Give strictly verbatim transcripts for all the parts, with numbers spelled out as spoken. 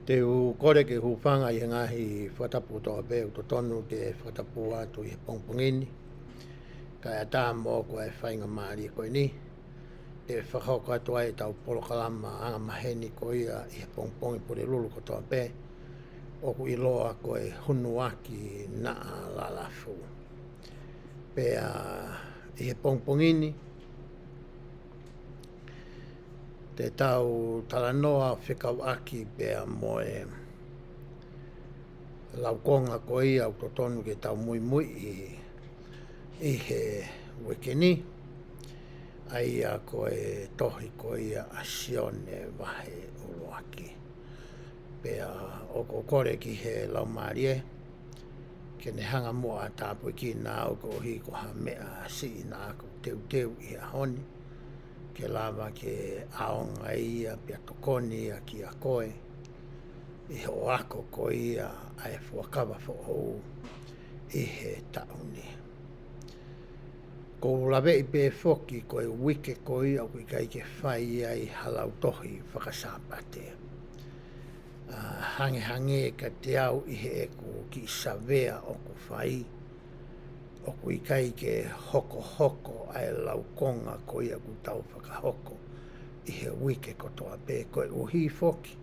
Te u kole ke u hūfanga ʻi he ngaahi fakatapu kotoa pē ʻoku totonu ke fakatapu atu ʻi he pongipongi ni. Kae ʻatā moʻoku ʻa e faingamālie ko eni, te u fakahoko atu ai ʻetau polokalama angamaheni ko ia ʻi he pongipongi Pulelulu kotoa pē, ʻoku ʻiloa ko e Hunuaki Naʻa Lalafu. Pea ʻi he pongipongi ni, te tau talanoa fekauʻaki pea mo e laukonga ko ia ʻoku totonu ke tau muimuiʻi ʻi he uike ni, ʻa ia ko e tohi ko ia ʻa Sione vahe ʻuluaki. Pea ʻoku ou kole ki he Laumālie ke ne hanga muʻa ʻo tāpuekina au koeʻuhi ko ha meʻa siʻi naʻa ku teuteu ʻi he ʻaho ni, ke lava ke ʻaonga ia pea tokoni ia kiate koe ʻi hoʻo ako ko ia ʻa e Fuakava Foʻou ʻi he taʻu ni. ʻOku ou laveʻi pē foki ko e uike ko ia ʻoku ʻikai ke fai ai ha lautohi faka-Sāpate. ʻA, hangehangē kiate au ʻi heʻeku kiʻi savea ʻoku fai, ʻoku ʻikai ke hokohoko ʻa e laukonga ko ia ʻoku tau fakahoko ʻi he uike kotoa pē, koeʻuhi foki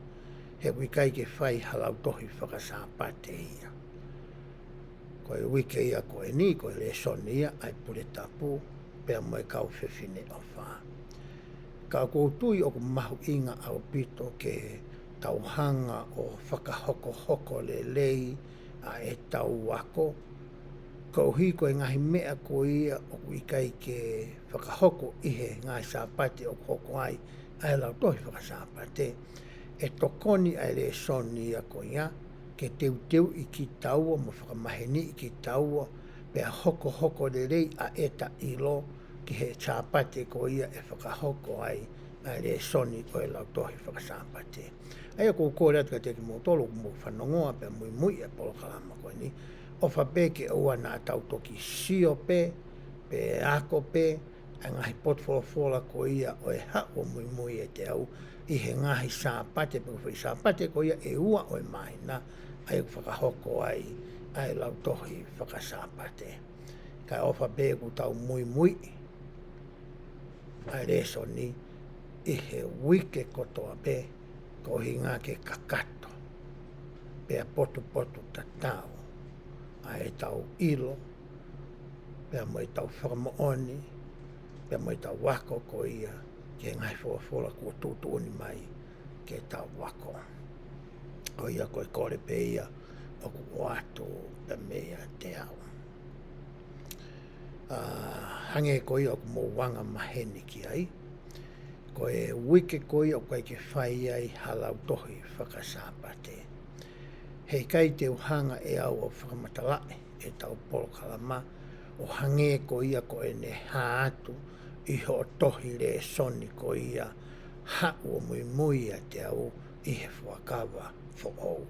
he ʻoku ʻikai ke fai ha lautohi faka-Sāpate ia. Ko e uike ia ko eni, ko e lēsoni ia ʻa e Pule Tapu pea mo e kau fefine ʻofa. Ka ʻoku ou tui ʻoku mahuʻinga ʻaupito ke tau hanga ʻo fakahokohoko lelei ʻa ʻetau ako, koeʻuhi ko e ngaahi meʻa ko ia ʻoku ʻikai ke fakahoko ʻi he ngaahi Sāpate ʻoku hoko ai ʻa e lautohi faka-Sāpate, ʻe tokoni ʻa e lēsoni ia ko ia ke teuteuʻi kitaua mo fakamaheniʻi kitaua, pea hokohoko lelei ʻa ʻeta ʻilo ki he Sāpate ko ia ʻe fakahoko ai ʻa e lēsoni ʻo e lautohi faka-Sāpate. ʻA ia ʻoku ou kole atu kiate kimoutolu ʻoku mou fanongoa pea muimuiʻi ʻa e polokalama ko eni, ʻofa pē ke ʻoua naʻa tau toki sio pē, pe ako pē ʻa e ngaahi potufolofola ko ia ʻo e haʻu ʻo muimui ʻiate au ʻi he ngaahi Sāpate, pe ko e foʻi Sāpate ko ia ʻe ua ʻo e māhina, ʻa ia ʻoku fakahoko ai ʻa e lautohi faka-Sāpate. Kae ʻofa pē ʻoku tau muimuiʻi ʻa e lēsoni ʻi he uike kotoa pē, koeʻuhi ke kakato pea potupotutatau ʻa ʻetau ʻilo, pea mo ʻetau fakamoʻoni, pea mo ʻetau ako ko ia ki he ngaahi folofola kuo tuʻutuʻuni mai ke tau ako. Ko ia ko e kole pē ia ʻoku ʻoatu pē meiate au. ʻA, hangē ko ia ʻoku mou angamaheni ki ai, ko e uike ko ia ʻoku ʻikai ke fai ai ha lautohi faka-Sāpate, heʻikai te u hanga ʻe au ʻo fakamatalaʻi ʻetau polokalama ʻo hangē ko ia ko ʻene hā atu ʻi hoʻo tohi lēsoni ko ia haʻu ʻo muimui ʻiate au ʻi he Fuakava Foʻou.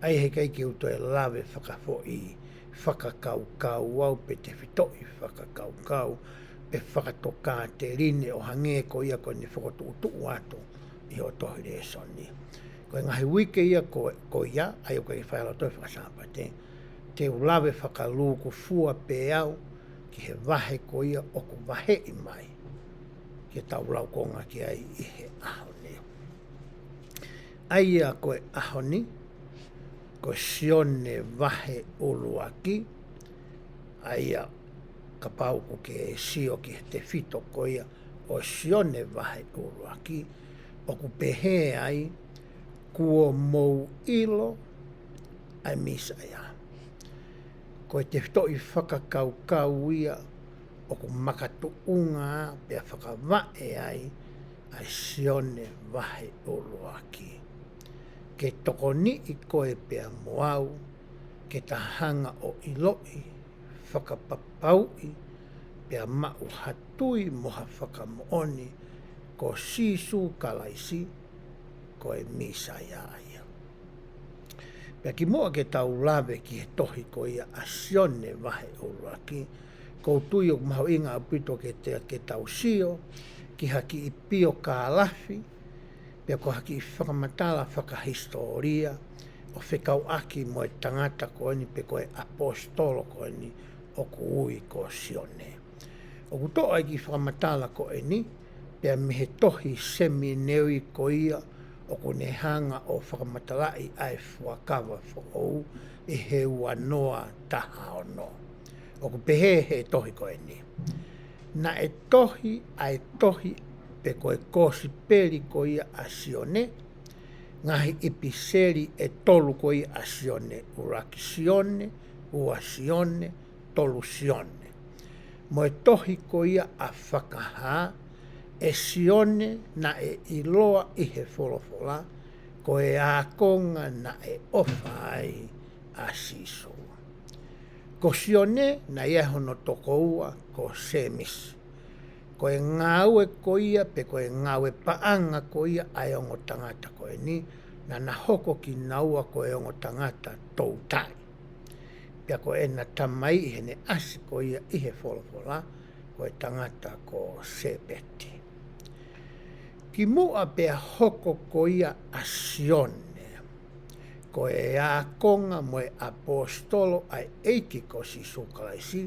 ʻA ia heʻikai ke u toe lave fakafoʻi fakakaukau au pe tefitoʻi fakakaukau pe fakatokāteline ʻo hangē ko ia ko ʻene fokotuʻutuʻu atu ʻi hoʻo tohi lēsoni. Ko e ngaahi uike ia ko, ko ia, ʻa ia ʻoku ʻikai fai ha lautohi faka-Sāpate, te u lave fakalūkufua pē au ki he vahe ko ia ʻoku vaheʻi mai ke tau laukonga ki ai ʻi he ʻaho ni. ʻA ia ko e ʻaho ni, ko Sione vahe ʻuluaki, ʻa ia kapau ʻoku ke sio ki he tefito ko ia ʻo Sione vahe ʻuluaki, ʻoku pehē ai, kuo mou ʻilo ʻa e Mīsaia. Ko e tefitoʻi fakakaukau ia ʻoku makatuʻunga pea fakavaʻe ai ʻa e Sione vahe ʻuluaki. Ke tokoniʻi koe pea mo au, ke ta hanga ʻo ʻiloʻi, fakapapauʻi, pea maʻu ha tui mo ha fakamoʻoni, ko Sīsū Kalaisi, ko e Mīsaia ia. Pea kimuʻa ke tau lave ki he tohi ko ia ʻa Sione vahe ʻuluaki, ʻoku ou tui ʻoku mahuʻinga ʻaupito ke te, ke tau sio ki ha kiʻi piokālafi Pea ko ha kiʻi fakamatala fakahisitōlia ʻo fekauʻaki mo e tangata ko eni pe ko e ʻaposetolo ko eni ʻoku ui ko Sione. ʻOku toʻo ʻa e kiʻi fakamatala ko eni pea mei he tohi semineli ko ia ʻoku ne hanga ʻo fakamatalaʻi ʻa e Fuakava Foʻou ʻi he ua noa taha ono. ʻOku pehē he tohi ko eni: Naʻe tohi ʻa e tohi pe ko e kosipeli ko ia ʻa Sione, ngaahi ʻipiseli ʻe tolu ko ia ʻa Sione, ʻuluaki Sione, ua Sione, tolu Sione. Mo e tohi ko ia ʻa Fakahā, ʻe Sione naʻe ʻiloa ʻi he folofola ko e ākonga naʻe ʻofa ai ʻa Sīsū. Ko Sione naʻe ʻi ai hono tokoua ko Sēmisi. Ko e ngāue ko ia pe ko e ngāue paʻanga ko ia ʻa e ongo tangata ko eni, naʻa na hoko kinaua ko e ongo tangata toutai. Pea ko ʻena tamai ʻi heʻene ʻasi ko ia ʻi he folofola, ko e tangata ko Sēpeti. Kimuʻa pea hoko ko ia ʻa Sione ko e ākonga mo e ʻaposetolo ʻa e ʻEiki ko Sīsū Kalaisi,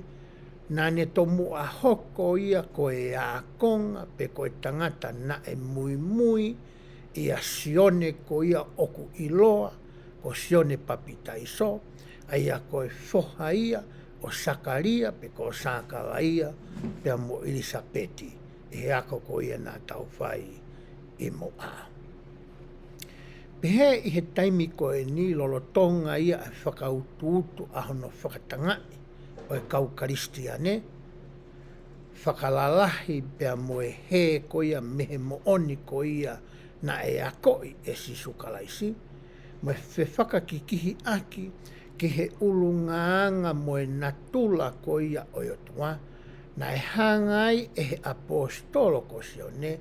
naʻa ne tomuʻa hoko ia ko e ākonga pe ko e tangata naʻe muimui ʻia Sione ko ia ʻoku ʻiloa ko Sione Papitaiso, ʻa ia ko e foha ia ʻo Sakalia pe ko Sakalaia pea mo ʻIlisapeti, ʻi he ako ko ia naʻa tau fai ʻi muʻa. Pehē ʻi he taimi ko eni lolotonga ia ʻa e fakautuutu ʻa hono fakatangaʻi ʻo e kau Kalisitiane, fakalalahi pea mo e hē ko ia mei he moʻoni ko ia naʻe akoʻi ʻe Sīsū Kalaisi, mo e fefakakikihiʻaki ki he ʻulungaanga mo e natula ko ia ʻo e ʻOtua, naʻe hanga ai ʻe he ʻaposetolo ko Sione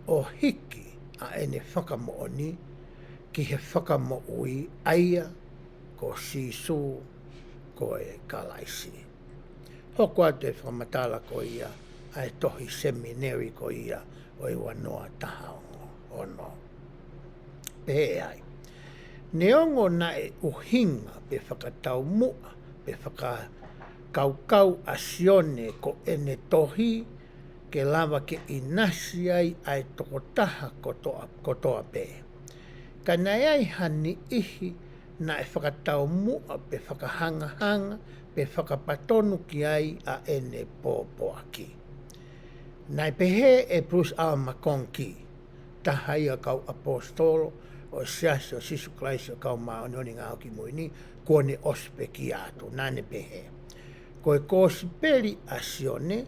ʻo hiki ʻa ʻene fakamoʻoni ki he Fakamoʻui, ʻa ia ko Sīsū ko e Kalaisi. Hoko atu e fakamatala ko ia ʻa e tohi semineli ko ia ʻo e ua noa taha ono. Pehē ai: Neongo naʻe ʻuhinga pe fakataumuʻa pe fakakaukau ʻa Sione ko ʻene tohi ke lava ke ʻinasi ai ʻa e tokotaha kotoa, kotoa pē, ka naʻe ʻi ai ha niʻihi naʻe fakataumuʻa pe fakahangahanga pe fakapatonu ki ai ʻa ʻene pōpoaki. Naʻe pehē ʻe Bruce R. McConkie, taha ia ʻo e kau ʻaposetolo ʻo e Siasi ʻo Sīsū Kalaisi ʻo e Kau Māʻoniʻoni ʻi he Ngaahi ʻAho Kimui Ni, kuo ne ʻosi pekia atu, naʻa ne pehē: Ko e kosipeli ʻa Sione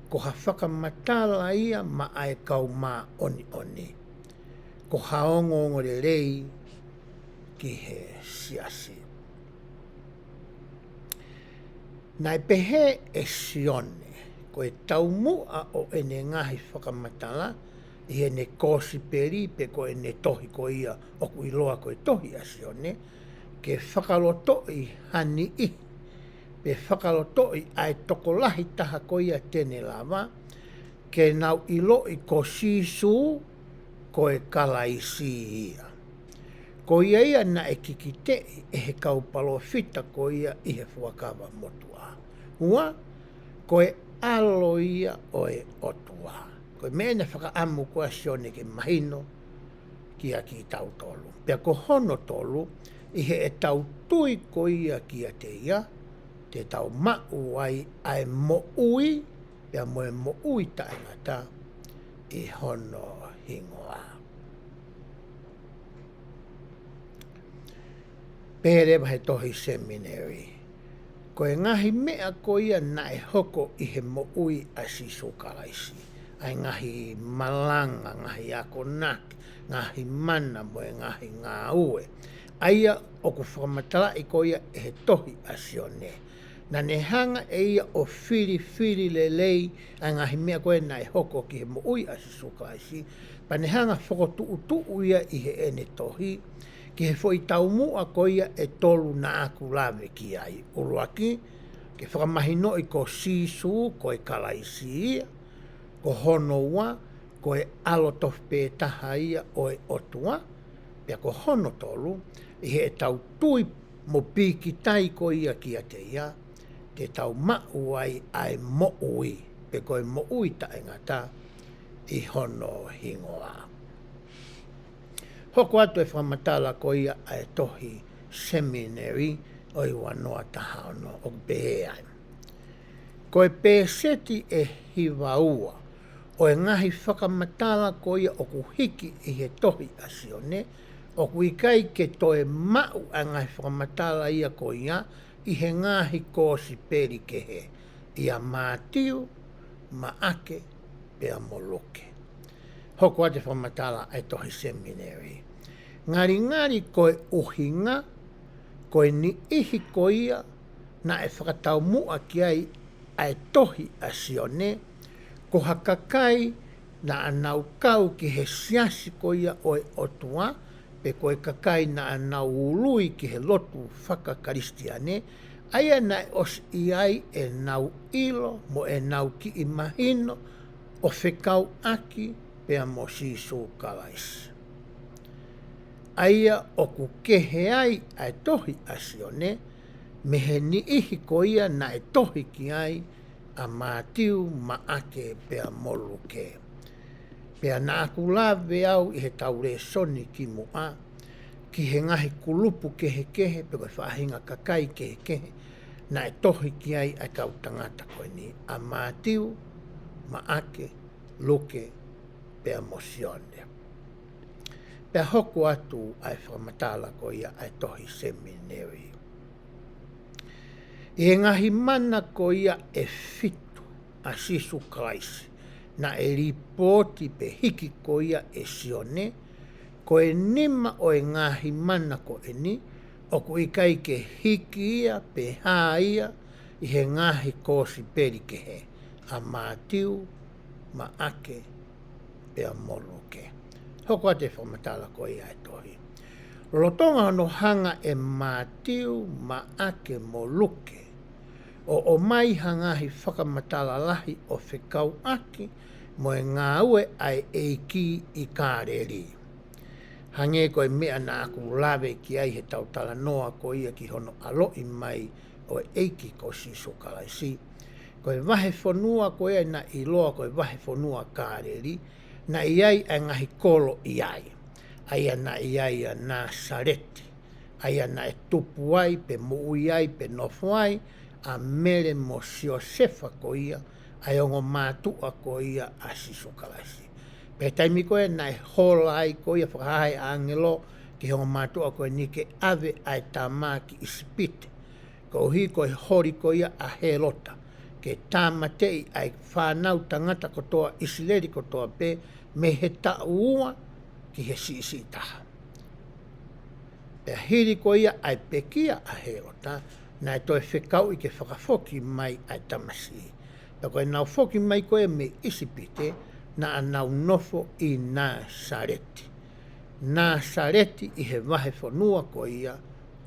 ko ha fakamatala ia maʻa e Kau Māʻoniʻoni, ko ha ongoongolelei ki he Siasi. Naʻe pehē ʻe Sione ko e taumuʻa ʻo ʻene ngaahi fakamatala ʻi heʻene kosipeli pe ko ʻene tohi ko ia ʻoku ʻiloa ko e tohi ʻa Sione, ke fakalotoʻi ha niʻihi pe fakalotoʻi ʻa e tokolahi taha ko ia te ne lava ke nau ʻiloʻi ko Sīsū ko e Kalaisi ia. Ko ia ia naʻe kikiteʻi ʻe he kau palōfita ko ia ʻi he Fuakava Motuʻa. Ua, ko e ʻAlo ia ʻo e ʻOtua. Ko e meʻa naʻe fakaʻamu ko ia ʻa Sione ke mahino kiate kitautolu. Pea ko hono tolu, ʻi heʻetau tui ko ia kiate ia, te tau maʻu ai ʻa e moʻui, pea mo e moʻui taʻengata ʻi hono hingoa. Pehē leva he tohi semineli, ko e ngaahi meʻa ko ia naʻe hoko ʻi he moʻui ʻa Sīsū Kalaisi, ʻa e ngaahi malanga, ngaahi akonaki, ngaahi mana mo e ngaahi ngāue, ʻa ia ʻoku fakamatalaʻi ko ia ʻe he tohi ʻa Sione, naʻa ne hanga ʻe ia ʻo filifili lelei ʻa e ngaahi meʻa ko ia naʻe hoko ki he moʻui ʻa Sīsū Kalaisi, pea ne hanga fokotuʻutuʻu ia ʻi heʻene tohi ki he foʻi taumuʻa ko ia ʻe tolu naʻa ku lave ki ai. ʻUluaki, ke fakamahinoʻi ko Sīsū ko e Kalaisi ia. Ko hono ua, ko e ʻAlo tofu pē taha ia ʻo e ʻOtua, pea ko hono tolu, ʻi heʻetau tui mo pīkitai ko ia kiate ia, te tau maʻu ai ʻa e moʻui, pe ko e moʻui taʻengata ʻi hono hingoa. Hoko atu e fakamatala ko ia ʻa e tohi Seminary ʻo e ua noa taha ono ʻoku pehē ai. Ko e pēseti ʻe hiva ua ʻo e ngaahi fakamatala ko ia ʻoku hiki ʻi he tohi ʻa Sione, ʻoku ʻikai ke toe maʻu ʻa e ngaahi fakamatala ia ko ia ʻi he ngaahi kōsipeli kehe, ʻia Mātiu, Maʻake, pea mo Luke. Hoko atu e fakamatala ʻa e tohi Seminary. Ngalingali ko e ʻuhinga, ko e niʻihi ko ia naʻe fakataumuʻa ki ai ʻa e tohi ʻa Sione, ko ha kakai naʻa nau kau ki he siasi ko ia ʻo e ʻOtua, pe ko e kakai naʻa nau ului ki he lotu fakakalisitiane, ʻa ia naʻe ʻosi ʻi ai ʻenau ʻilo mo ʻenau kiʻi mahino ʻo fekauʻaki pea mo Sīsū Kalaisi. ʻA ia ʻoku kehe ai ʻa e tohi ʻa Sione mei he niʻihi ko ia naʻe tohi ki ai ʻa Mātiu, Maʻake pea mo Luke. Pea naʻa ku lave au ʻi heʻetau lēsoni kimuʻa ki he ngaahi kulupu kehekehe pe ko e faʻahinga kakai kehekehe naʻe tohi ki ai ʻa e kau tangata ko eni, ʻa Mātiu, Maʻake, Luke, pea mo Sione. Pea hoko atu ʻa e fakamatala ko ia ʻa e tohi Seminary. ʻI he ngaahi mana ko ia ʻe fitu ʻa Sīsū Kalaisi, naʻe lipooti pe hiki ko ia ʻe Sione, ko e nima ʻo e ngaahi mana ko eni, ʻoku ʻikai ke hiki ia pe hā ia ʻi he ngaahi kōsipeli kehe, ʻa Mātiu, Maʻake, pea mo Luke. Hoko atu e fakamatala ko ia ʻa e tohi. Lolotonga hono hanga ʻe Mātiu, Maʻake mo Luke ʻo ʻomai ha ngaahi fakamatala lahi ʻo fekauʻaki mo e ngāue ʻa e ʻEiki ʻi Kāleli. Hangē ko e meʻa naʻa ku lave ki ai heʻetau talanoa ko ia ki hono ʻaloʻi mai ʻo e ʻEiki ko Sīsū Kalaisi. Ko e vahefonua ko ia naʻe ʻiloa ko e vahefonua Kāleli, naʻe ʻi ai ʻa e ngaahi kolo ʻi ai. ʻA ia naʻe ʻi ai ʻa Nāsaleti, ʻa ia naʻe tupu ai, pe moʻui ai, pe nofo ai ʻa Mele mo Siosefa ko ia, ʻa e ongo mātuʻa ko ia ʻa Sīsū Kalaisi. Pea taimi ko ē naʻe hola ai ko ia, fakahā ʻe he ʻāngelo ki he ongo mātuʻa ko eni ke ʻave ʻa e tama ki ʻIsipite, koeʻuhi ko e holi ko ia ʻa Hēlota ke tāmateʻi ʻa e fānau tangata kotoa ʻIsileli kotoa pē, mei he taʻu ua ki he siʻisiʻi taha. Pea hili ko ia ʻa e pekia ʻa Hēlota, naʻe toe fekauʻi ke fakafoki mai ʻa e tamasiʻi. Pea ko ʻenau foki mai ko ē mei ʻIsipite, naʻa nau nofo ʻi Nāsaleti. Nāsaleti ʻi he vahefonua ko ia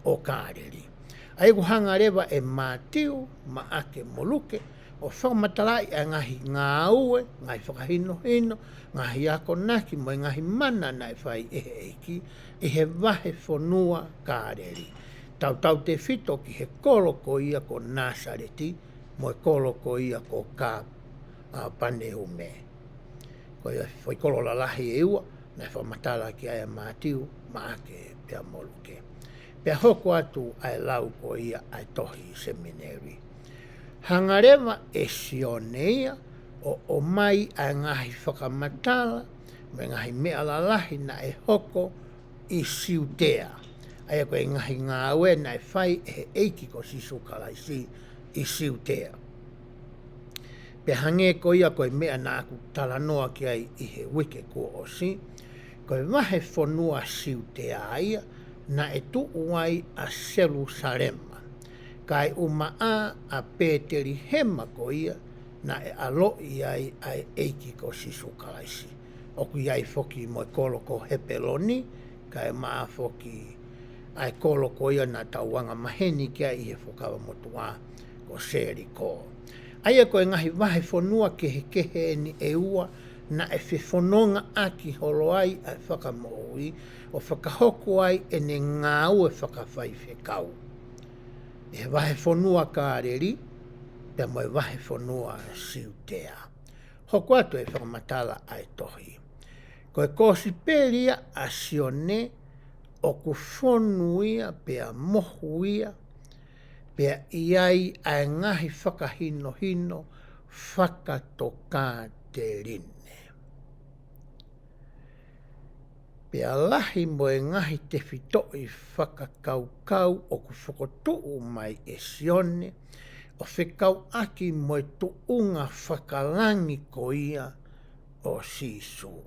ʻo Kāleli. ʻA ia ʻoku hanga leva ʻe Mātiu, Maʻake mo Luke ʻo fakamatalaʻi ʻa e ngaahi ngāue, ngaahi fakahinohino, ngaahi akonaki mo e ngaahi mana naʻe fai ʻe he ʻEiki ʻi he vahefonua Kāleli, tautautefito ki he kolo ko ia ko Nāsaleti mo e kolo ko ia ko Ka-, ʻa, Kapaneume. Ko ia foʻi kolo lalahi ʻe ua naʻe fakamatala ki ai ʻa Mātiu, Maʻake pea mo Luke. Pea hoko atu ʻa e lau ko ia ʻa e tohi Seminary. Hanga leva ʻe Sione ia ʻo ʻomai ʻa e ngaahi fakamatala mo e ngaahi meʻa lalahi naʻe hoko ʻi Siutea, ʻa ia ko e ngaahi ngāue naʻe fai ʻe he ʻEiki ko Sīsū Kalaisi ʻi Siutea. Pea hangē ko ia ko e meʻa naʻa ku talanoa ki ai ʻi he uike kuo ʻosi, ko e vahefonua Siutea ia naʻe tuʻu ai ʻa Selusalema, kae ʻumaʻā ʻa Pētelihema ko ia naʻe ʻaloʻi ai ʻa e ʻEiki ko Sīsū Kalaisi. ʻOku ʻi ai foki mo e kolo ko Hepeloni, kae ʻumaʻā foki ʻa e kolo ko ia naʻa tau anga maheni ki ai ʻi he Fuakava Motuʻa ko Seliko. ʻA ia ko e ngaahi vahefonua kehekehe eni ʻe ua naʻe fefonongaʻaki holo ai ʻa e Fakamoʻui, ʻo fakahoko ai ʻene ngāue fakafaifekau ʻi he vahefonua Kāleli, pea mo e vahefonua Siutea. Hoko atu e fakamatala ʻa e tohi. Ko e kosipeli ia ʻa Sione ʻoku fonu ia pea mohu ia, pea ʻi ai ʻa e ngaahi fakahinohino fakatokāteline. Pea lahi mo e ngaahi tefitoʻi fakakaukau ʻoku fokotuʻu mai ʻe Sione, ʻo fekauʻaki mo e tuʻunga fakalangi ko ia ʻo Sīsū.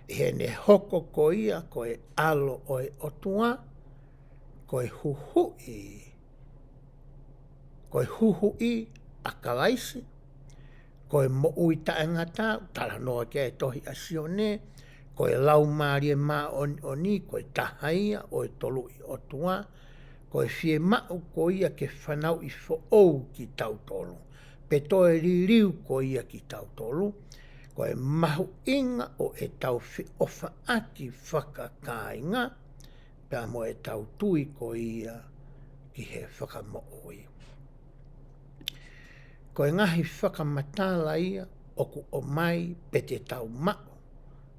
ʻI heʻene hoko ko ia ko e ʻAlo ʻo e ʻOtua, ko e huhuʻi, ko e huhuʻi ʻa Kalaisi, ko e moʻui taʻengata, talanoa ki ai e tohi ʻa Sione, ko e Laumālie Māʻoniʻoni, ko e taha ia ʻo e Toluʻi ʻOtua, ko e fiemaʻu ko ia ke fanauʻi foʻou kitautolu, pe toe liliu ko ia kitautolu, ko e mahuʻinga ʻo ʻetau feʻofaʻaki fakakāinga, pea mo ʻetau tui ko ia ki he Fakamoʻui. Ko e ngaahi fakamatala ia ʻoku ʻomai pe te tau maʻu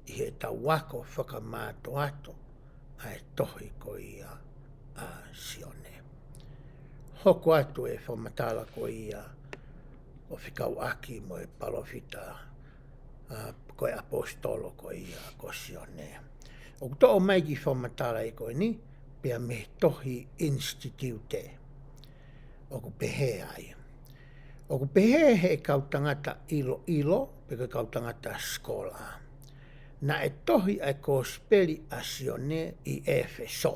ʻi heʻetau ako fakamātoato ʻa e tohi ko ia ʻa Sione. Hoko atu e fakamatala ko ia ʻo fekauʻaki mo e palōfita, ʻa, ko e ʻaposetolo ko ia ko Sione. ʻOku toʻo mai ki he fakamatala ʻi ko eni, pea mei he tohi Institute. ʻOku pehē ai. ʻOku pehē he kau tangata ʻiloʻilo, pe ko e kau tangata sikola. Naʻe tohi ʻa e kosipeli ʻa Sione ʻi ʻEfesō.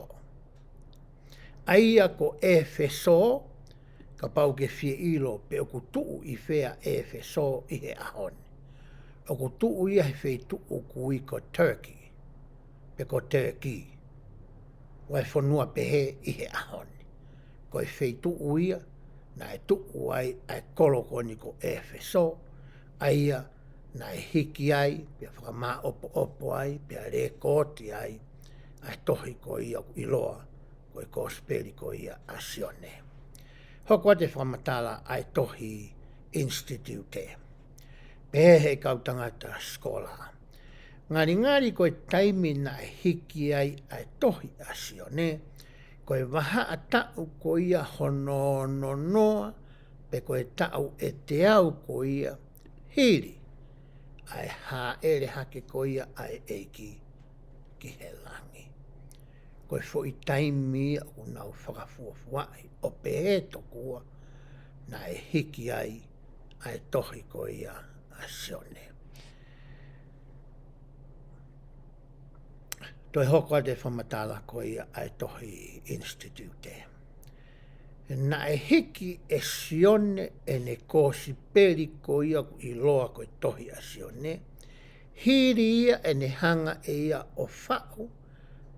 ʻA ia ko ʻEfesō, kapau ke fie ʻilo pe ʻoku tuʻu ʻi fē ʻa ʻEfesō ʻi he ʻaho ni. ʻOku tuʻu ia he feituʻu ʻoku ui ko Turkey, pe ko Turkey. Ko e fonua pehē ʻi he ʻaho ni. Ko e feituʻu ia, naʻe tuʻu ai ʻa e kolo ko eni ko ʻEfesō, ʻa ia naʻe hiki ai, pea fakamāʻopoʻopo ai, pea lēkooti ai, ʻa e tohi ko ia ʻoku ʻiloa ko e kosipeli ko ia ʻa Sione. Hoko atu e fakamatala ʻa e tohi Institute. Pehē he kau tangata sikola. Ngalingali ko e taimi naʻe hiki ai ʻa e tohi ʻa Sione, ko e vahaʻa taʻu ko ia hono ono noa, pe ko e taʻu ʻe teau ko ia, hili ʻa e hāʻele hake ko ia ʻa e ʻEiki ki he langi. Ko e foʻi taimi ia ʻoku nau fakafuofuaʻi ʻo pehē tokua naʻe hiki ai ʻa e tohi ko ia ʻa Sione. Toe hoko atu e fakamatala ko ia ʻa e tohi Institute. Naʻe hiki ʻe Sione ʻene kosipeli ko ia ʻoku ʻiloa ko e tohi ʻa Sione, hili ia ʻene hanga ʻe ia ʻo faʻu,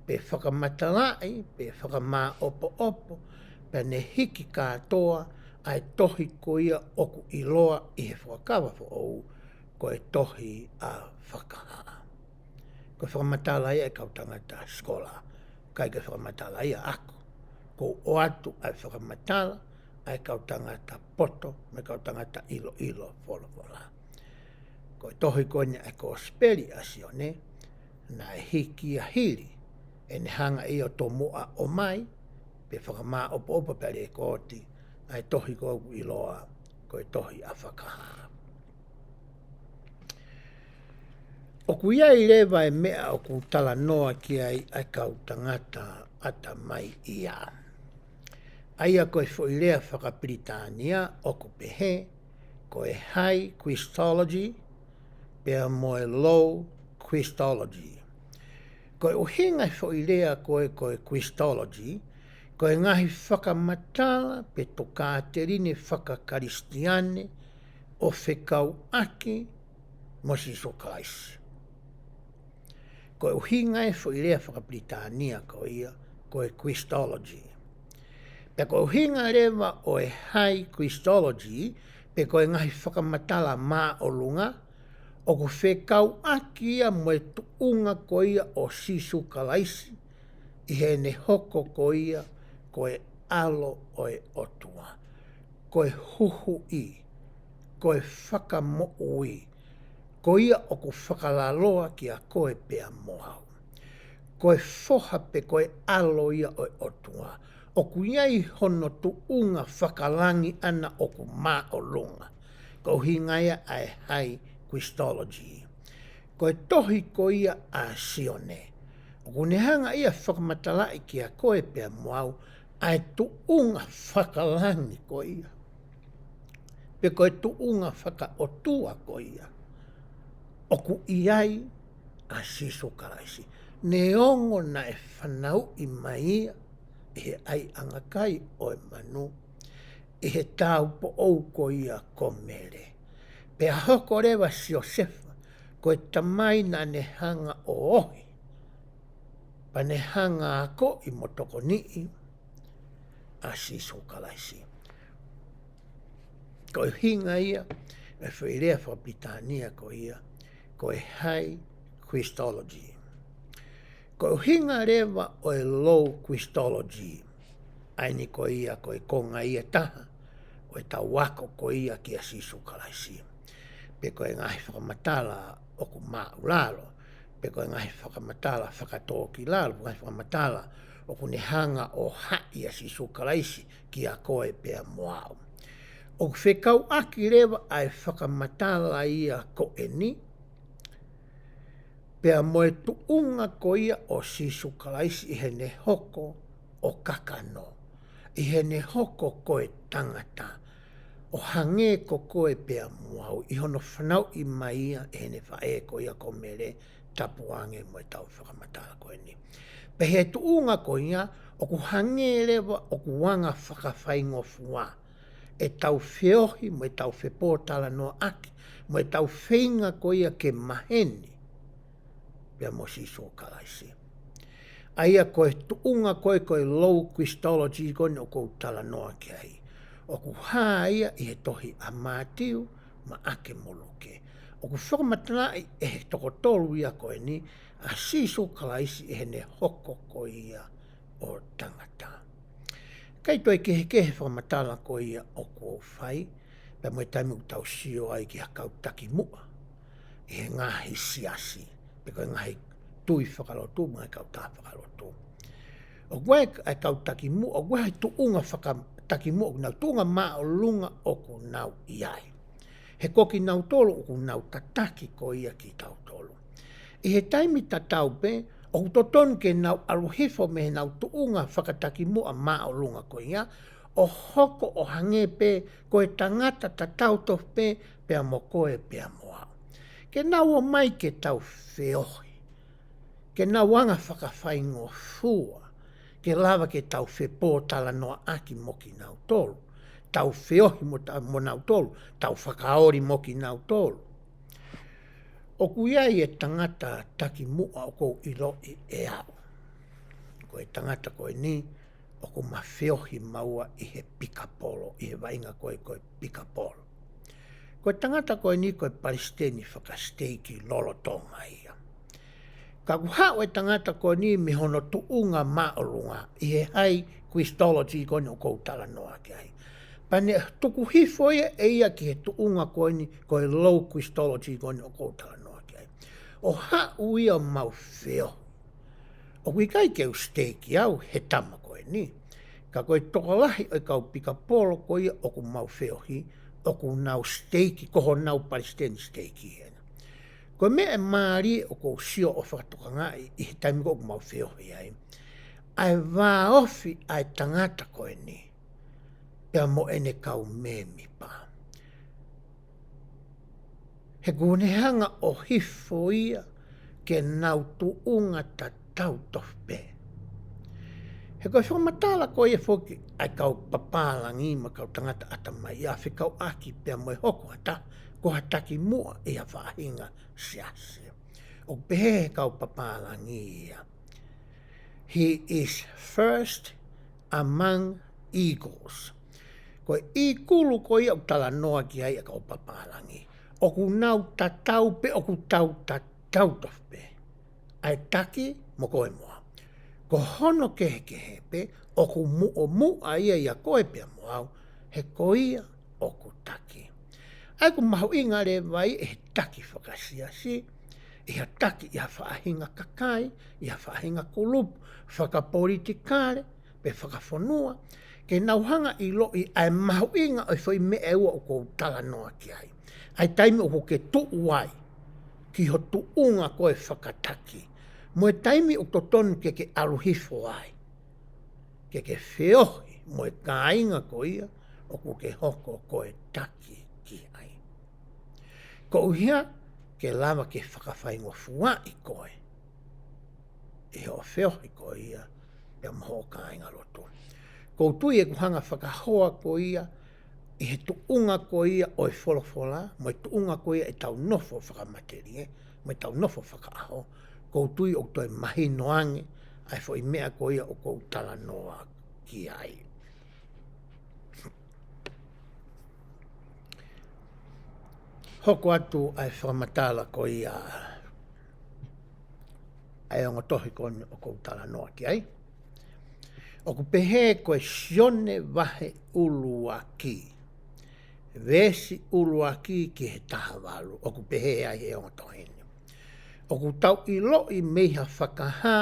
pe fakamatalaʻi, pe fakamāʻopoʻopo, pea ne hiki kātoa ʻa e tohi ko ia ʻoku ʻiloa ʻi he Fuakava Foʻou ko e tohi ʻa Fakahā. Ko e fakamatala ia ʻa e kau tangata sikola, ʻikai ko e fakamatala ia ʻaʻaku. ʻOku ou ʻoatu ʻa e fakamatala ʻa e kau tangata poto, mo e kau tangata ʻiloʻilo folofola. Ko e tohi ko eni ʻa e kosipeli ʻa Sione, naʻe hiki ia hili ʻene hanga ʻe ia ʻo tomuʻa ʻomai, pe fakamāʻopoʻopo pe lēkooti, ʻa e tohi ko ē ʻoku ʻiloa ko e tohi ʻa Fakahā. ʻOku ʻi ai leva e meʻa ʻoku talanoa ki ai ʻa e kau tangata ʻatamai ia. ʻA ia ko e foʻi lea fakapilitānia ʻoku pehē, ko e high Christology, pea mo e low Christology. Ko e ʻuhinga e foʻi lea ko ē ko e Christology, ko e ngaahi fakamatala pe tokāteline fakakalisitiane ʻo fekauʻaki mo Sīsū Kalaisi. Ko e ʻuhinga e foʻi lea fakapilitānia ko ia, ko e Christology. Pea ko e ʻuhinga leva ʻo e high Christology, pe ko e ngaahi fakamatala māʻolunga, ʻOku fekauʻaki ia mo e tuʻunga ko ia ʻo Sīsū Kalaisi, ʻi heʻene hoko ko ia ko e ʻAlo ʻo e ʻOtua, ko e Huhuʻi, ko e Fakamoʻui, ko ia ʻoku fakalaloa kia koe pea mo au. Ko e Foha pe ko e ʻAlo ia ʻo e ʻOtua. ʻOku ʻi ai hono tuʻunga fakalangi ʻana ʻoku māʻolunga. Ko e ʻuhinga ia ʻa e hai Christology. Ko e tohi ko ia ʻa Sione, ʻoku ne hanga ia fakamatalaʻi kia koe pea mo au ʻa e tuʻunga fakalangi ko ia, pe ko e tuʻunga fakaʻotua ko ia ʻoku ʻi ai ʻa Sīsū Kalaisi. Neongo naʻe fanauʻi mai ia ʻi he ʻaiʻanga kai ʻo e manu, ʻi he taupoʻou ko ia ko Mele. Pea hoko leva Siosefa ko e tamai naʻa ne hanga ʻo ohi, pea ne hanga akoʻi mo tokoniʻi ʻa Sīsū Kalaisi. Ko e ʻuhinga ia e foʻi lea fakapilitānia ko ia ko e hai Christology. Ko e ʻuhinga leva ʻo e low Christology, ʻa eni ko ia ko e konga ia ʻe taha ʻo e tau ako ko ia kia Sīsū Kalaisi, pe ko e ngaahi fakamatala ʻoku māʻulalo, pe ko e ngaahi fakamatala fakatōkilalo, ngaahi fakamatala ʻoku ne hanga ʻo haʻi ʻa Sīsū Kalaisi kia koe pea mo au. ʻOku fekauʻaki leva ʻa e fakamatala ia ko eni pea mo e tuʻunga ko ia ʻo Sīsū Kalaisi ʻi heʻene hoko ʻo kakano, ʻi heʻene hoko ko e tangata, ʻo hangē ko koe pea mo au, ʻi hono fanauʻi mai ia ʻe heʻene faʻē ko ia ko Mele, tapu ange mo e tau fakamatala ko eni. Pea ʻi he tuʻunga ko ia, ʻoku hangē leva ʻoku anga fakafaingofua e tau feohi mo e tau fepōtalanoaʻaki mo e tau feinga ko ia ke maheni pea mo Sīsū Kalaisi. ʻA ia ko e tuʻunga ko ē ko e low Christology ko eni ʻoku ou talanoa ki ai, ʻoku hā ia ʻi he tohi ʻa Mātiu, Maʻake mo Luke. ʻOku fakamatalaʻi ʻe he toko tolu ia ko eni ʻa Sīsū Kalaisi ʻi heʻene hoko ko ia ʻo tangata. ʻIkai toe kehekehe fakamatala ko ia ʻoku ou fai, pea mo e taimi ʻoku tau sio ai ki ha kau takimuʻa ʻi he ngaahi siasi, pe ko e ngaahi tui fakalotu, ngaahi kautaha fakalotu. ʻOku ʻi ai e kau takimuʻa, ʻoku ʻi ai e tuʻunga fakatakimuʻa, ʻoku nau tuʻunga māʻolunga ʻoku nau ʻi ai. He ko kinautolu ʻoku nau tataki ko ia kitautolu. ʻI he taimi tatau pē, ʻoku totonu ke nau ʻalu hifo mei heʻenau tuʻunga fakatakimuʻa māʻolunga ko ia, ʻo hoko ʻo hangē pē ko e tangata tatau tofu pē pea mo koe pea mo au. Ke nau ō mai ke tau feohi, ke nau anga fakafaingofua, ke lava ke tau fepōtalanoaʻaki mo kinautolu, tau feohi mo ta-, mo nautolu, tau fakaoli mo kinautolu. ʻOku ʻi ai e tangata takimuʻa ʻoku ou ʻiloʻi ʻe au. Ko e tangata ko eni ʻoku ma feohi maua ʻi he pikapolo, ʻi he vaʻinga ko ē ko e pikapolo. Ko e tangata ko eni ko e palesiteni fakasiteiki lolotonga ia. Ka ʻoku haʻu e tangata ko eni mei hono tuʻunga māʻolunga ʻi he hai Christology ko eni ʻoku ou talanoa ki ai. Pea ne tuku hifo ia ʻe ia ki he tuʻunga ko eni ko e low Christology ko eni ʻoku ou talanoa ki ai. ʻO haʻu ia ʻo mau feohi. ʻOku ʻikai ke u siteiki au he tama ko eni. Ka ko e tokolahi ʻo e kau pikapolo ko ia ʻoku mau feohi, ʻoku nau siteiki, ko honau palesiteni siteiki ena. Ko e meʻa ʻe mālie ʻoku ou sio ʻo fakatokangaʻi ʻi he taimi ko ē ʻoku mau feohi ai, ʻa e vāofi ʻa e tangata ko eni pea mo ʻene kau mēmipa. He ʻoku ne hanga ʻo hifo ia ke nau tuʻunga tatau tofu pē. He ko e fakamatala ko ia foki ʻa e kau papālangi mo e kau tangata ʻatamai ia fekauʻaki pea mo e hoko ʻa e taha ko ha takimuʻa ʻi ha faʻahinga siasi. ʻOku pehē he kau papālangi ia, "He is first among eagles." Ko e ʻīkulu ko ia ʻoku talanoa ki ai ʻa e kau papālangi. ʻoku nau tatau pē, ʻoku tau tatau tofu pē ʻa e taki mo koe mo au. Ko hono kehekehe pē, ʻoku muʻomuʻa ia ʻia koe pea mo au, he ko ia ʻoku taki. ʻA ia ʻoku mahuʻinga leva ia ʻi he taki fakasiasi, ʻi ha taki ʻi ha faʻahinga kakai, ʻi ha faʻahinga kulupu, fakapolitikale, pe fakafonua, ke nau hanga ʻo ʻiloʻi ʻa e mahuʻinga ʻo e foʻi meʻa ʻe ua ʻoku ou talanoa ki ai. ʻA e taimi ʻoku ke tuʻu ai ki ho tuʻunga ko e fakataki, mo e taimi ʻoku totonu ke ke ʻalu hifo ai ke ke feohi mo e kāinga ko ia ʻoku ke hoko ko e taki ki ai. Koeʻuhi ke lava ke fakafaingofuaʻi koe ʻi hoʻo feohi ko ia pea mo hoʻo kāingalotu. ʻOku ou tui ʻeku hanga ʻo fakahoa ko ia ʻi he tuʻunga ko ia ʻo e folofola, mo e tuʻunga ko ia ʻetau nofo fakamatelie, mo ʻetau nofo fakaʻaho, ʻoku ou tui ʻoku toe mahino ange ʻa e foʻi meʻa ko ia ʻoku ou talanoa ki ai. Hoko atu ʻa e fakamatala ko ia ʻa e ongo tohi ko eni ʻoku ou talanoa ki ai. ʻOku pehē ko e Sione vahe ʻuluaki, veesi ʻuluaki ki he taha valu, ʻoku pehē ai he ongo tohi ni: ʻOku tau ʻiloʻi mei ha fakahā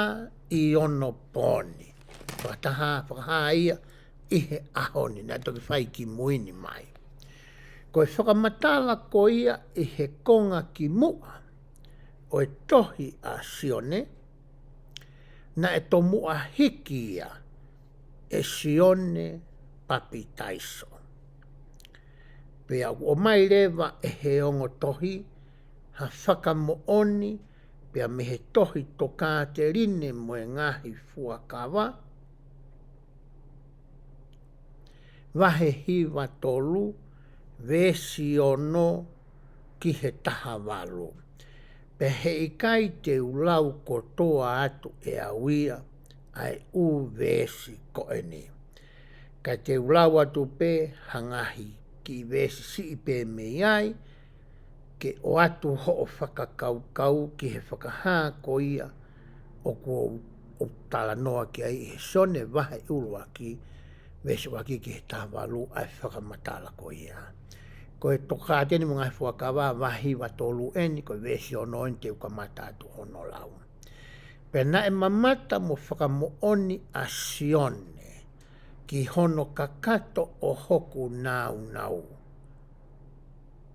ʻi onopooni. Fakataha, fakahā ia ʻi he ʻaho ni, naʻe toki fai kimui ni mai. Ko e fakamatala ko ia ʻi he konga kimuʻa ʻo e tohi ʻa Sione, naʻe tomuʻa hiki ia ʻe Sione Papitaiso. Pea ʻoku ʻomai leva ʻe he ongo tohi ha fakamoʻoni, pea mei he tohi Tokāteline mo e Ngaahi Fuakava, vahe hiva tolu, veesi ono ki he taha valu. Pea heʻikai te u lau kotoa atu ʻe au ia ʻa e ʻū veesi ko eni. Ka te u lau atu pē ha ngaahi kiʻi veesi siʻi pē mei ai, ke ʻoatu hoʻo fakakaukau ki he fakahā ko ia ʻoku ou, ou talanoa ki ai ʻi he Sione vahe ʻuluaki, veesi ʻuluaki ki he taha valu, ʻa e fakamatala ko ia. Ko e Tokāteline mo e Ngaahi Fuakava vahe hiva tolu eni, ko e veesi ono eni te u kamata atu hono lau. Pea naʻe mamata mo fakamoʻoni ʻa Sione ki hono kakato ʻo hoku nāunau,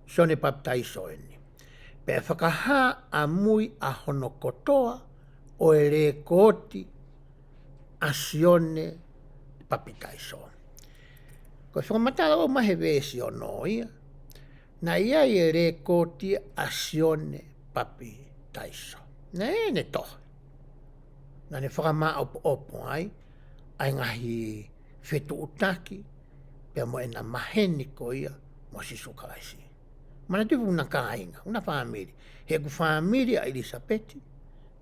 Sione Papitaiso eni. Pea fakahā ʻamui ʻa hono kotoa ʻo e lēkooti ʻa Sione Papitaiso. Ko e fakamatala ʻoku ʻomai he veesi ono ia, naʻe ʻi ai e lēkooti ʻa Sione Papitaiso. Naʻe ʻi ai ʻene tohi. Naʻa ne fakamāʻopoʻopo ai ʻa e ngaahi fetuʻutaki pea mo ʻena maheni ko ia mo Sīsū Kalaisi. Manatuʻi ʻena kāinga, ʻena fāmili. He ʻoku fāmili ʻa ʻIlisapeti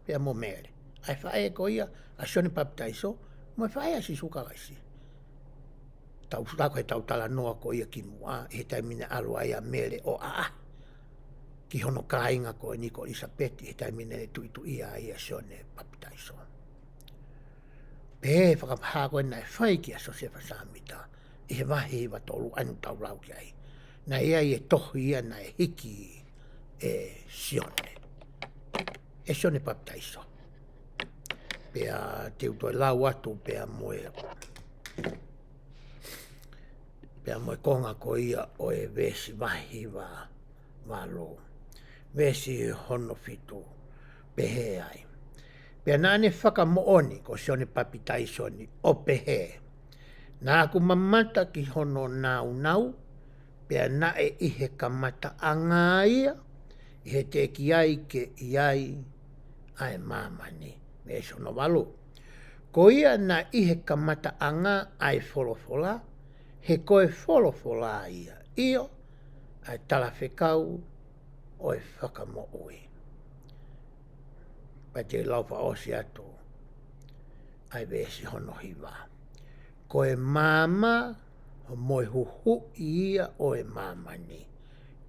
pea mo Mele, ʻa e faʻē ko ia ʻa Sione Papitaiso, mo e faʻē ʻa Sīsū Kalaisi. Tau sula ko e tau talanoa ko ia kimuʻa, ʻi he taimi naʻe ʻalu ai ʻa Mele ʻo ʻaʻahi ki hono kāinga ko eni ko ʻIlisapeti, ʻi he taimi naʻe tuʻituʻia ai ʻa Sione Papitaiso. Pea fakahā ko ē naʻe fai kia Siosefa Sāmita ʻi he vahe hiva tolu ʻa eni ʻoku tau lau ki ai. Naʻe ʻi ai e tohi ia naʻe hiki ʻe Sione, ʻe Sione Papitaiso. Pea te u toe lau atu pea mo e, pea mo e konga ko ia ʻo e veesi vahe hiva valu, veesi hono fitu, pehē ai: Pea naʻa ne fakamoʻoni, ko Sione Papitaiso ni, ʻo pehē: Naʻa ku mamata ki hono nāunau, pea naʻe ʻi he kamataʻanga ia, ʻi he teʻeki ai ke ʻi ai ʻa e māmani. Veesi hono valu: Ko ia naʻe ʻi he kamataʻanga ʻa e folofola, he ko e folofola ia, ʻio, ʻa e talafekau ʻo e fakamoʻui. Pea te u lau fakaʻosi atu ʻa e veesi hono hiva: Ko e maama mo e huhuʻi ia ʻo e māmani,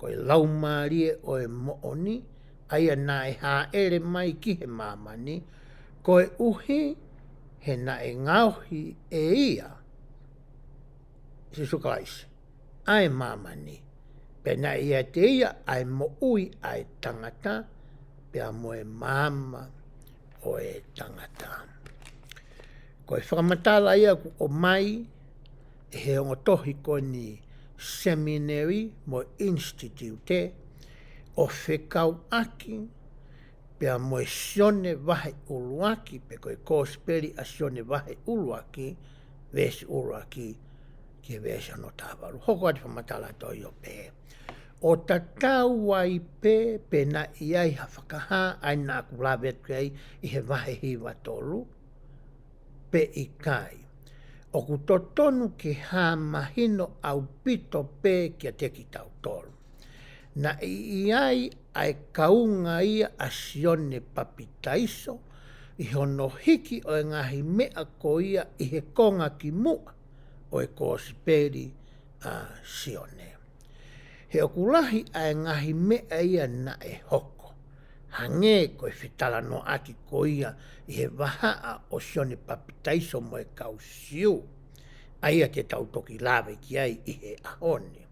ko ʻo e Laumālie ʻo e moʻoni, ʻa ia naʻe hāʻele mai ki he māmani, koeʻuhi he naʻe ngaohi ʻe ia, Sīsū Kalaisi, ʻa e māmani, pea naʻe ʻiate ia ʻa e moʻui ʻa e tangata, pea mo e maama ʻo e tangata. Ko e fakamatala ia kuo ʻomai ʻe he ongo tohi ko eni seminary mo e institute ʻo fekauʻaki pea mo e Sione vahe ʻuluaki, pe ko e Kosipeli ʻa Sione vahe ʻuluaki, veesi ʻuluaki ki he veesi hono taha valu. Hoko atu e fakamatala tohi ʻo pehē: ʻO tatau ai pē pe naʻe ʻi ai ha fakahā ʻa ia naʻa ku lave atu ki ai ʻi he vahe hiva tolu, pe ʻikai, ʻoku totonu ke hā mahino ʻaupito pē kiate kitautolu. Naʻe ʻi ai ʻa e kaunga ia ʻa Sione Papitaiso ʻi hono hiki ʻo e ngaahi meʻa ko ia ʻi he konga ki muʻa ʻo e Kosipeli ʻa Sione. He ʻoku lahi ʻa e ngaahi meʻa ia naʻe hoko, hangē ko e fetalanoaʻaki ko ia ʻi he vahaʻa ʻo Sione Papitaiso mo e kau Siu, ʻa ia te tau toki lave ki ai ʻi he ʻaho ni.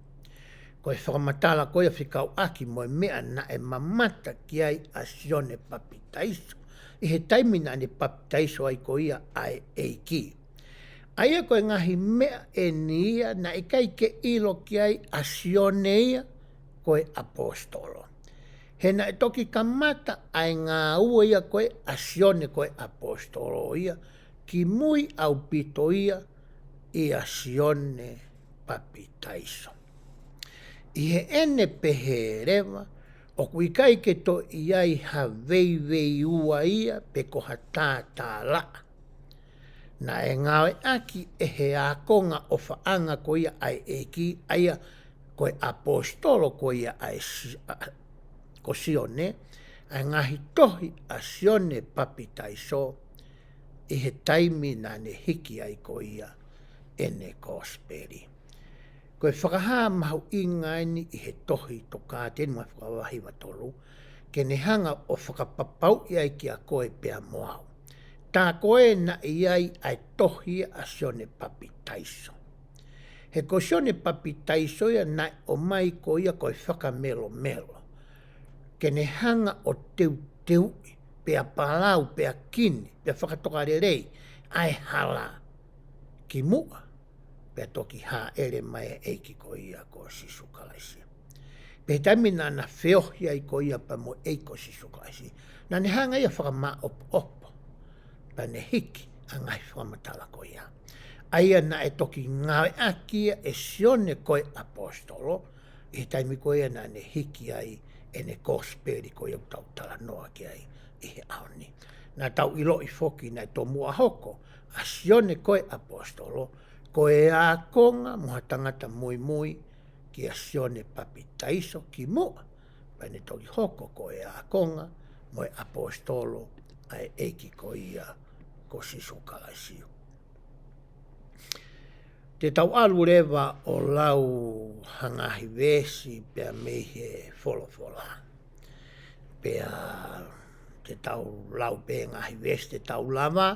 Ko e fakamatala ko ia fekauʻaki mo e meʻa naʻe mamata ki ai ʻa Sione Papitaiso ʻi he taimi naʻa ne papitaiso ai ko ia ʻa e ʻEiki. ʻA ia ko e ngaahi meʻa eni ia naʻe ʻikai ke ʻilo ki ai ʻa Sione ia ko e ʻaposetolo. He naʻe toki kamata ʻa e ngāue ia ko ē ʻa Sione ko e ʻaposetolo ia, kimui ʻaupito ia ʻia Sione Papitaiso. ʻI heʻene pehē leva, ʻoku ʻikai ke toe ʻi ai ha veiveiua ia pe ko ha tātālaʻa. Naʻe ngāueʻaki ʻe he ākonga ʻofaʻanga ko ia ʻa e ʻEiki, ʻa ia ko e ʻaposetolo ko ia ʻa e Si-, ʻa, ko Sione, ʻa e ngaahi tohi ʻa Sione Papitaiso ʻi he taimi naʻa ne hiki ai ko ia ʻene Kosipeli. Ko e fakahā mahuʻinga eni ʻi he tohi Tokāteline mo e Fakahā vahe hiva tolu, ke ne hanga ʻo fakapapauʻi ai kiate koe pea mo au. Tā ko ē naʻe ʻi ai ʻa e tohi ʻa Sione Papitaiso. He ko Sione Papitaiso ia naʻe ʻomai ko ia ko e fakamelomelo, ke ne hanga ʻo teuteuʻi, pea palau, pea kini, pea fakatokalelei ʻa e hala ki muʻa pea toki hāʻele mai e ʻEiki ko ia ko Sīsū Kalaisi. Pea taimi naʻa na feohi ai ko ia pea mo e ʻEiki ko Sīsū Kalaisi, naʻa ne hanga ia ʻo fakamāʻopoʻopo, pea ne hiki ʻa e ngaahi fakamatala ko ia, ʻa ia naʻe toki ngāueʻaki ia ʻe Sione ko e ʻaposetolo ʻi he taimi ko ia naʻa ne hiki ai ʻene Kosipeli ko ia ʻoku tau talanoa ki ai ʻi he ʻaho ni. Naʻa tau ʻiloʻi foki naʻe tomuʻa hoko ʻa Sione ko e ʻaposetolo ko e ākonga mo ha tangata muimui kia Sione Papitaiso ki muʻa pea ne toki hoko ko e ākonga mo e ʻaposetolo ʻa e ʻEiki ko ia ko Sīsū Kalaisi. Te tau ʻalu leva ʻo lau ha ngaahi veesi pea mei he folofola. Pea te tau lau pē ngaahi veesi te tau lava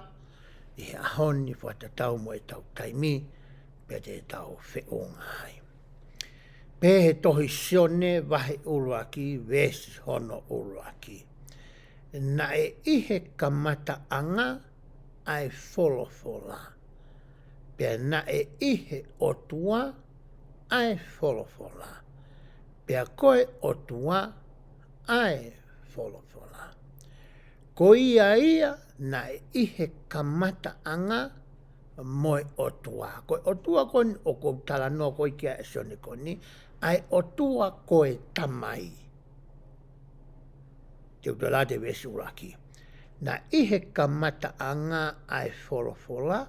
ʻi he ʻaho ni fakatatau mo ʻetau taimi, pea te tau feʻunga ai. Pea he tohi Sione vahe ʻuluaki, veesi hono ʻuluaki. Naʻe ʻi he kamataʻanga ʻa e folofola, pea naʻe ʻi he ʻOtua ʻa e folofola, pea ko e ʻOtua ʻa e folofola. Ko ia ia naʻe ʻi he kamataʻanga mo e ʻOtua. Ko e ʻOtua ko eni ʻoku ou talanoa ko ē ki ai ʻa Sione ko eni, ʻa e ʻOtua ko e Tamai. Te u toe lau atu e veesi ʻuluaki. Naʻe ʻi he kamataʻanga ʻa e folofola,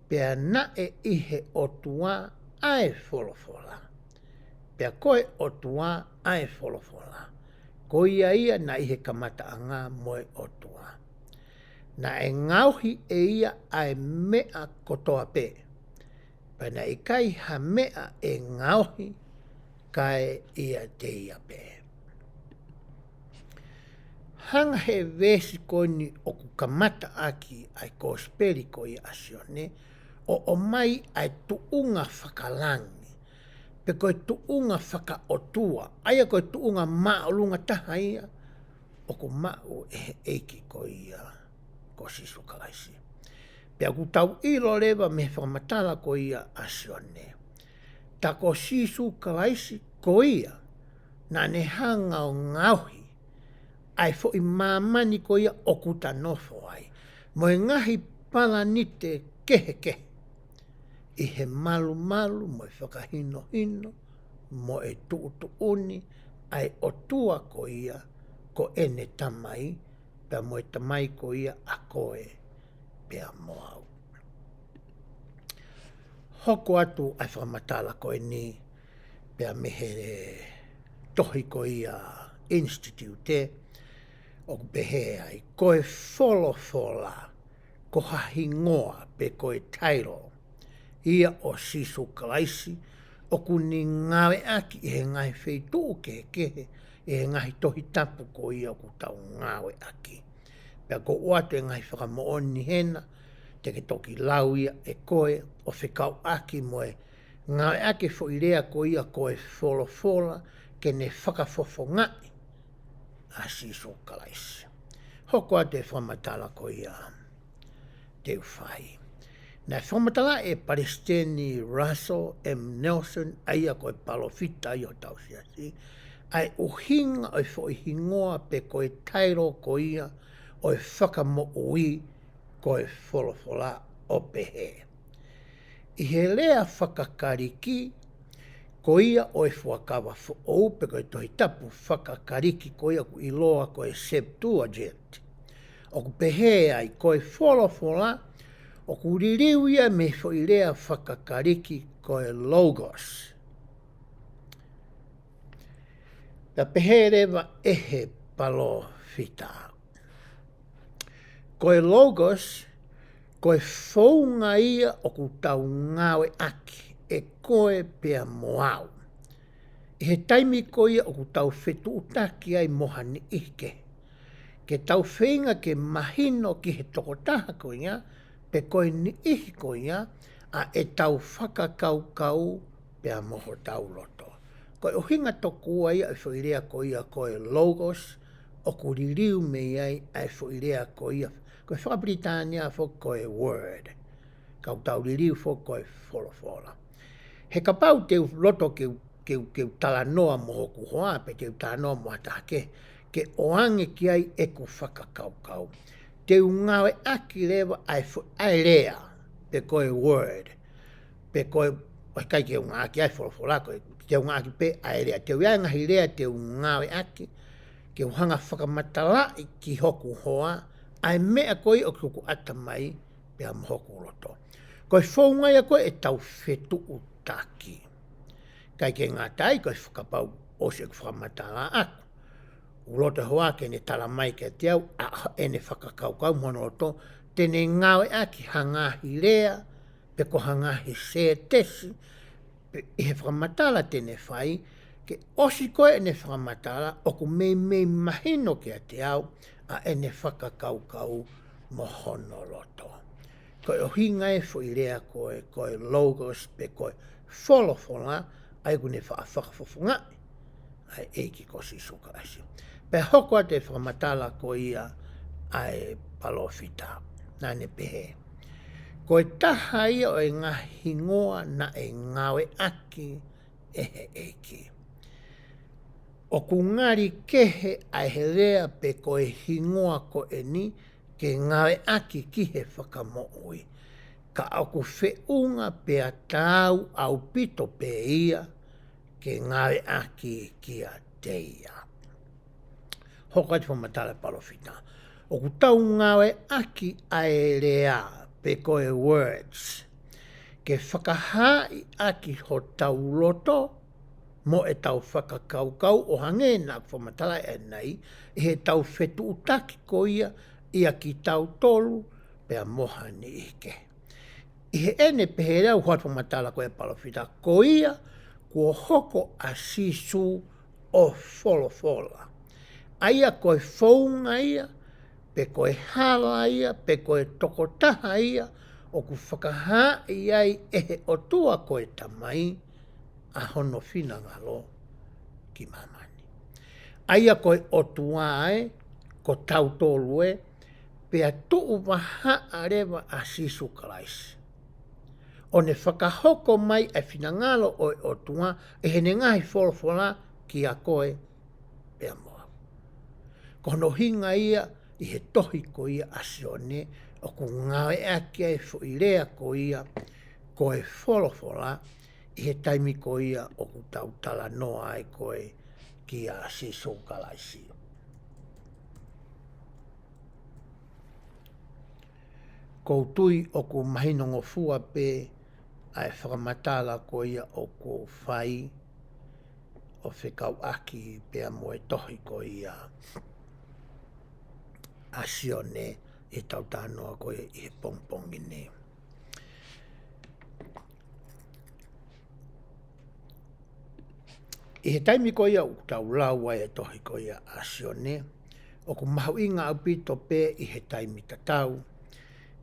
pea naʻe ʻi he ʻOtua ʻa e folofola, pea ko e ʻOtua ʻa e folofola. Ko ia ia naʻe ʻi he kamataʻanga mo e ʻOtua. Naʻe ngaohi ʻe ia ʻa e meʻa kotoa pē, pea naʻe ʻikai ha meʻa ʻe ngaohi kae ʻiate ia pē. Hanga he veesi ko eni ʻoku kamata ʻaki ʻa e kosipeli ko ia ʻa Sione, ʻo ʻomai ʻa e tuʻunga fakalangi, pe ko e tuʻunga fakaʻotua, ʻa ia ko e tuʻunga māʻolunga taha ia ʻoku maʻu ʻe he ʻEiki ko ia ko Sīsū Kalaisi. Pea ʻoku tau ʻilo leva mei he fakamatala ko ia ʻa Sione, tā ko Sīsū Kalaisi ko ia naʻa ne hanga ʻo ngaohi ʻa e foʻi māmani ko ia ʻoku ta nofo ai, mo e ngaahi palanite kehekehe, ʻi he malumalu mo e fakahinohino mo e tuʻutuʻuni ʻa e ʻOtua ko ia ko ʻene Tamai, pea mo e Tamai ko ia ʻa koe pea mo au. Hoko atu ʻa e fakamatala ko eni pea mei he tohi ko ia Institute, ʻoku pehē ai, ko e folofola, ko ha hingoa pe ko e title ia ʻo Sīsū Kalaisi, ʻoku ne ngāueʻaki ʻi he ngaahi feituʻu kehekehe, ʻi he ngaahi tohi tapu ko ia ʻoku tau ngāueʻaki. Pea ʻoku ou ʻoatu e ngaahi fakamoʻoni hena, te ke toki lau ia ʻe koe, ʻo fekauʻaki mo e ngāueʻaki e foʻi lea ko ia ko e folofola, ke ne fakafofongaʻi ʻa Sīsū Kalaisi. Hoko atu e fakamatala ko ia te u fai. Naʻe fakamatala ʻe Palesiteni Russell M. Nelson, ʻa ia ko e palōfita ia ʻo hotau siasi, ʻa e ʻuhinga ʻo e foʻi hingoa pe ko e title ko ia ʻo e Fakamoʻui, ko e folofola, ʻo pehē. ʻI he lea fakaKalisi, ko ia ʻo e Fuakava Foʻou pe ko e Tohi Tapu fakaKalisi ko ia ʻoku ʻiloa ko e Septuagint, ʻoku pehē ai ko e folofola, ʻoku liliu ia mei he foʻi lea fakaKalisi ko e logos. Pea pehē leva ʻe he palōfita, ko e logos, ko e founga ia ʻoku tau ngāueʻaki ʻe koe pea mo au ʻi he taimi ko ia ʻoku tau fetuʻutaki ai mo ha niʻihi kehe, ke tau feinga ke mahino ki he tokotaha ko ia, pe ko e niʻihi ko ia, ʻa ʻetau fakakaukau pea mo hotau loto. Ko e ʻuhinga tokua ia ʻo e foʻi lea ko ia ko e logos, ʻoku liliu mei ai ʻa e foʻi lea ko ia, ko e fakapilitānia foki ko e word, ka ʻoku tau liliu foki ko e folofola. He kapau te u loto ke u, ke u, ke u talanoa mo hoku hoa, pe te u talanoa mo ha taha kehe, ke ʻoange ki ai ʻeku fakakaukau, te u ngāueʻaki leva ʻa e fo-, ʻa e lea, pe ko e word, pe ko e, ʻoku ʻikai ke u ngāueʻaki ʻa e folofola, ko e, te u ngāueʻaki pē ʻa e lea, te u ʻi ai e ngaahi lea te u ngāueʻaki, ke u hanga ʻo fakamatalaʻi ki hoku hoa ʻa e meʻa ko ia ʻoku ʻatamai pea mo hoku loto. Ko e founga ia ko ē ʻetau fetuʻutaki. ʻIkai ke ngata ai, ko e fakapapau ʻosi ʻeku fakamatala ʻaku, ʻoku loto e hoa ke ne tala mai kiate au ʻa ʻene fakakaukau mo hono loto, te ne ngāueʻaki ha ngaahi lea, pe ko ha ngaahi sētesi, pe ʻi he fakamatala te ne fai, ke ʻosi ko ē ʻene fakamatala, ʻoku meimei mahino kiate au ʻa ʻene fakakaukau mo hono loto. Ko e ʻuhinga e foʻi lea ko e, ko e logos pe ko e folofola, ʻa ia ʻoku ne faʻa fakafofongaʻi ʻa e ʻEiki ko Sīsū Kalaisi. Pea hoko atu e fakamatala ko ia ʻa e palōfita, naʻa ne pehē, ko e taha ia ʻo e ngaahi hingoa naʻe ngāueʻaki ʻe he ʻEiki. ʻOku ngali kehe ʻa e lea pe ko e hingoa ko eni ke ngāueʻaki ki he Fakamoʻui, ka ʻoku feʻunga pea taau ʻaupito pē ia ke ngāueʻaki kiate ia. Hoko atu e fakamatala e palōfita, ʻoku tau ngāueʻaki ʻa e lea pe ko e words ke fakahaaʻi ʻaki hotau loto mo ʻetau fakakaukau, ʻo hangē naʻa ku fakamatalaʻi ʻanenai, ʻi heʻetau fetuʻutaki ko ia ʻia kitautolu pea mo ha niʻihi kehe. ʻI heʻene pehē leva, ʻoku hoko atu e fakamatala ko ē ʻa e palōfita, ko ia, kuo hoko ʻa Sīsū ʻo folofola. ʻA ia ko e founga ia, pe ko e hala ia, pe ko e tokotaha ia, ʻoku fakahaaʻi ai ʻe he ʻOtua ko e Tamai ʻa hono finangalo ki māmani. ʻA ia ko e ʻOtua ē, ko tautolu ē, pea tuʻu vahaʻa leva ʻa Sīsū Kalaisi. ʻO ne fakahoko mai ʻa e finangalo ʻo e ʻOtua, ʻi heʻene ngaahi folofola kiate koe pea mo au. Ko hono ʻuhinga ia ʻi he tohi ko ia ʻa Sione, ʻoku ngāueʻaki ai e foʻi lea ko ia, ko e folofola, ʻi he taimi ko ia ʻoku tau talanoa ai ko ē kia Sīsū Kalaisi. ʻOku ou tui ʻoku mahinongofua pē ʻa e fakamatala ko ia ʻoku ou fai ʻo fekauʻaki pea mo e tohi ko ia ʻa Sione ʻi heʻetau talanoa ko ia ʻi he pongipongi ni. ʻI he taimi ko ia ʻoku tau lau ai e tohi ko ia ʻa Sione, ʻoku mahuʻinga ʻaupito pē ʻi he taimi tatau,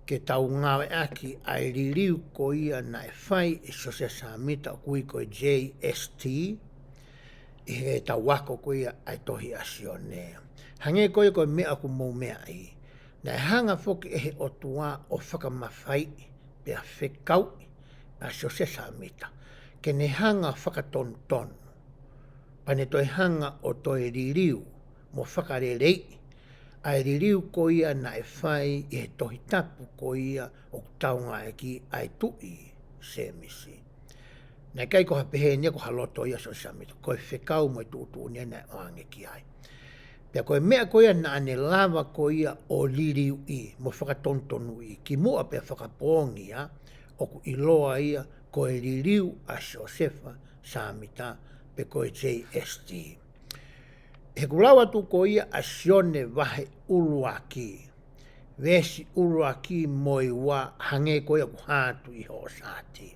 ke tau ngāueʻaki ʻa e liliu ko ia naʻe fai ʻe Siosefa Sāmita ʻoku ui ko e J S T, ʻi heʻetau ako ko ia ʻa e tohi ʻa Sione. Hangē ko ia ko e meʻa ʻoku mou meaʻi, naʻe hanga foki ʻe he ʻOtua ʻo fakamafaiʻi pea fekauʻi ʻa Siosefa Sāmita, ke ne hanga fakatonutonu, pea ne toe hanga ʻo toe liliu mo fakaleleiʻi ʻa e liliu ko ia naʻe fai ʻi he tohi tapu ko ia ʻoku tau ngāueʻaki ʻa e Tuʻi Sēmisi. Naʻe ʻikai ko ha pehē ni ia ko ha loto ia ʻa Siosefa Sāmita, ko e fekau mo e tuʻutuʻuni ia naʻe ʻoange ki ai. Pea ko e meʻa ko ia naʻa ne lava ko ia ʻo liliuʻi mo fakatonutonuʻi, kimuʻa pea fakapoongi ia, ʻoku ʻiloa ia ko e liliu ʻa Siosefa Sāmita, pe ko e J S T. He ʻoku lau atu ko ia ʻa Sione vahe ʻuluaki, veesi ʻuluaki mo e ua, hangē ko ia ʻoku hā atu ʻi hoʻo saati.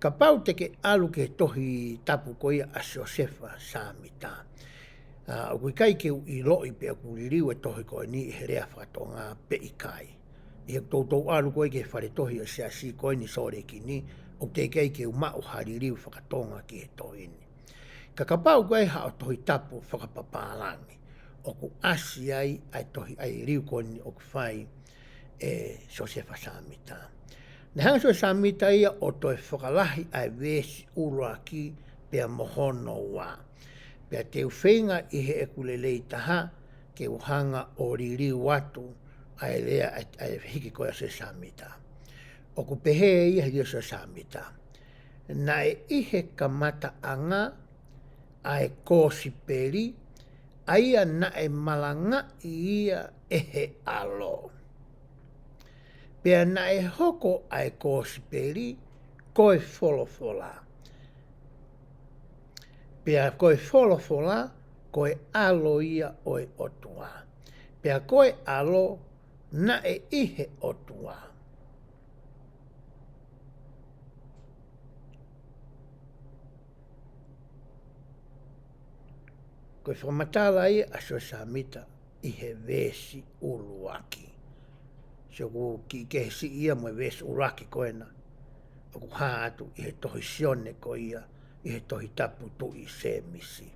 Kapau te ke ʻalu ki he tohi tapu ko ia ʻa Siosefa Sāmita, ʻa, ʻoku ʻikai ke u ʻiloʻi pe ʻoku liliu e tohi ko eni ʻi he lea faka-Tonga pe ʻikai. ʻI heʻeku toutou ʻalu ko ē ki he fale tohi ʻo e Siasi ko eni Sōleki ni, ʻoku teʻeki ai ke u maʻu ha liliu faka-Tonga ki he tohi ni. Ka kapau ko e hā haʻo tohi tapu fakapapālangi, ʻoku ʻasi ai ʻa e tohi, ʻa e liliu ko eni ʻoku fai ʻe Siosefa Sāmita. Naʻe hanga ʻe Siosefa Sāmita ia ʻo toe fakalahi ʻa e veesi ʻuluaki pea mo hono ua. Pea te u feinga ʻi heʻeku lelei taha ke u hanga ʻo liliu atu ʻa e lea ʻa e, ʻa e hiki ko ia ʻa Siosefa Sāmita. ʻOku pehē ia he lea ʻa Siosefa Sāmita: Naʻe ʻi he kamataʻanga ʻa e kosipeli, ʻa ia naʻe malangaʻi ia ʻe he ʻAlo. Pea naʻe hoko ʻa e kosipeli ko e folofola. Pea ko e folofola ko e ʻAlo ia ʻo e ʻOtua. Pea ko e ʻAlo naʻe ʻi he ʻOtua. Ko e fakamatala ia ʻa Siosefa Sāmita ʻi he veesi ʻuluaki. Sio, ʻoku kiʻi kehe siʻi ia mo e veesi ʻuluaki ko ena ʻoku hā atu ʻi he tohi Sione ko ia, ʻi he tohi tapu Tuʻi Sēmisi.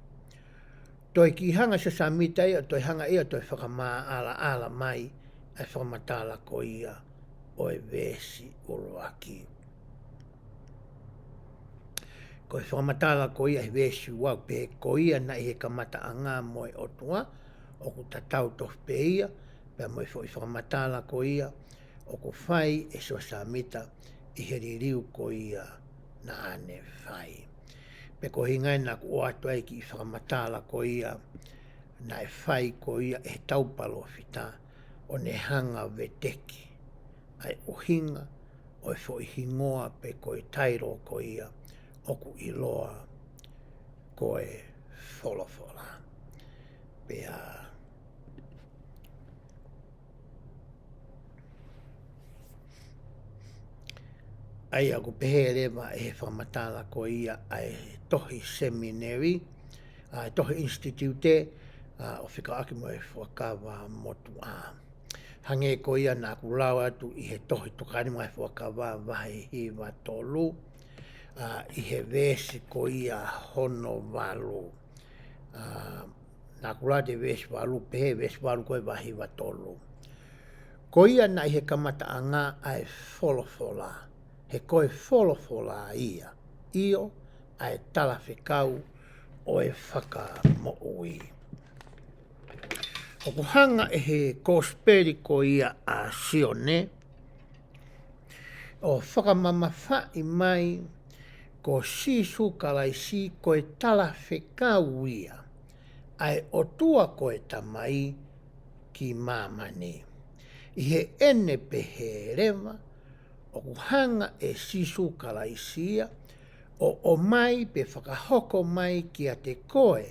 Toe kiʻi hanga ʻe Siosefa Sāmita ia, toe hanga ia, toe fakamaʻalaʻala mai ʻa e fakamatala ko ia ʻo e veesi ʻuluaki. Ko e fakamatala ko ia he veesi ua, pehē: Ko ia naʻe ʻi he kamataʻanga mo e ʻOtua, ʻoku tatau tofu pē ia pea mo e foʻi fakamatala ko ia ʻoku fai ʻe Siosefa Sāmita ʻi he liliu ko ia naʻa ne fai. Pea ko e ʻuhinga ia naʻa ku ʻoatu ai e kiʻi fakamatala ko ia naʻe fai ko ia ʻe he tau palōfita, ʻo ne hanga veteki ʻa e ʻuhinga ʻo e foʻi hingoa pe ko e tailo ko ia ʻoku ʻiloa ko e folofola. Pea ʻA ia ʻoku pehē leva ʻe he fakamatala ko ia ʻa e tohi seminary, ʻa e tohi institute, ʻa, ʻo fekauʻaki mo e Fuakava Motuʻa. Hangē ko ia naʻa ku lau atu ʻi he tohi Tokāteline mo e Fuakava vahe hiva tolu, ʻa, ʻi he veesi ko ia hono valu. ʻA, naʻa ku lau atu e veesi valu, pehē veesi valu ko e vahe hiva tolu. Ko ia naʻe ʻi he kamataʻanga ʻa e folofola, he ko e folofola ia, ʻio, ʻa e talafekau ʻo e fakamoʻui. ʻOku hanga ʻe he kosipeli ko ia ʻa Sione ʻo fakamamafaʻi mai ko Sīsū Kalaisi ko e talafekau ia ʻa e ʻOtua ko e Tamai ki māmani. ʻI heʻene pehē leva, ʻoku hanga ʻe Sīsū Kalaisi ia ʻo ʻomai pe fakahoko mai kiate koe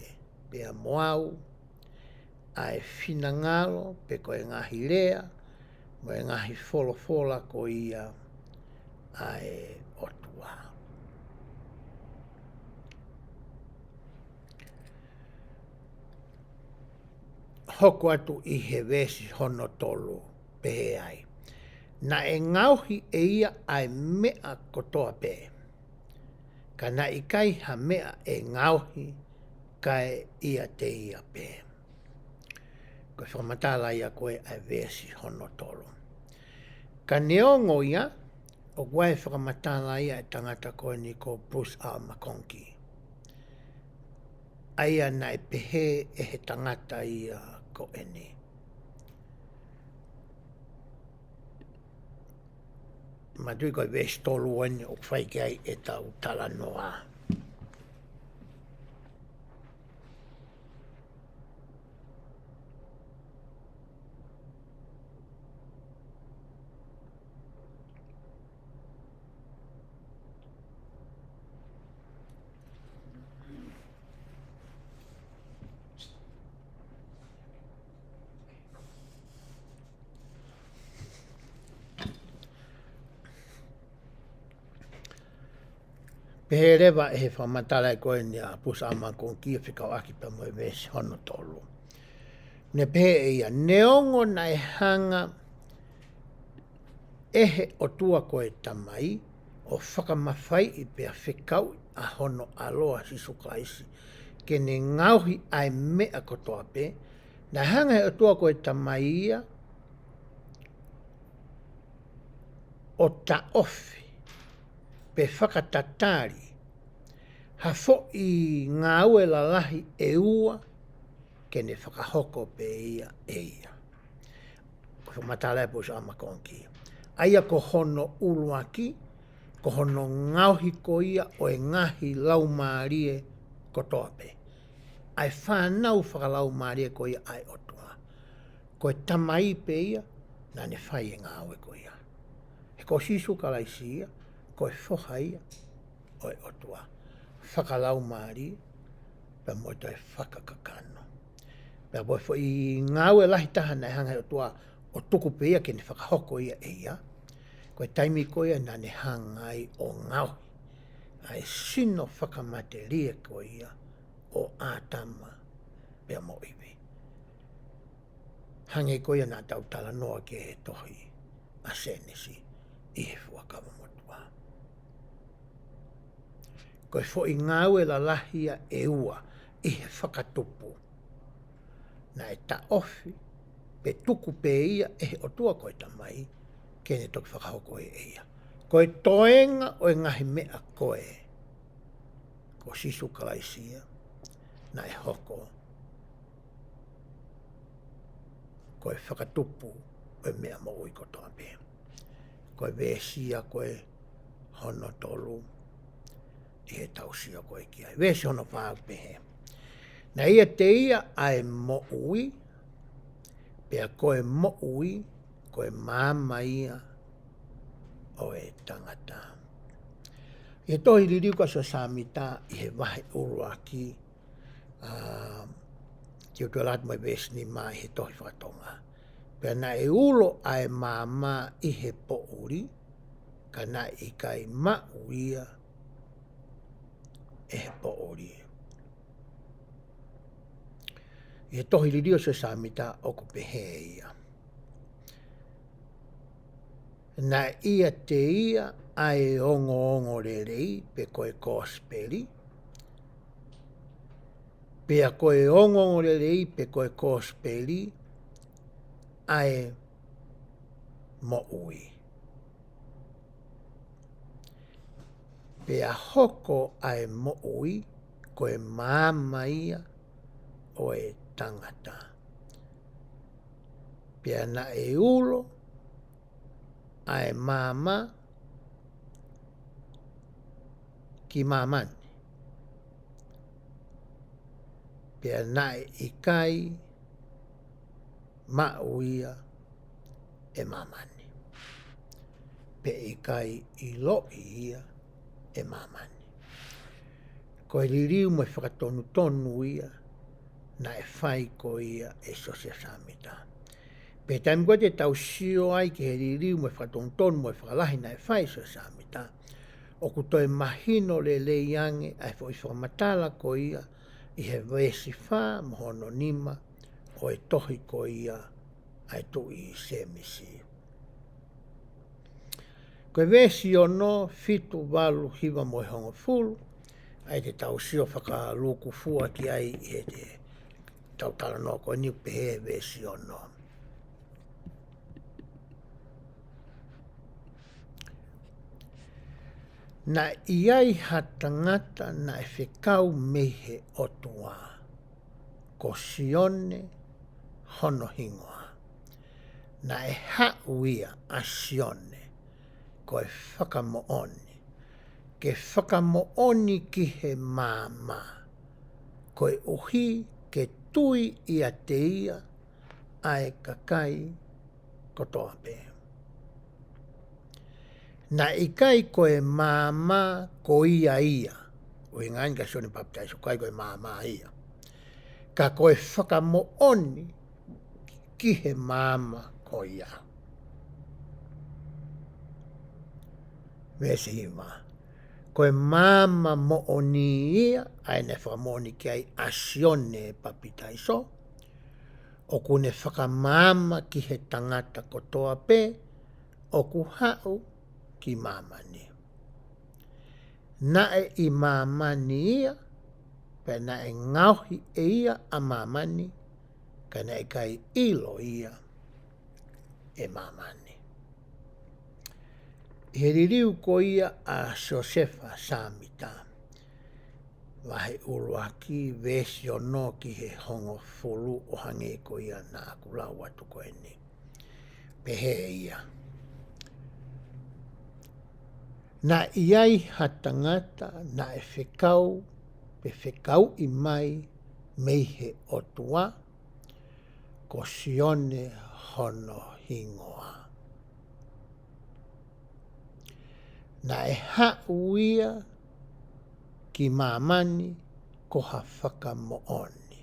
pea mo au ʻa e finangalo pe ko e ngaahi lea mo e ngaahi folofola ko ia ʻa e ʻOtua. Hoko atu ʻi he veesi hono tolu, pehē ai: Naʻe ngaohi ʻe ia ʻa e meʻa kotoa pē, ka naʻe ʻikai ha meʻa ʻe ngaohi kae ʻiate ia pē. Ko e fakamatala ia ko ē ʻa e veesi hono tolu. Ka neongo ia, ʻoku ʻi ai e fakamatala ia ʻa e tangata ko eni ko Bruce R. McConkie, ʻa ia naʻe pehē ʻe he tangata ia ko eni. Manatuʻi ko e veesi tolu eni ʻoku fai ki ai ʻetau talanoa. Pehē leva ʻe he fakamatala ko eni ʻa Bruce R. McConkie ʻo fekauʻaki pea mo e veesi hono tolu. Naʻe pehē ʻe ia, neongo naʻe hanga ʻe he ʻOtua ko e Tamai ʻo fakamafaiʻi pea fekauʻi ʻa hono ʻAlo ʻa Sīsū Kalaisi ke ne ngaohi ʻa e meʻa kotoa pē, naʻe hanga ʻe he ʻOtua ko e Tamai ia ʻo taʻofi pe fakatatali ha foʻi ngāue lalahi ʻe ua ke ne fakahoko pē ia ʻe ia. Ko e fakamatala ʻa Bruce R. McConkie. ʻA ia ko hono ʻuluaki, ko hono ngaohi ko ia ʻo e ngaahi laumālie kotoa pē. ʻA e fānau fakalaumālie ko ia ʻa e ʻOtua. Ko e Tamai pē ia naʻa ne fai e ngāue ko ia. He ko Sīsū Kalaisi ia, ko e Foha ia ʻo e ʻOtua fakalaumālie, pea mo e toe fakakakano. Pea ko e foʻi ngāue lahi taha naʻe hanga ʻe he ʻOtua ʻo tuku pē ia ke ne fakahoko ia ʻe ia, ko e taimi ko ia naʻa ne hanga ai ʻo ngaohi ʻa e sino fakamatelie ko ia ʻo ʻĀtama pea mo ʻIvi. Hangē ko ia naʻa tau talanoa ki he tohi ʻa Sēnesi ʻi he Fuakava Motuʻa. Ko e foʻi ngāue lalahi ia ʻe ua ʻi he fakatupu, naʻe taʻofi pe tuku pē ia ʻe he ʻOtua ko e Tamai ke ne toki fakahoko ʻe ia. Ko e toenga ʻo e ngaahi meʻa ko ē, ko Sīsū Kalaisi ia naʻe hoko ko e fakatupu ʻo e meʻa moʻui kotoa pē. Ko e veesi ia ko ē hono tolu ʻi heʻetau sio ko ē ki ai. Veesi hono fā ʻoku pehē: Naʻe ʻiate ia ʻa e moʻui, pea ko e moʻui ko e maama ia ʻo e tangata. ʻI he tohi liliu ko ē ʻa Siosefa Sāmita ʻi he vahe ʻuluaki, ʻa, te u toe lau atu mo e veesi nima ʻi he tohi faka-Tonga. Pea naʻe ulo ʻa e maama ʻi he poʻuli, ka naʻe ʻikai maʻu ia ʻe he poʻuli. ʻI he tohi liliu ʻa Siosefa Sāmita ʻoku pehē ia. Naʻe ʻiate ia ʻa e ongoongolelei pe ko e kosipeli, pea ko e ongoongolelei pe ko e kosipeli ʻa e moʻui. Pea hoko ʻa e moʻui ko e maama ia ʻo e tangata. Pea naʻe ulo ʻa e maama ki māmani. Pea naʻe ʻikai maʻu ia ʻe māmani. Pea ʻikai ʻiloʻi ia ʻe māmani. Ko e liliu mo e fakatonutonu ia naʻe fai ko ia ʻe Siosefa Sāmita. Pea taimi ko ē te tau sio ai ki he liliu mo e fakatonutonu mo e fakalahi naʻe fai ʻe Siosefa Sāmita, ʻoku toe mahino lelei ange ʻa e foʻi fakamatala ko ia ʻi he veesi fā mo hono nima ʻo e tohi ko ia ʻa e Tuʻi Sēmisi. Ko e veesi ono, fitu, valu, hiva mo e hongofulu, ʻa ia te tau sio fakalūkufua ki ai ʻi he te tau talanoa ko eni, pehē veesi ono. Naʻe ʻi ai ha tangata naʻe fekau mei he ʻOtua, ko Sione hono hingoa. Naʻe haʻu ia ʻa Sione, ko e fakamoʻoni, ke fakamoʻoni ki he maama, koeʻuhi ke tui ʻiate ia ʻa e kakai kotoa pē. Naʻe ʻikai ko e maama ko ia ia, ʻuhinga eni kia Sione Papitaiso, ʻikai ko e maama ia. Ka ko e fakamoʻoni ki he maama ko ia. Veesi hiva. Ko e maama moʻoni ia, ʻa ia naʻe fakamoʻoni ki ai ʻa Sione Papitaiso, ʻoku ne fakamaama ki he tangata kotoa pē ʻoku haʻu ki māmani. Naʻe ʻi māmani ia, pea naʻe ngaohi ʻe ia ʻa māmani, ka naʻe ʻikai ʻilo ia ʻe māmani. ʻI he liliu ko ia ʻa Siosefa Sāmita, vahe ʻuluaki, veesi ono ki he hongofulu, ʻo hangē ko ia naʻa ku lau atu ko eni, pehē ia. Naʻe ʻi ai ha tangata naʻe fekau, pe fekauʻi mai mei he ʻOtua, ko Sione hono hingoa. Naʻe haʻu ia ki māmani ko ha fakamoʻoni.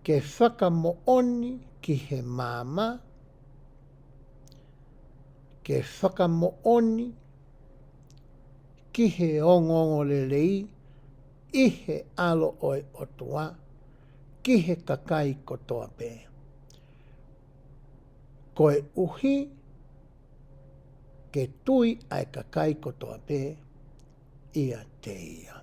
Ke fakamoʻoni ki he maama, ke fakamoʻoni ki he ongoongolelei ʻi he ʻAlo ʻo e ʻOtua ki he kakai kotoa pē. Koeʻuhi ke tui ʻa e kakai kotoa pē ʻiate ia.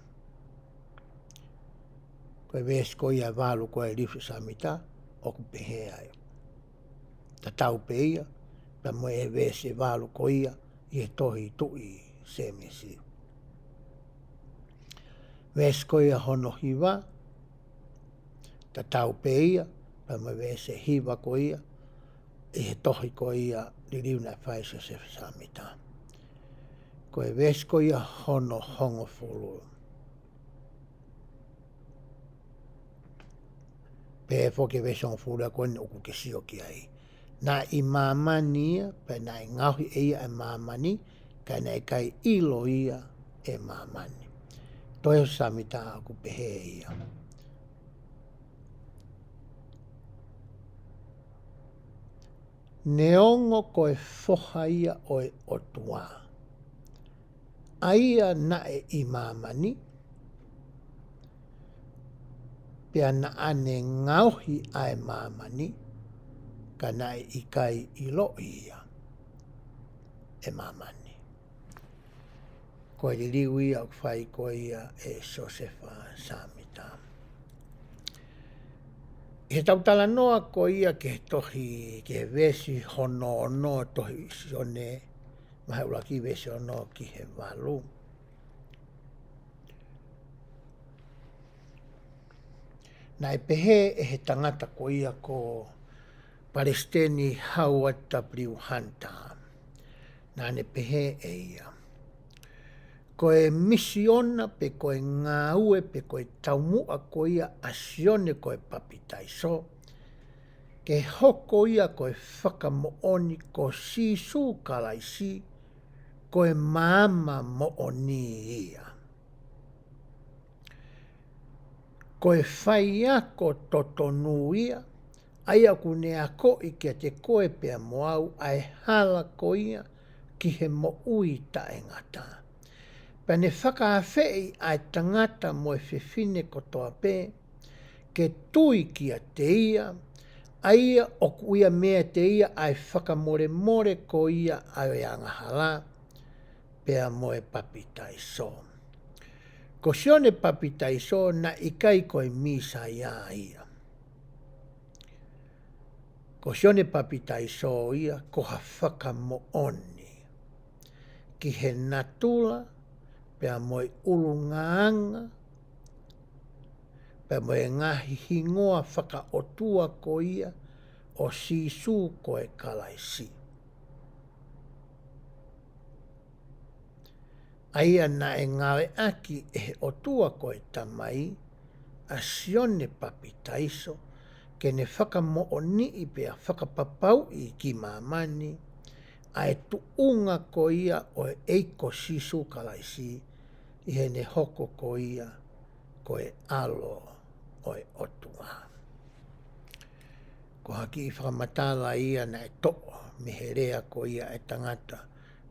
Ko e veesi ko ia valu ko e liliu ʻa Siosefa Sāmita, ʻoku pehē ai. Tatau pē ia pea mo e veesi valu ko ia ʻi he tohi Tuʻi Sēmisi. Veesi ko ia hono hiva, tatau pē ia pea mo e veesi hiva ko ia ʻi he tohi ko ia liliu naʻe fai ʻe Siosefa Sāmita. Ko e veesi ko ia hono hongofulu. Pea foki e veesi hongofulu ko eni ʻoku ke sio ki ai. Naʻe ʻi māmani ia, pea naʻe ngaohi ʻe ia ʻa māmani, ka naʻe ʻikai ʻilo ia ʻe māmani. Tohi ʻa Siosefa Sāmita ʻoku pehē ia. Neongo ko e Foha ia ʻo e ʻOtua, ʻa ia naʻe ʻi māmani, pea naʻa ne ngaohi ʻa e māmani, ka naʻe ʻikai ʻiloʻi ia ʻe māmani. Ko e liliu ia ʻoku fai ko ia ʻe Siosefa Sāmita. ʻI heʻetau talanoa ko ia ki he tohi, ki he veesi hono ono, tohi Sione, vahe ʻuluaki veesi ono ki he valu. Naʻe pehē ʻe he tangata ko ia ko Palesiteni Howard W. Hunter. Naʻa ne pehē ʻe ia, ko e misiona pe ko e ngāue pe ko e taumuʻa ko ia ʻa Sione ko e Papitaiso, ke hoko ia ko e fakamoʻoni ko Sīsū Kalaisi, ko e maama moʻoni ia. Ko e faiako totonu ia, ʻa ia ʻoku ne akoʻi kiate koe pea mo au ʻa e hala ko ia ki he moʻui taʻengata. Pea ne fakaafeʻi ʻa e tangata mo e fefine kotoa pē, ke tui kiate ia, ʻa ia ʻoku ʻia meiate ia ʻa e fakamolemole ko ia ʻa e angahala, pea mo e papitaiso. Ko Sione Papitaiso naʻe ʻikai ko e Mīsaia ia. Ko Sione Papitaiso ia ko ha fakamoʻoni ki he natula, pea mo e ʻulungaanga, pea mo e ngaahi hingoa fakaʻotua ko ia ʻo Sīsū ko e Kalaisi. ʻA ia naʻe ngāueʻaki ʻe he ʻOtua ko e Tamai ʻa Sione Papitaiso, ke ne fakamoʻoniʻi pea fakapapauʻi ki māmani ʻa e tuʻunga ko ia ʻo e ʻEiki ko Sīsū Kalaisi, ʻi heʻene hoko ko ia ko e ʻAlo ʻo e ʻOtua. Ko ha kiʻi fakamatala ia naʻe toʻo mei he lea ko ia ʻa e tangata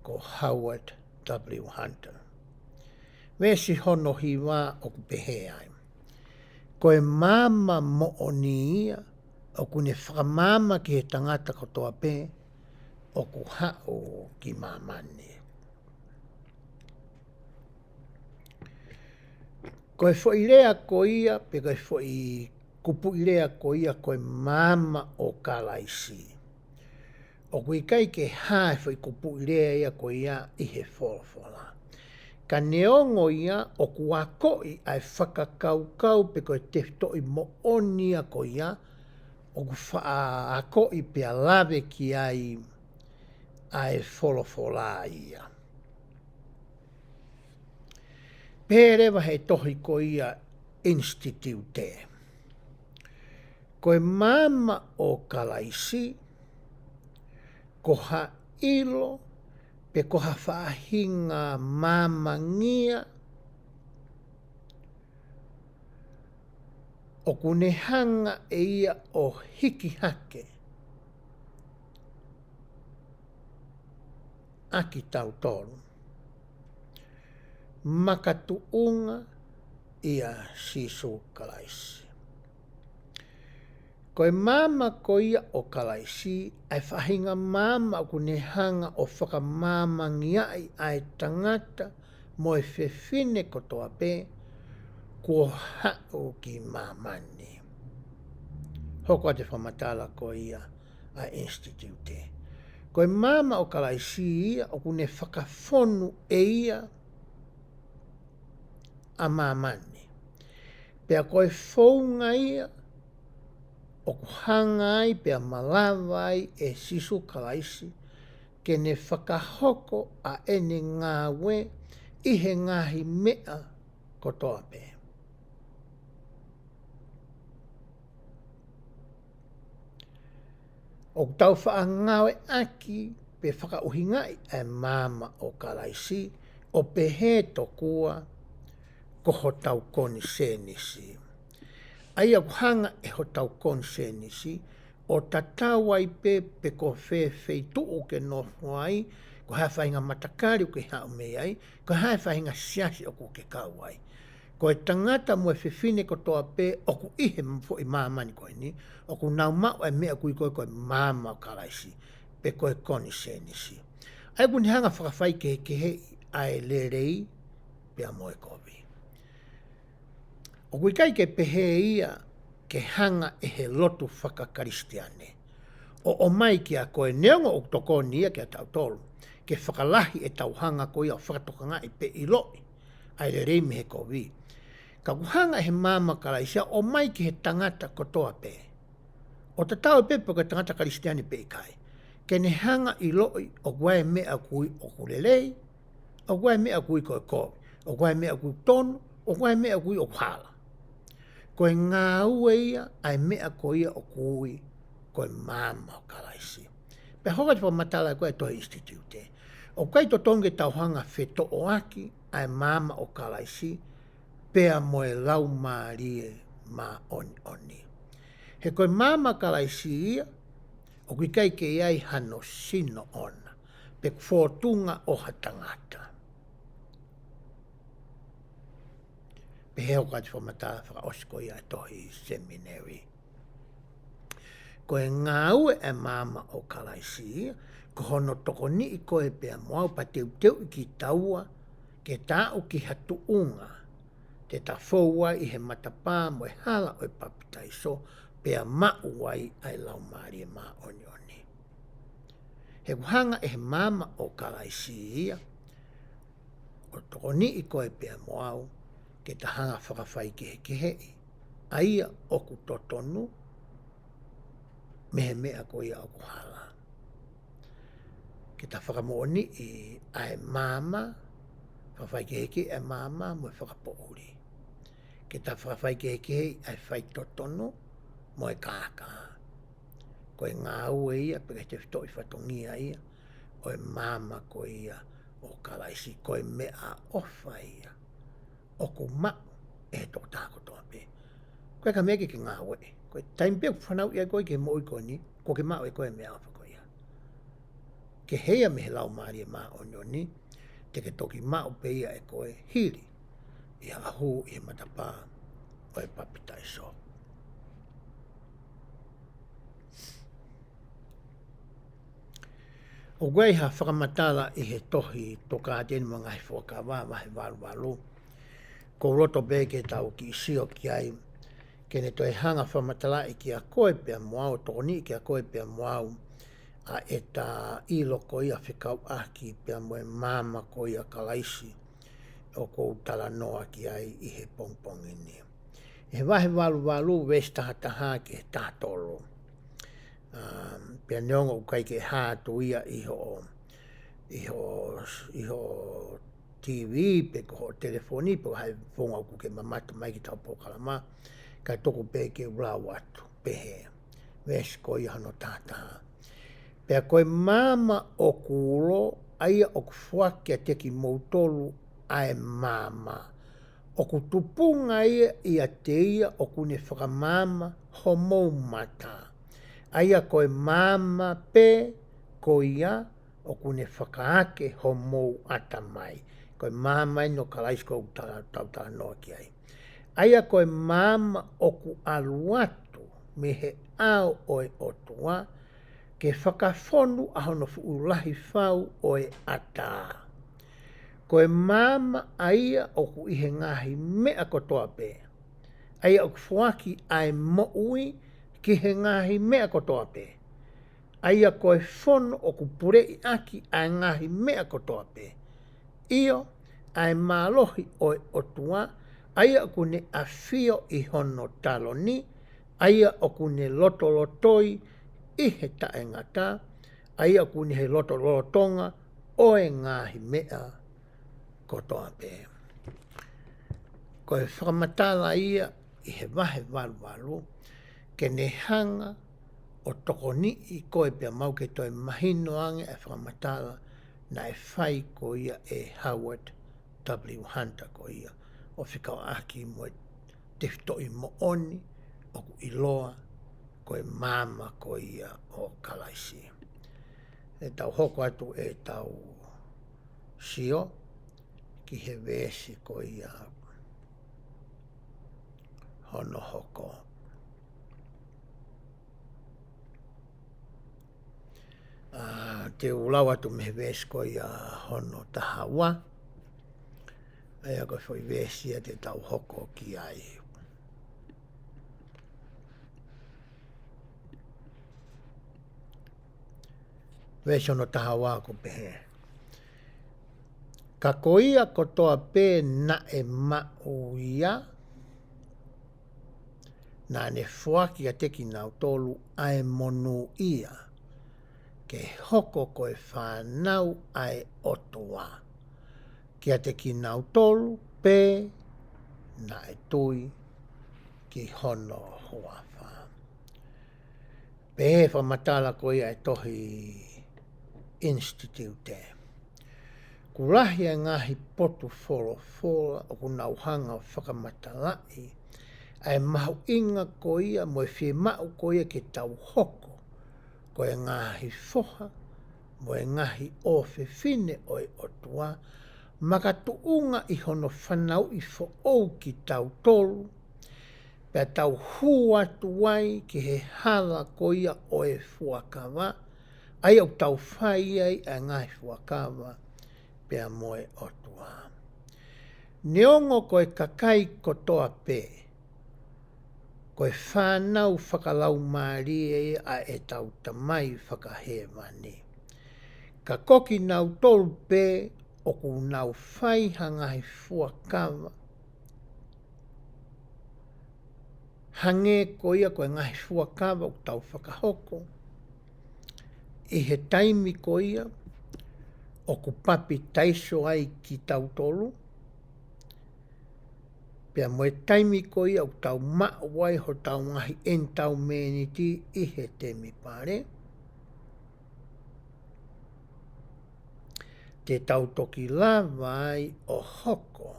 ko Howard W. Hunter. Veesi hono hiva ʻoku pehē ai, ko e maama moʻoni ia ʻoku ne fakamaama ki he tangata kotoa pē ʻoku haʻu ki māmani. Ko e foʻi lea ko ia, pe ko e foʻi kupuʻi lea ko ia, ko e maama ʻo Kalaisi, ʻoku ʻikai ke hā e foʻi kupuʻi lea ia ko ia ʻi he folofola. Ka neongo ia, ʻoku akoʻi ʻa e fakakaukau pe ko e tefitoʻi moʻoni ia ko ia, ʻoku faʻa akoʻi pea lave ki ai ʻa e folofola ia. Pehē leva he tohi ko ia Institute, ko e maama ʻo Kalaisi, ko ha ʻilo, pe ko ha faʻahinga maamangia, ʻoku ne hanga ʻe ia ʻo hiki hake ʻa kitautolu makatuʻunga ʻia Sīsū Kalaisi. Ko e maama ko ia ʻo Kalaisi, ʻa e faʻahinga maama ʻoku ne hanga ʻo fakamaamangiaʻi ʻa e tangata mo e fefine kotoa pē kuo haʻu ki māmani. Hoko atu e fakamatala ko ia ʻa e Institute. Ko e maama ʻo Kalaisi ia ʻoku ne fakafonu ʻe ia ʻa māmani. Pea ko e founga ia ʻoku hanga ai pea malava ai ʻe Sīsū Kalaisi ke ne fakahoko ʻa ʻene ngāue ʻi he ngaahi meʻa kotoa pē. ʻOku tau faʻa ngāueʻaki pe fakaʻuhingaʻi ʻa e maama ʻo Kalaisi ʻo pehē tokua ko hotau konisēnisi. ʻA ia ʻoku hanga ʻe hotau konisēnisi ʻo tatau ai pē pe ko fē feituʻu ʻoku ke nofo ai, ko e hā e faʻahinga matakali ʻoku ke haʻu mei ai, ko e hā e faʻahinga siasi ʻoku ke kau ai. Ko e tangata mo e fefine kotoa pē ʻoku ʻi he foʻi māmani ko eni, ʻoku nau maʻu e meʻa ʻoku ui ko e, ko e maama ʻo Kalaisi, pe ko e konisēnisi. ʻA ia ʻoku ne hanga fakafaikehekeheʻi ʻa e lelei pea mo e kovi. ʻOku ʻikai ke pehē ia ke hanga ʻe he lotu faka-Kalisitiane ʻo ʻomai kiate koe, neongo ʻoku tokoni ia kiate kitautolu ke fakalahi ʻetau hanga ko ia ʻo fakatokangaʻi pe ʻiloʻi ʻa e lelei mei he kovi. Ka ʻoku hanga ʻe he maama ʻo Kalaisi ia ʻo ʻomai ki he tangata kotoa pē, ʻo tatau ai pē pe ko e tangata Kalisitiane pe ʻikai, ke ne hanga ʻo ʻiloʻi ʻoku ʻi ai e meʻa ʻoku ui ʻoku lelei, ʻoku ʻi ai e meʻa ʻoku ui ko e kovi, ʻoku ʻi ai e meʻa ʻoku tonu, ʻoku ʻi ai e meʻa ʻoku ui ʻoku hala. Ko e ngāue ia ʻa e meʻa ko ia ʻoku ui ko e maama ʻo Kalaisi. Pea hoko atu e fakamatala ko e tohi Institute, ʻoku ʻikai totonu ke tau hanga fetoʻoaki ʻa e maama ʻo Kalaisi pea mo e Laumālie Māʻoniʻoni. He ko e maama ʻo Kalaisi ia, ʻoku ʻikai ke ʻi ai hano sino ʻona, pe fōtunga ʻo ha tangata. Pehē hoko atu e fakamatala fakaʻosi ko ia ʻa e tohi semineri. Ko e ngāue ʻa e maama ʻo Kalaisi, ko hono tokoniʻi koe pea mo au pea teuteuʻi kitaua ke ta aʻu ki ha tuʻunga te ta fou ai ʻi he matapā mo e hala ʻo e papitaiso, pea maʻu ai ʻa e Laumālie Māʻoniʻoni. He ʻoku hanga ʻe he maama ʻo Kalaisi ia ʻo tokoniʻi koe pea mo au ke ta hanga fakafaikehekeheʻi ʻa ia ʻoku totonu mei he meʻa ko ia ʻoku hala. Ke ta fakamoʻoniʻi ʻa e maama, fakafaikehekeheʻi ʻa e maama mo e fakapoʻuli. Ke ta fakafaikehekeheʻi ʻa e faitotonu mo e kākā. Ko e ngāue ia pe ko e tefitoʻi fatongia ia ʻo e maama ko ia ʻo Kalaisi, ko e meʻaʻofa ia ʻoku maʻu ʻe he tokotaha kotoa pē. Ko e ka meʻa ke ke ngāueʻi. Ko e taimi pē ʻoku fanauʻi ai koe ki he moʻui ko eni, kuo ke maʻu ʻe koe e meʻaʻofa ko ia. Ke hē ia mei he Laumālie Māʻoniʻoni, te ke toki maʻu pē ia ʻe koe hili ia ʻa e hū ʻi he matapā ʻo e papitaiso. ʻOku ʻi ai ha fakamatala ʻi he tohi Tokāteline mo e Ngaahi Fuakava, vahe valu valu. ʻOku ou loto pē ke tau kiʻi sio ki ai, ke ne toe hanga fakamatalaʻi kiate koe pea mo au, tokoniʻi kiate koe pea mo au ʻa ʻeta ʻilo ko ia fekauʻaki pea mo e maama ko ia ʻo Kalaisi ʻoku ou talanoa ki ai ʻi he pongipongi ni. ʻI he vahe valu valu, veesi taha taha ki he taha tolu. Um, pea neongo ʻoku ʻikai ke hā atu ia ʻi hoʻo, ʻi hoʻo, ʻi hoʻo TV pe ko hoʻo telefoni pe ko e hā e founga ʻoku ke mamata mai ki heʻetau polokalama, kae tuku pē ke u lau atu, pehē. Veesi ko ia hono taha taha. Pea ko e maama ʻoku ulo, ʻa ia ʻoku foaki kiate kimoutolu ʻa e maama, ʻoku tupunga ia ʻiate ia ʻoku ne fakamaama homou mata. ʻA ia ko e maama pē ko ia ʻoku ne fakaake homou ʻatamai. Ko e maama eni ʻo Kalaisi ʻoku tau, tau talanoa ki ai. ʻA ia ko e maama ʻoku ʻalu atu mei he ʻao ʻo e ʻOtua, ke fakafonu ʻa hono fuʻu lahi fau ʻo e ʻatā. Ko e maama ʻa ia ʻoku ʻi he ngaahi meʻa kotoa pē. ʻA ia ʻoku foaki ʻa e moʻui ki he ngaahi meʻa kotoa pē. ʻA ia ko e fono ʻoku puleʻi ʻaki ʻa e ngaahi meʻa kotoa pē. ʻIo, ʻa e mālohi ʻo e ʻOtua, ʻa ia ʻoku ne ʻafio ʻi hono taloni, ʻa ia ʻoku ne lotolotoi ʻi he taʻengata, ʻa ia ʻoku ne he lotolotonga ʻo e ngaahi meʻa kotoa pē. Ko e fakamatala ia ʻi he vahe valu valu, ke ne hanga ʻo tokoniʻi koe pea mo au ke toe mahino ange ʻa e fakamatala naʻe fai ko ia ʻe Howard W. Hunter ko ia, ʻo fekauʻaki mo e tefitoʻi moʻoni ʻoku ʻiloa ko e maama ko ia ʻo Kalaisi. ʻE tau hoko atu ʻetau sio ki he veesi ko ia hono hoko. ʻA, te u lau atu mei he veesi ko ia hono taha ua. ʻA ia ko e foʻi veesi ia te tau hoko ki ai. Veesi hono taha ua ʻoku pehē: Ka ko ia kotoa pē naʻe maʻu ia, naʻa ne foaki kiate kinautolu ʻa e monūʻia, ke hoko ko e fānau ʻa e ʻOtua, kiate kinautolu pē naʻe tui ki hono huafa. Pehē ʻe he fakamatala ko ia ʻa e tohi Institute, ʻoku lahi e ngaahi potu folofola ʻoku nau hanga ʻo fakamatalaʻi ʻa e mahuʻinga ko ia mo e fiemaʻu ko ia ke tau hoko ko e ngaahi foha mo e ngaahi ʻofefine ʻo e ʻOtua, makatuʻunga ʻi hono fanauʻi foʻou kitautolu, pea tau hū atu ai ki he hala ko ia ʻo e fuakava, ʻa ia ʻoku tau fai ai ʻa e ngaahi fuakava pea mo e ʻOtua. Neongo ko e kakai kotoa pē ko e fānau fakalaumālie ʻa ʻetau Tamai Fakahēvani, ka ko kinautolu pē ʻoku nau fai ha ngaahi fuakava hangē ko ia ko e ngaahi fuakava ʻoku tau fakahoko ʻi he taimi ko ia ʻoku papitaiso ai kitautolu, pea mo e taimi ko ia ʻoku tau maʻu ai hotau ngaahi ʻenitaumēniti ʻi he temipale, te tau toki lava ai ʻo hoko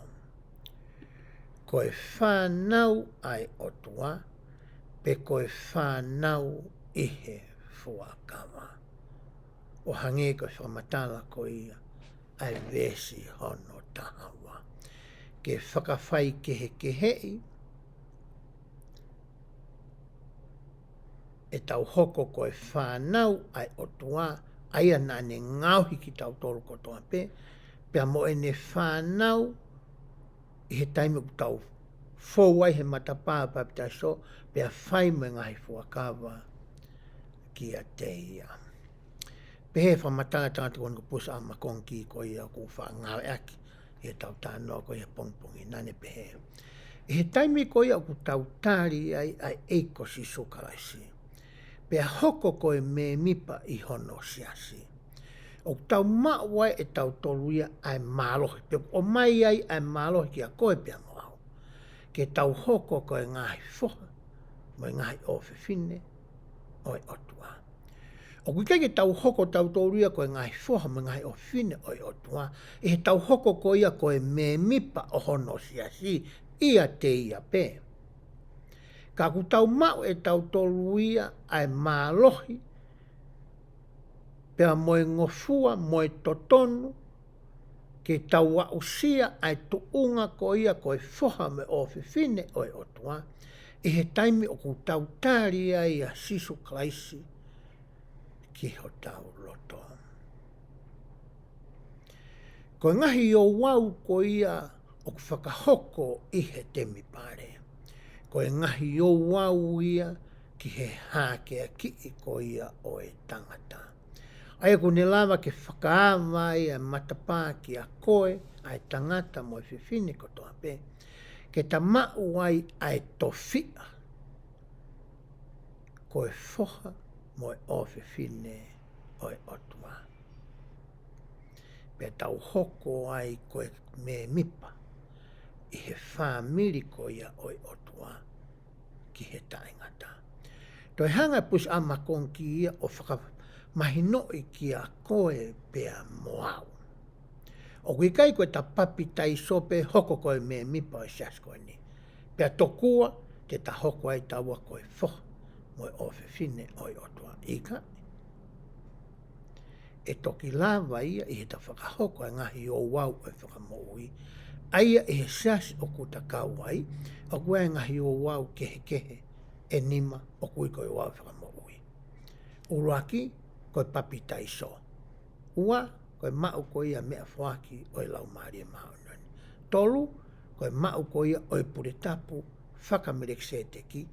ko e fānau ʻa e ʻOtua, pe ko e fānau ʻi he fuakava. ʻO hangē ko e fakamatala ko ia ʻa e veesi hono taha ua, ke fakafaikehekeheʻi ʻetau hoko ko e fānau ʻa e ʻOtua, ʻa ia naʻa ne ngaohi kitautolu kotoa pē, pea mo ʻene fānau ʻi he taimi ʻoku tau fou ai he matapā papitaiso, pea fai mo e ngaahi fuakava kiate ia. Pehē ʻe he fakamatala tangata ko eni ko Pusi ʻAmakongi ko ia ʻoku faʻa ngāueʻaki ʻi heʻetau talanoa ko ia he pongipongi, naʻa ne pehē: ʻI he taimi ko ia ʻoku tau tali ai ʻa e ʻEiki ko Sīsū Kalaisi, pea hoko ko e mēmipa ʻi hono siasi, ʻoku tau maʻu ai ʻe tautolu ia ʻa e mālohi, pe ʻoku ʻomai ai ʻa e mālohi kiate koe pea mo au, ke tau hoko ko e ngaahi foha mo e ngaahi ʻofefine ʻo e ʻOtua. ʻOku ʻikai ke tau hoko tautolu ia ko e ngaahi foha mo e ngaahi ʻofefine ʻo e ʻOtua ʻi heʻetau hoko ko ia ko e mēmipa ʻo hono siasi ʻiate ia pē. Ka ʻoku tau maʻu ʻe tautolu ia ʻa e mālohi, pea mo e ngofua mo e totonu, ke tau aʻusia ʻa e tuʻunga ko ia ko e foha mo e ʻofefine ʻo e ʻOtua, ʻi he taimi ʻoku tau tali ai ʻa Sīsū Kalaisi ki hotau loto. Ko e ngaahi ouau ko ia ʻoku fakahoko ʻi he temipale, ko e ngaahi ouau ia ki he hākeakiʻi ko ia ʻo e tangata. ʻA ia ʻoku ne lava ke fakaava ai ʻa e matapā kiate koe, ʻa e tangata mo e fefine kotoa pē, ke ta maʻu ai ʻa e tofiʻa ko e foha mo e ʻofefine ʻo e ʻOtua, pea tau hoko ai ko e mēmipa ʻi he fāmili ko ia ʻo e ʻOtua ki he taʻengata. Toe hanga ʻe Pusi ʻAmakongi ia ʻo fakamahinoʻi kiate koe pea mo au, ʻoku ʻikai ko ʻeta papitaiso pē hoko ko e mēmipa ʻo e siasi ko eni, pea tokua te ta hoko ai taua ko e foha mo e ʻofefine ʻo e ʻOtua. ʻIkai, ʻe toki lava ia ʻi heʻeta fakahoko e ngaahi ouau ʻo e fakamoʻui, ʻa ia ʻi he siasi ʻoku ta kau ai, ʻoku ʻi ai e ngaahi ouau kehekehe ʻe nima ʻoku ui ko e ouau ʻo e fakamoʻui. ʻUluaki, ko e papitaiso. Ua, ko e maʻu ko ia meʻafoaki ʻo e Laumālie Māʻoniʻoni. Tolu, ko e maʻu ko ia ʻo e puletapu faka-Melekiseteki.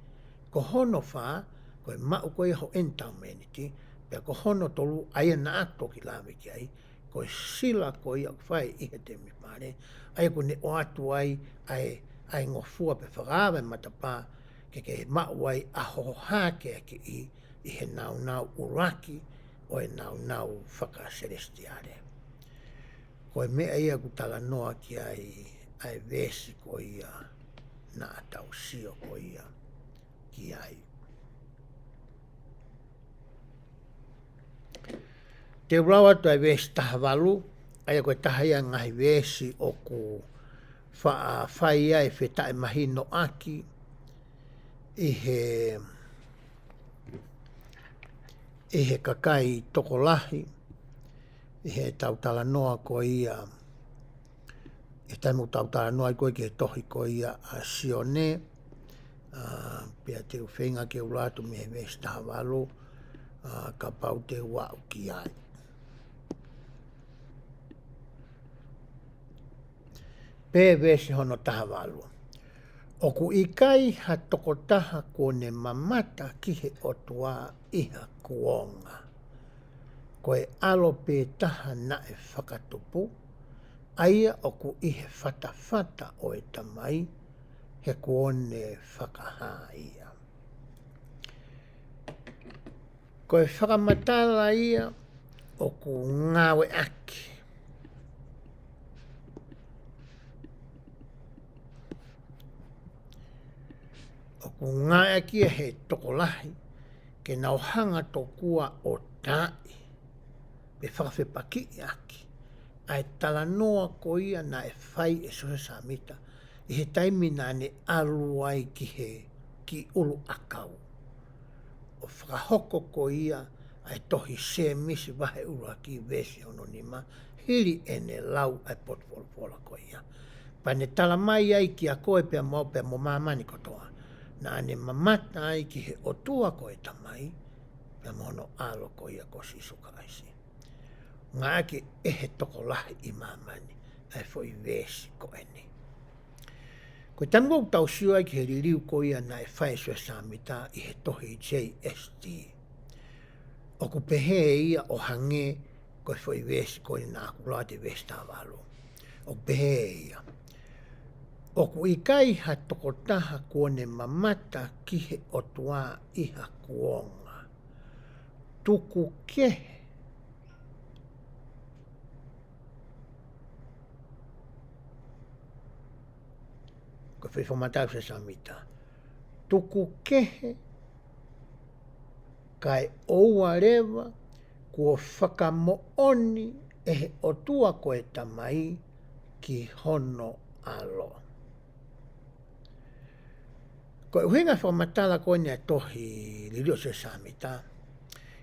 Ko hono fā, ko e maʻu ko ia ho ʻenitaumeni. Pea ko hono tolu, ʻa ia naʻa ku toki lave ki ai, ko e sila ko ia ʻoku fai ʻi he temipale, ʻa ia ʻoku ne ʻoatu ai ʻa e, ʻa e ngofua pe fakaava e matapā, ke ke maʻu ai ʻa hoʻo hākeakiʻi ʻi he nāunau ʻuluaki ʻo e nāunau fakaselesitiale. Ko e meʻa ia ʻoku talanoa ki ai ʻa e veesi ko ia naʻa tau sio ko ia ki ai. Te u lau atu ʻa e veesi taha valu, ʻa ia ko e taha ia e ngaahi veesi ʻoku faʻa fai ai e fetaʻemahinoʻaki ʻi he, ʻi he kakai tokolahi, ʻi heʻetau talanoa ko ia, ʻi he taimi ʻoku tau talanoa ai ko ē ki he tohi ko ia ʻa Sione, ā, pea te u feinga ke u lau atu mei he veesi taha valu, ā, kapau te u aʻu ki ai. Pea veesi hono taha valu. ʻOku ʻikai ha tokotaha kuo ne mamata ki he ʻOtua ʻi ha kuonga. Ko e ʻAlo pē taha naʻe fakatupu, ʻa ia ʻoku ʻi he fatafata ʻo e Tamai, he kuo ne fakahā ia. Ko e fakamatala ia ʻoku ngāueʻaki. ʻOku ngāueʻaki ia he tokolahi ke nau hanga tokua ʻo taaʻi pe fakafepakiʻi ʻaki ʻa e talanoa ko ia naʻe fai ʻe Siosefa Sāmita ʻi he taimi naʻa ne ʻalu ai ki he, ki ʻUluʻakau, ʻo fakahoko ko ia ʻa e tohi Sēmisi vahe ʻuluaki veesi hono nima, hili ʻene lau ʻa e potu folofola ko ia. Pea ne tala mai ai kiate koe pea mo au pea mo māmani kotoa, naʻa ne mamata ai ki he ʻOtua ko e Tamai, pea mo hono ʻAlo ko ia ko Sīsū Kalaisi. Ngāueʻaki ʻe he tokolahi ʻi māmani ʻa e foʻi veesi ko eni. Ko e taimi ʻoku tau sio ai ki he liliu ko ia naʻe fai ʻe Siosefa Sāmita ʻi he tohi J S T, ʻoku pehē ia ʻo hangē ko e foʻi veesi ko eni naʻa ku lau atu, veesi taha valu. ʻOku pehē ia. ʻOku ʻikai ha tokotaha kuo ne mamata ki he ʻOtua ʻi ha kuonga. Tuku kehe. Ko e foʻi fakamatala ʻa Siosefa Sāmita. Tuku kehe kae ʻoua leva kuo fakamoʻoni ʻe he ʻOtua ko e Tamai ki hono ʻAlo. Ko e ʻuhinga fakamatala ko eni ʻa e tohi liliu ʻa Siosefa Sāmita,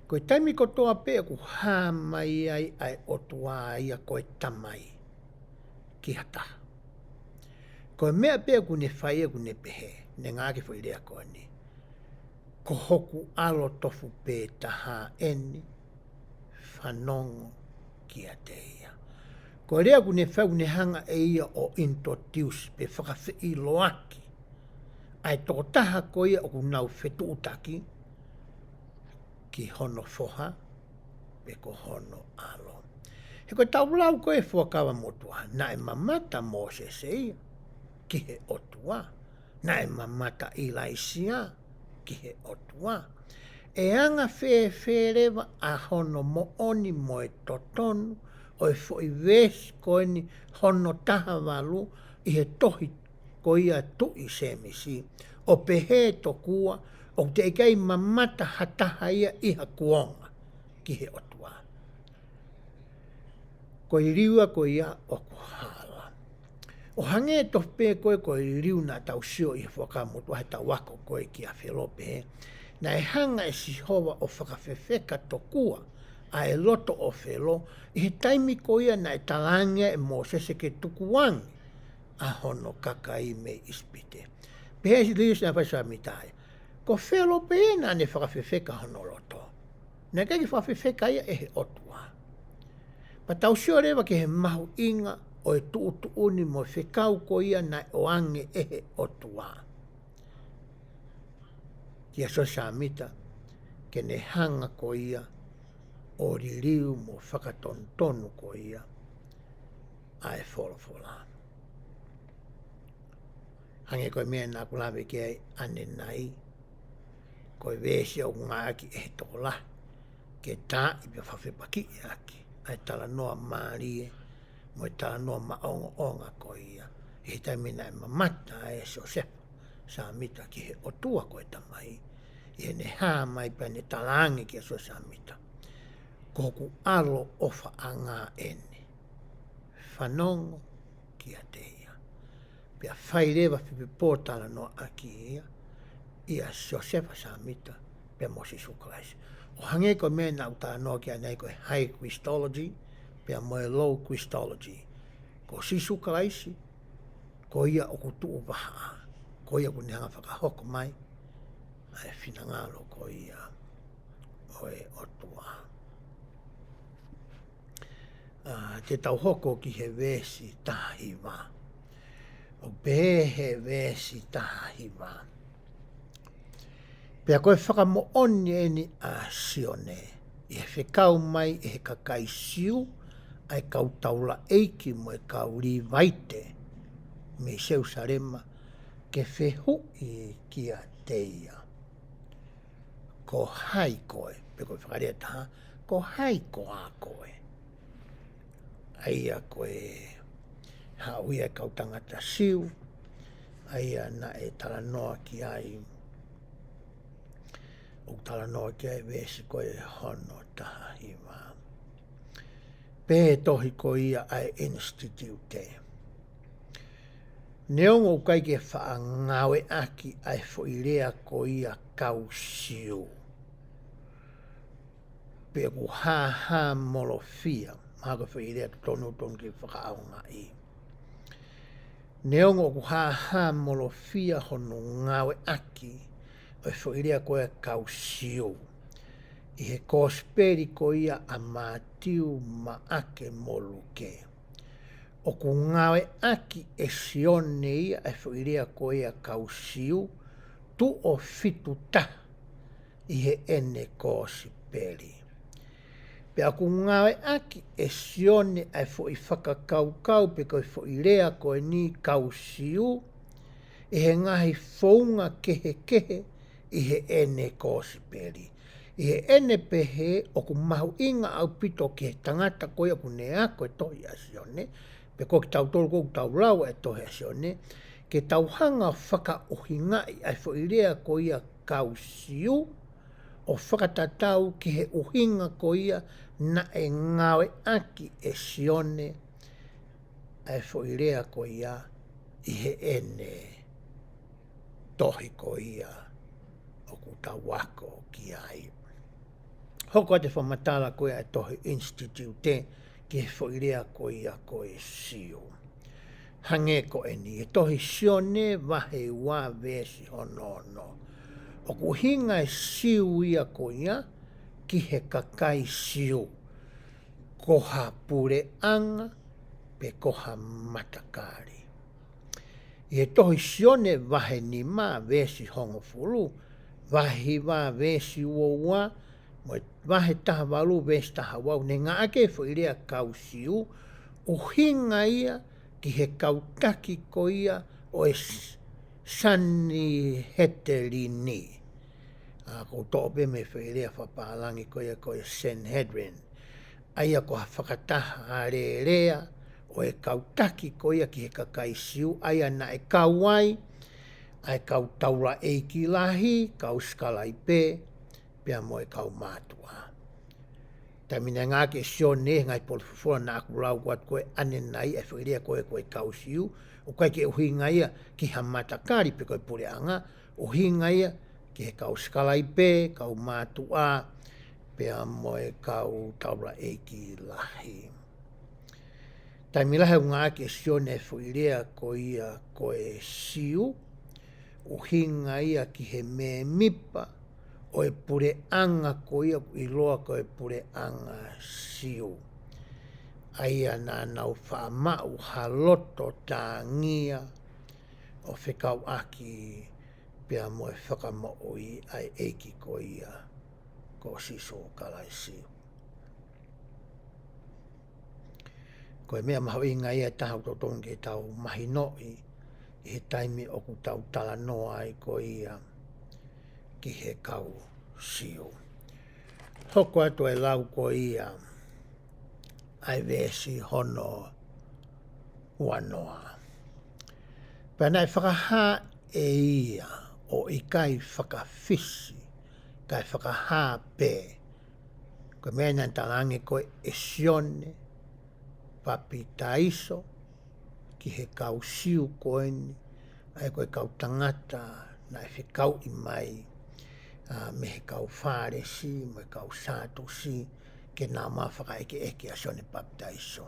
ko e taimi kotoa pē ʻoku hā mai ai ʻa e ʻOtua ia ko e Tamai ki ha taha, ko e meʻa pē ʻoku ne fai ʻoku ne pehē, ne ngāueʻaki e foʻi lea ko eni: Ko hoku ʻAlo tofu pē taha eni, fanongo kiate ia. Ko e lea ʻoku ne fai, ʻoku ne hanga ʻe ia ʻo introduce pe fakafeʻiloaki ʻa e tokotaha ko ia ʻoku nau fetuʻutaki ki hono Foha pe ko hono ʻAlo. He ko ʻetau lau ko ē Fuakava Motuʻa, naʻe mamata Mōsese ia ki he ʻOtua, naʻe mamata ʻIlaisiā ki he ʻOtua. ʻE anga fēfē leva ʻa hono moʻoni mo e totonu ʻo e foʻi veesi ko eni hono taha valu ʻi he tohi ko ia Tuʻi Sēmisi, ʻo pehē tokua ʻoku teʻeki ai mamata ha taha ia ʻi ha kuonga ki he ʻOtua? Ko e liliu ia ko ia ʻoku hala. ʻO hangē tofu pē ko ē ko e liliu naʻa tau sio ʻi he Fuakava Motuʻa, he tau ako ko ē kia Fēlōpe, he Naʻe hanga ʻe Sihova ʻo fakafefeka tokua ʻa e loto ʻo Felo, ʻi he taimi ko ia naʻe talaange ai ʻe Mōsese ke tukuange ʻa hono kakai mei ʻIsipite. Pehē ʻe Lewis Nafasi Samita ia, ko Felo pē naʻa ne fakafefeka hono loto. Naʻe ʻikai ke fakafefeka ia ʻe he ʻOtua. Pea tau sio leva ki he mahuʻinga ʻo e tuʻutuʻuni mo e fekau ko ia naʻe ʻoange ʻe he ʻOtua kia Siosefa Sāmita, ke ne hanga ko ia ʻo liliu mo fakatonutonu ko ia ʻa e folofola. Hangē ko e meʻa naʻa ku lave ki ai ʻanenai, ko e veesi ʻoku ngāueʻaki ʻe he tokolahi ke taaʻi pea fakafepakiʻi ʻaki ʻa e talanoa mālie mo e talanoa maʻongoʻonga ko ia, ʻi he taimi naʻe mamata ai ʻa Siosefa Sāmita ki he ʻOtua ko e Tamai, ʻi heʻene hā mai pea ne talaange kia Siosefa Sāmita, ko hoku ʻAlo ʻofaʻanga ʻeni, fanongo kiate ia. Pea fai leva fepipōtalanoaʻaki ia ʻia Siosefa Sāmita pea mo Sīsū Kalaisi. ʻO hangē ko e meʻa naʻa ku talanoa ki ai ʻanenai, ko e high Christology pea mo e low Christology. Ko Sīsū Kalaisi, ko ia ʻoku tuʻu vahaʻa, ko ia ʻoku ne hanga fakahoko mai ʻa e finangalo ko ia ʻo e ʻOtua. ʻA, te tau hoko ki he veesi taha hiva. ʻOku pehē he veesi taha hiva: Pea ko e fakamoʻoni ʻeni ʻa Sione, ʻi he fekau mai ʻe he kakai Siu, ʻa e kau taulaʻeiki mo e kau Līvaite mei Selusalema, ke fehuʻi kiate ia, ko hai koe, pe ko e fakalea ʻe taha, ko hai koā koe. ʻA ia ko e haʻu ia e kau tangata Siu, ʻa ia naʻe talanoa ki ai, ʻoku talanoa ki ai veesi ko e hono taha hiva. Pehē tohi ko ia ʻa e Institute: Neongo ʻoku ʻikai ke faʻa ngāueʻaki ʻa e foʻi lea ko ia kau Siu, pe ʻoku hāhāmolofia, mahalo ko e foʻi lea totonu tonu ke fakaʻaongaʻi. Neongo ʻoku hāhāmolofia hono ngāueʻaki ʻo e foʻi lea ko ia kau Siu ʻi he Kosipeli ko ia ʻa Mātiu, Maʻake mo Luke, ʻoku ngāueʻaki ʻe Sione ia ʻa e foʻi lea ko ia kau Siu tuʻo fitu taha ʻi heʻene Kosipeli. Pea ʻoku ngāueʻaki ʻe Sione ʻa e foʻi fakakaukau pe ko e foʻi lea ko eni kau Siu ʻi he ngaahi founga kehekehe ʻi heʻene Kosipeli. ʻI heʻene pehē, ʻoku mahuʻinga ʻaupito ki he tangata ko ia ʻoku ne ako e tohi ʻa Sione, pe ko kitautolu ko ē ʻoku tau lau e tohi ʻa Sione, ke tau hanga ʻo fakaʻuhingaʻi ʻa e foʻi lea ko ia kau Siu, ʻo fakatatau ki he ʻuhinga ko ia naʻe ngāueʻaki ʻe Sione ʻa e foʻi lea ko ia ʻi heʻene tohi ko ia ʻoku tau ako ki ai. Hoko atu e fakamatala ko ia ʻa e tohi Institute ki he foʻi lea ko ia ko e Siu. Hangē ko eni, he tohi Sione vahe ua veesi hono ono, ʻoku ʻuhinga e Siu ia ko ia ki he kakai Siu, ko ha puleʻanga pe ko ha matakali. ʻI he tohi Sione vahe nima veesi hongofulu, vahe hiva veesi ua ua, mo e vahe taha valu veesi taha ua, ne ngāueʻaki e foʻi lea kau Siu, ʻuhinga ia ki he kau taki ko ia ʻo e S-, Sanihetelini. ʻA, ʻoku ou toʻo pē mei he foʻi lea fakapālangi ko ia ko e Sanhedrin. ʻA ia ko ha fakataha alēlea ʻo e kau taki ko ia ki he kakai Siu, ʻa ia naʻe kau ai ʻa e kau taulaʻeiki lahi, kau sikalaipe, pea mo e kau mātuʻa. Taimi naʻe ngāueʻaki ʻe Sione he ngaahi potu folofola naʻa ku lau atu ko ē ʻanenai, ʻa e foʻi lea ko ē ko e kau Siu, ʻoku ʻikai ke ʻuhinga ia ki ha matakali pe ko e puleʻanga, ʻuhinga ia ki he kau sikalaipe, kau mātuʻa, pea mo e kau taulaʻeiki lahi. Taimi lahi ʻoku ngāueʻaki ʻe Sione e foʻi lea ko ia ko e Siu, ʻuhinga ia ki he mēmipa ʻo e puleʻanga ko ia ʻoku ʻiloa ko e puleʻanga Siu. ʻA ia naʻa nau faʻa maʻu ha loto tāngia ʻo fekauʻaki pea mo e fakamoʻui ʻa e ʻEiki ko ia ko Sīsū Kalaisi. Ko e meʻa mahuʻinga ia ʻe taha ʻoku totonu ke tau mahinoʻi ʻi he taimi ʻoku tau talanoa ai ko ia ki he kau Siu. Hoko atu e lau ko ia ʻa e veesi hono ua noa. Pea naʻe fakahā ʻe ia ʻo ʻikai fakafisi, kae fakahā pē. Ko e meʻa naʻe talaange ko ē ʻe Sione Papitaiso ki he kau Siu ko eni, ʻa ia ko e kau tangata naʻe fekauʻi mai, ā, mei he kau Fālesi, mo e kau Sātusi, ke nau maʻu fakaʻekeʻeke ʻa Sione Papitaiso.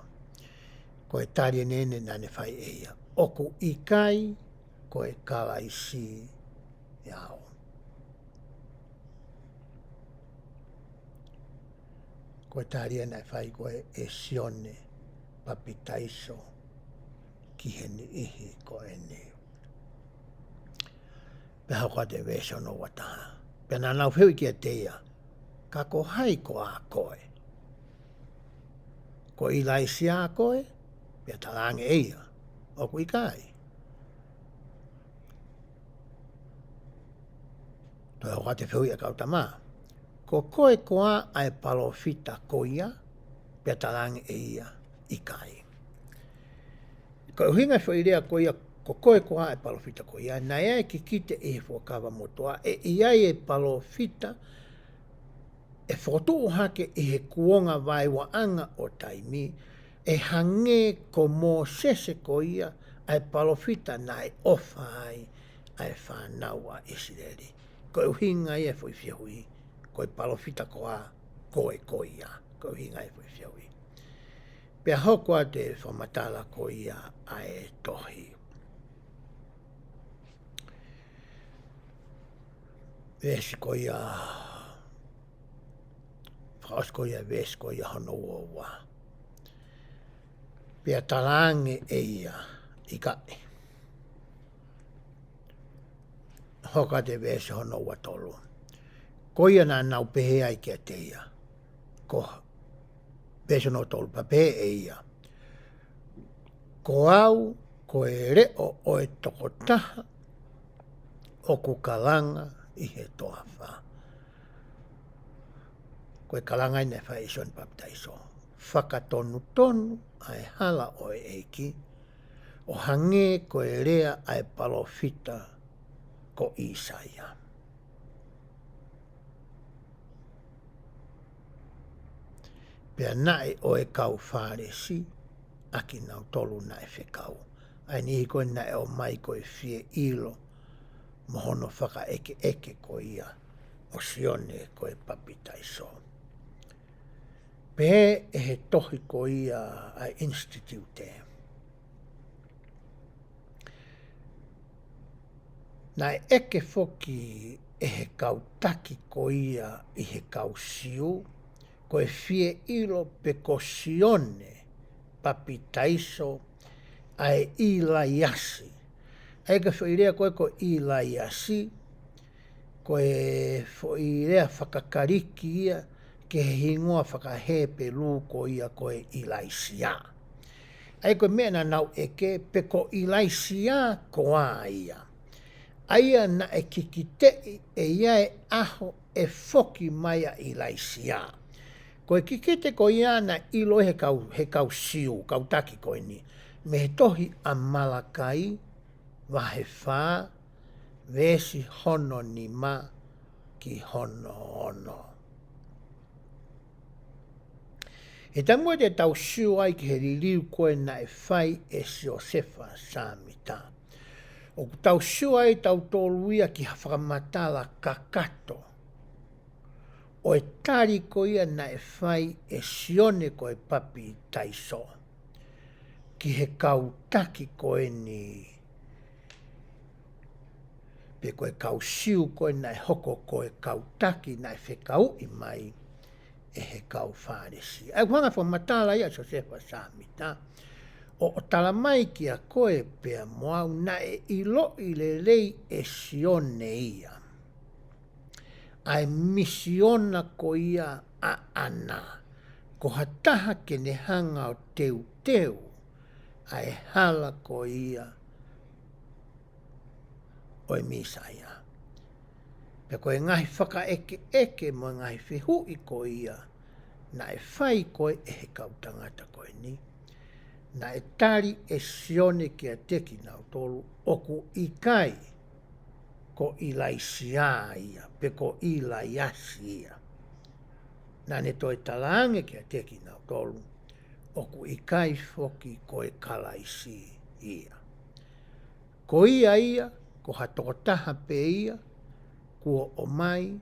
Ko e tali eni naʻa ne fai ʻe ia, ʻoku ʻikai ko e Kalaisi au. Ko e tali eni naʻe fai ko ē ʻe Sione Papitaiso ki he niʻihi ko eni. Pea hoko atu e veesi hono ua taha. Pea naʻa nau fehuʻi kiate ia, ka ko hai koā koe? Ko ʻIlaisiā koe? Pea talaange ʻe ia, ʻoku ʻikai. Toe hoko atu e fehuʻi ʻa e kau tama, ko koe koā ʻa e palōfita ko ia? Pea talaange ʻe ia, ʻikai. Ko e ʻuhinga e foʻi lea ko ia, ko koe koā ʻa e palōfita ko ia, naʻe ʻi ai e kikite ʻi he Fuakava Motuʻa, ʻe ʻi ai e palōfita ʻe fokotuʻu hake ʻi he kuonga vaeuaʻanga ʻo taimi, ʻe hangē ko Mōsese ko ia ʻa e palōfita naʻe ʻofa ai ʻa e fānau ʻa ʻIsileli. Ko e ʻuhinga ia e foʻi fehuʻi, ko e palōfita koā koe ko ia. Ko e ʻuhinga ia e foʻi fehuʻi. Pea hoko atu e fakamatala ko ia ʻa e tohi. Veesi ko ia, fakaʻosi ko ia, veesi ko ia hono ua ua. Pea talaange ʻe ia, ʻikai. Hoko atu e veesi hono ua tolu. Ko ia naʻa nau pehē ai kiate ia, ko, veesi hono tolu, pea pehē ʻe ia, ko au ko e leʻo ʻo e tokotaha ʻoku kalanga ʻi he toafa. Ko e kalanga eni naʻe fai ʻe Sione Papitaiso. Fakatonutonu ʻa e hala ʻo e ʻEiki, ʻo hangē ko e lea ʻa e palōfita ko ʻĪsaia. Pea naʻe ʻo e kau Fālesi ʻa kinautolu naʻe fekau. ʻA e niʻihi ko ē naʻe ʻomai ko e fie ʻilo mo hono fakaʻekeʻeke ko ia ʻo Sione ko e Papitaiso. Pehē ʻe he tohi ko ia ʻa e Institute, naʻe ʻeke foki ʻe he kau taki ko ia ʻi he kau Siu, ko e fie ʻilo pe ko Sione Papitaiso ʻa e ʻIlaiasi. ʻA ia ko e foʻi lea ko ē ko ʻIlaiasi, ko e foʻi lea fakakaliki ia ki he hingoa fakahepelū ko ia ko e ʻIlaisiā. ʻA ia ko e meʻa naʻa nau ʻeke pe ko ʻIlaisiā koā ia. ʻA ia naʻe kikiteʻi ʻe ia e ʻaho ʻe foki mai ʻa ʻIlaisiā. Ko e kikite ko ia naʻe ʻilo he kau, he kau Siu, kau taki ko eni, mei he tohi ʻa Malakai, vahe fā, veesi hono nima ki hono ono. He taimi ko ē te tau sio ai ki he liliu ko ē naʻe fai ʻe Siosefa Sāmita, ʻOku tau sio ai tautolu ia ki ha fakamatala kakato ʻo e tali ko ia naʻe fai ʻe Sione ko e Papitaiso ki he kau taki ko eni, pe ko e kau Siu ko ē naʻe hoko ko e kau taki naʻe fekauʻi mai ʻe he kau Fālesi. ʻA ia ʻoku hanga fakamatala ia ʻa Siosefa Sāmita ʻo, ʻo tala mai kiate koe pea mo au naʻe ʻiloʻi lelei ʻe Sione ia ʻa e misiona ko ia ʻaʻana, ko ha taha ke ne hanga ʻo teuteu ʻa e hala ko ia ʻo e Mīsaia. Pea ko e ngaahi fakaʻekeʻeke mo e ngaahi fehuʻi ko ia naʻe fai ko ē ʻe he kau tangata ko eni, naʻe tali ʻe Sione kiate kinautolu ʻoku ʻikai ko ʻIlaisiā ia, pe ko ʻIlaiasi ia. Naʻa ne toe talaange kiate kinautolu ʻoku ʻikai foki ko e Kalaisi ia. Ko ia ia, ko ha tokotaha pē ia kuo ʻomai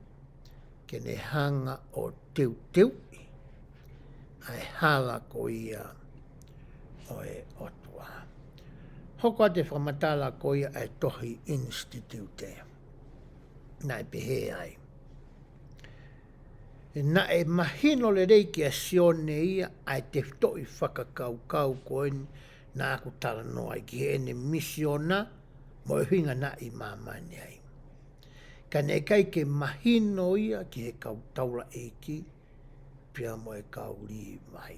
ke ne hanga ʻo teuteuʻi ʻa e hala ko ia ʻo e ʻOtua. Hoko atu e fakamatala ko ia ʻa e tohi Institute. Naʻe pehē ai, naʻe mahino lelei kia Sione ia ʻa e tefitoʻi fakakaukau ko eni naʻa ku talanoa ai ki heʻene misiona mo e ʻuhinga naʻe ʻi māmani ai. Ka naʻe ʻikai ke mahino ia ki he kau taulaʻeiki pea mo e kau Līvai.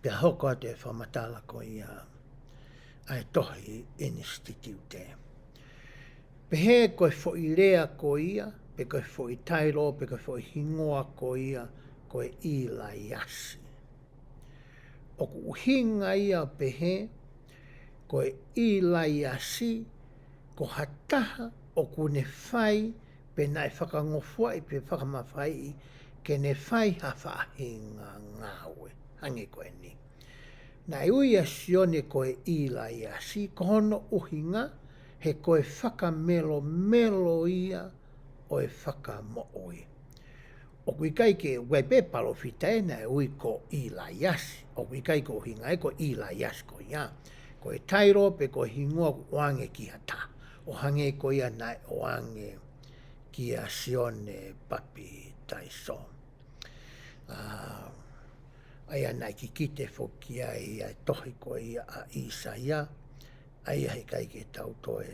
Pea hoko atu e fakamatala ko ia ʻa e tohi Institute. Pehē ko e foʻi lea ko ia, pe ko e foʻi tailo, pe ko e foʻi hingoa ko ia, ko e ʻIlaiasi. ʻOku ʻuhinga ia pehē, ko e ʻIlaiasi, ko ha taha ʻoku ne fai, pe naʻe fakangofuaʻi, pe fakamafaiʻi, ke ne fai ha faʻahinga ngāue. Hangē ko eni. Naʻe ui ʻa Sione ko e ʻIlaiasi, ko hono ʻuhinga, he ko e fakamelomelo ia ʻo e fakamoʻui. ʻOku ʻikai ke, ʻoku ʻikai pē palōfita ē naʻe ui ko ʻIlaiasi. ʻOku ʻikai ko e ʻuhinga ē ko ʻIlaiasi ko ia. Ko e tailo pe ko e hingoa ʻoku ʻoange ki ha taha. ʻO hangē ko ia naʻe ʻoange kia Sione Papitaiso. ʻA, ʻa ia naʻe kikite foki ai ʻa e tohi ko ia ʻa ʻĪsaia, ʻa ia heʻikai ke tau toe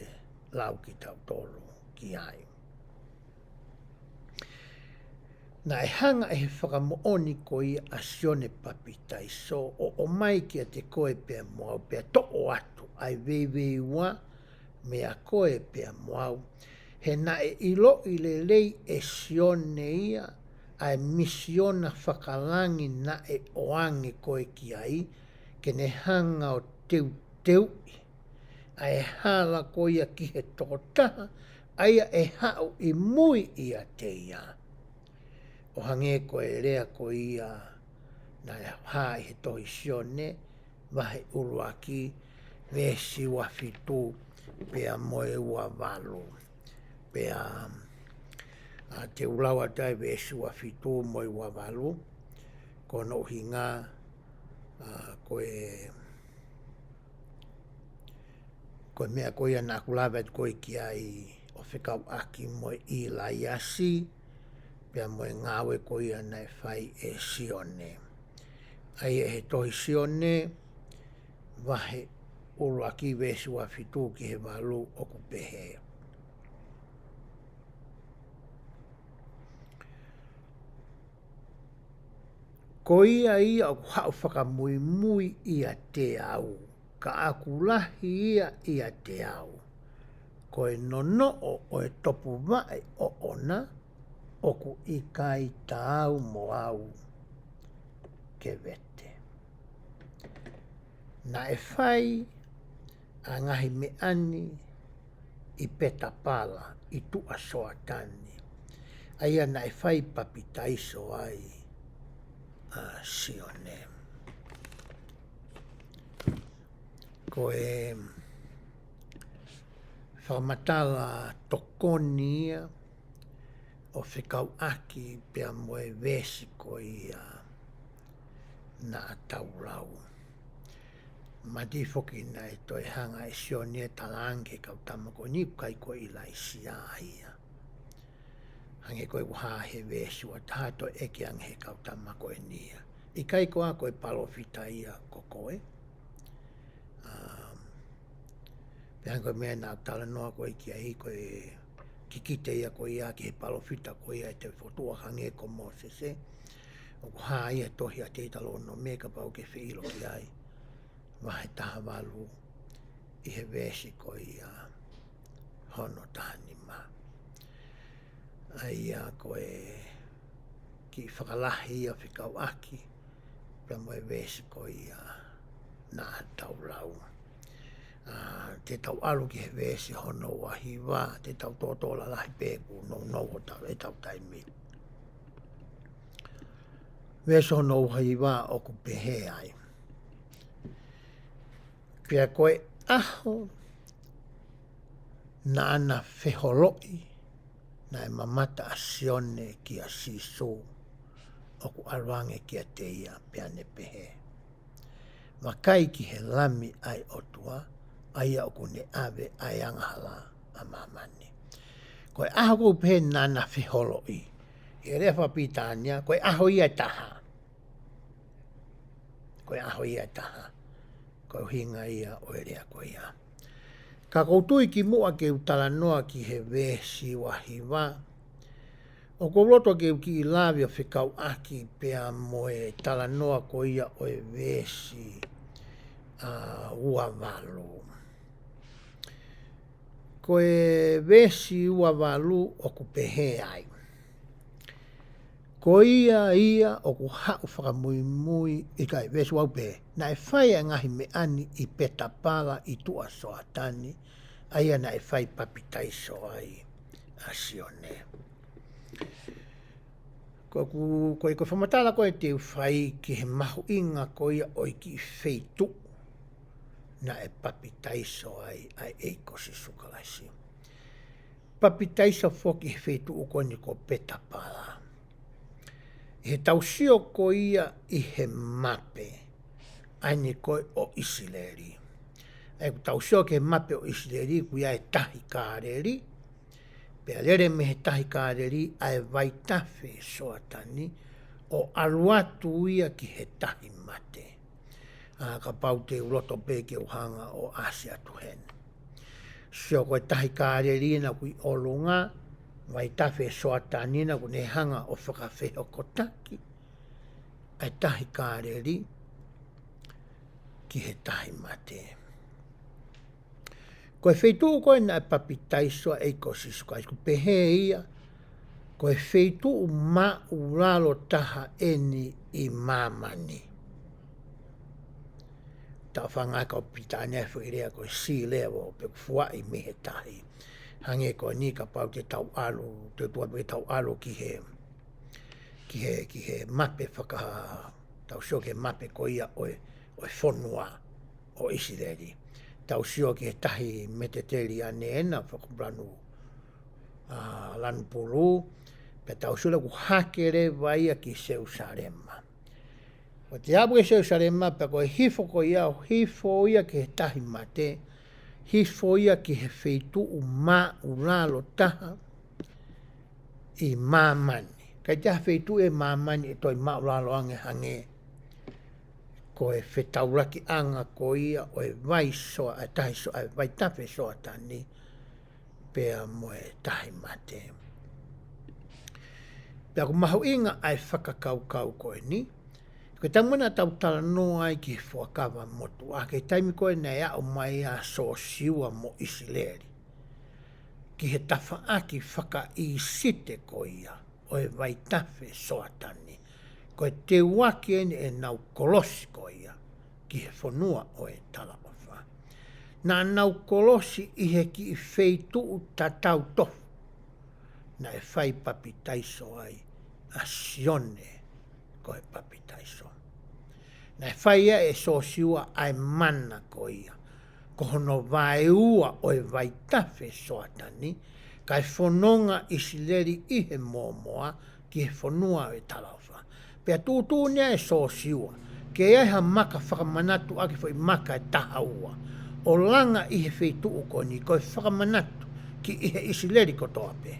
lau kitautolu ki ai. Naʻe hanga ʻe he fakamoʻoni ko ia ʻa Sione Papitaiso ʻo ʻomai kiate koe pea mo au pea toʻo atu ʻa e veiveiua meia koe pea mo au. He naʻe ʻiloʻi lelei ʻe Sione ia ʻa e misiona fakalangi naʻe ʻoange ko ē ki ai, ke ne hanga ʻo teuteuʻi ʻa e hala ko ia ki he tokotaha, ʻa ia ʻe haʻu ʻi mui ʻiate ia. ʻO hangē ko e lea ko ia naʻe hā ʻi he tohi Sione, vahe ʻuluaki, veesi ua fitu, pea mo e ua valu. Pea, ʻa, te u lau atu ʻa e veesi ua fitu mo e ua valu, ko hono ʻuhinga, ʻa, ko e, ko e meʻa ko ia naʻa ku lave atu ko ē ki ai ʻo fekauʻaki mo e ʻIlaiasi, pea mo e ngāue ko ia naʻe fai ʻe Sione. ʻA ia ʻi he tohi Sione, vahe ʻuluaki veesi ua fitu ki he valu ʻoku pehē. Ko ia ia ʻoku haʻu fakamuimui ʻiate au, ka ʻoku lahi ia ʻiate au. Ko e nonoʻo ʻo e topuvaʻe ʻoʻona, ʻoku ʻikai taau mo au ke vete. Naʻe fai ʻa e ngaahi meʻa ni ʻi Petapala, ʻi tuʻa Soatani. ʻA ia naʻe fai papitaiso ai ʻa Sione. Ko e fakamatala tokoni ia ʻo fekauʻaki pea mo e veesi ko ia naʻa tau lau. Mati foki naʻe toe hanga ʻe Sione ʻo talaange ki he kau tama ko eni ʻoku ʻikai ko ʻIlaisiā ia. Hangē ko e ʻoku hā he veesi ua taha, toe ʻeke ange he kau tama ko eni ia, ʻikai koā ko e palōfita ia ko koe? Um, pea hangē ko e meʻa naʻa talanoa ko ē ki ai, ko e kikite ia ko ia ki he palōfita ko ia ʻa e toetuʻu hangē ko Mōsese, ʻoku hā ia he tohi ʻa Teutalōnome, kapau ʻoku ke fie ʻilo ki ai, vahe taha valu, ʻi he veesi ko ia hono taha nima. ʻA ia ko e kiʻi fakalahi ia fekauʻaki pea mo e veesi ko ia naʻa tau lau. ʻA, te tau ʻalu ki he veesi hono ua hiva, te tau tōtō lalahi pē ʻoku nounou hotau, ʻetau taimi. Veesi hono ua hiva ʻoku pehē ai: Pea ko e ʻaho naʻa na feholoʻi, naʻe mamata ʻa Sione kia Sīsū ʻoku ʻalu ange kiate ia, pea ne pehē, Vakai ki he Lami ʻa e ʻOtua, ʻa ia ʻoku ne ʻave ʻa e angahala ʻa māmani. Ko e ʻaho ʻoku pehē naʻa na feholoʻi, ʻi he lea fakapilitānia, ko e ʻaho ia ʻe taha. Ko e ʻaho ia ʻe taha. Ko e ʻuhinga ia ʻo e lea ko ia. Ka ʻoku ou tui kimuʻa ke u talanoa ki he veesi ua hiva, ʻoku ou loto ke u kiʻi lave ʻo fekauʻaki pea mo e talanoa ko ia ʻo e veesi, ʻa, ua valu. Ko e veesi ua valu ʻoku pehē ai: Ko ia ia ʻoku haʻu fakamuimui, ʻikai, veesi ua ʻoku pehē, naʻe fai ʻa e ngaahi meʻa ni ʻi Petapala ʻi tuʻa Soatani, ʻa ia naʻe fai papitaiso ai ʻa Sione. Ko ʻeku, ko e, ko e fakamatala ko ē te u fai ki he mahuʻinga ko ia ʻo e kiʻi feituʻu naʻe papitaiso ai ʻa e ʻEiki ko Sīsū Kalaisi. Papitaiso foki he feituʻu ko eni ko Petapala. ʻI heʻetau sio ko ia ʻi he mape ʻa eni ko ē ʻo ʻIsileli. ʻA ia ʻoku tau sio ki he mape ʻo ʻIsileli, ʻoku ʻi ai e tahi Kāleli, pea lele mei he tahi Kāleli ʻa e vaitafe Soatani, ʻo ʻalu atu ia ki he tahi mate. ʻA, kapau te u loto pē ke u hanga ʻo ʻasi atu heni. Sio ko e tahi Kāleli naʻa ʻoku ʻi ʻolunga, vaitafe Soatani naʻa ʻoku ne hanga ʻo fakafehokotaki ʻa e tahi Kāleli ki he tahi mate. Ko e feituʻu ko ē naʻe papitaiso ai ʻa e ʻEiki ko Sīsū Kalaisi, ʻoku pehē ia, ko e feituʻu māʻulalo taha eni ʻi māmani. Tau fangai kau Pilitānia he foʻi lea ko e sea level, pe ʻoku fuaʻi mei he tahi. Hangē ko eni kapau te tau ʻalu, te tau, te tau ʻalu ki he ki he, ki he mape faka-, tau sio ki he mape ko ia ʻo e, ʻo e fonua ʻo ʻIsileli. Tau sio ki he tahi Metiteliane ena, fakalanu, ʻa, lanu pulu, pea tau sio leva ʻoku hake leva ia ki Selusalema. ʻOku te aʻu ki Selusalema, pea ko e hifo ko ia, ʻo hifo ia ki he tahi mate, hifo ia ki he feituʻu māʻulalo taha ʻi māmani. ʻIkai toe ʻi ai ha feituʻu ʻi māmani ʻe toe māʻulalo ange hangē ko e fetaulakiʻanga ko ia ʻo e vai Soa-, ʻa e tahi Soa-, ʻa e vaitafe Soatani pea mo e tahi mate. Pea ʻoku mahuʻinga ʻa e fakakaukau ko eni, ko e taimi naʻa tau talanoa ai ki he Fuakava Motuʻa, ki he taimi ko ē naʻe aʻu mai ai ʻa Siosiua mo ʻIsileli ki he tafaʻaki faka-ʻIsite ko ia ʻo e vaitafe Soatani. Ko e teuaki eni ʻenau kolosi ko ia ki he fonua ʻo e talaʻofa. Naʻa nau kolosi ʻi he kiʻi feituʻu tatau tofu naʻe fai papitaiso ai ʻa Sione ʻo e papitaiso. Naʻe fai ʻe Sosiua ʻa e mana ko ia, ko hono vaeua ʻo e vaitafe Soatani, kae fononga ʻIsileli ʻi he mōmoa ki he fonua ʻo e talaʻofa. Pea tuʻutuʻuni ʻe Sosiua ke ʻi ai ha maka fakamanatu ʻaki foʻi maka ʻe taha ua, ʻo langa ʻi he feituʻu ko eni ko e fakamanatu ki ʻi he ʻIsileli kotoa pē.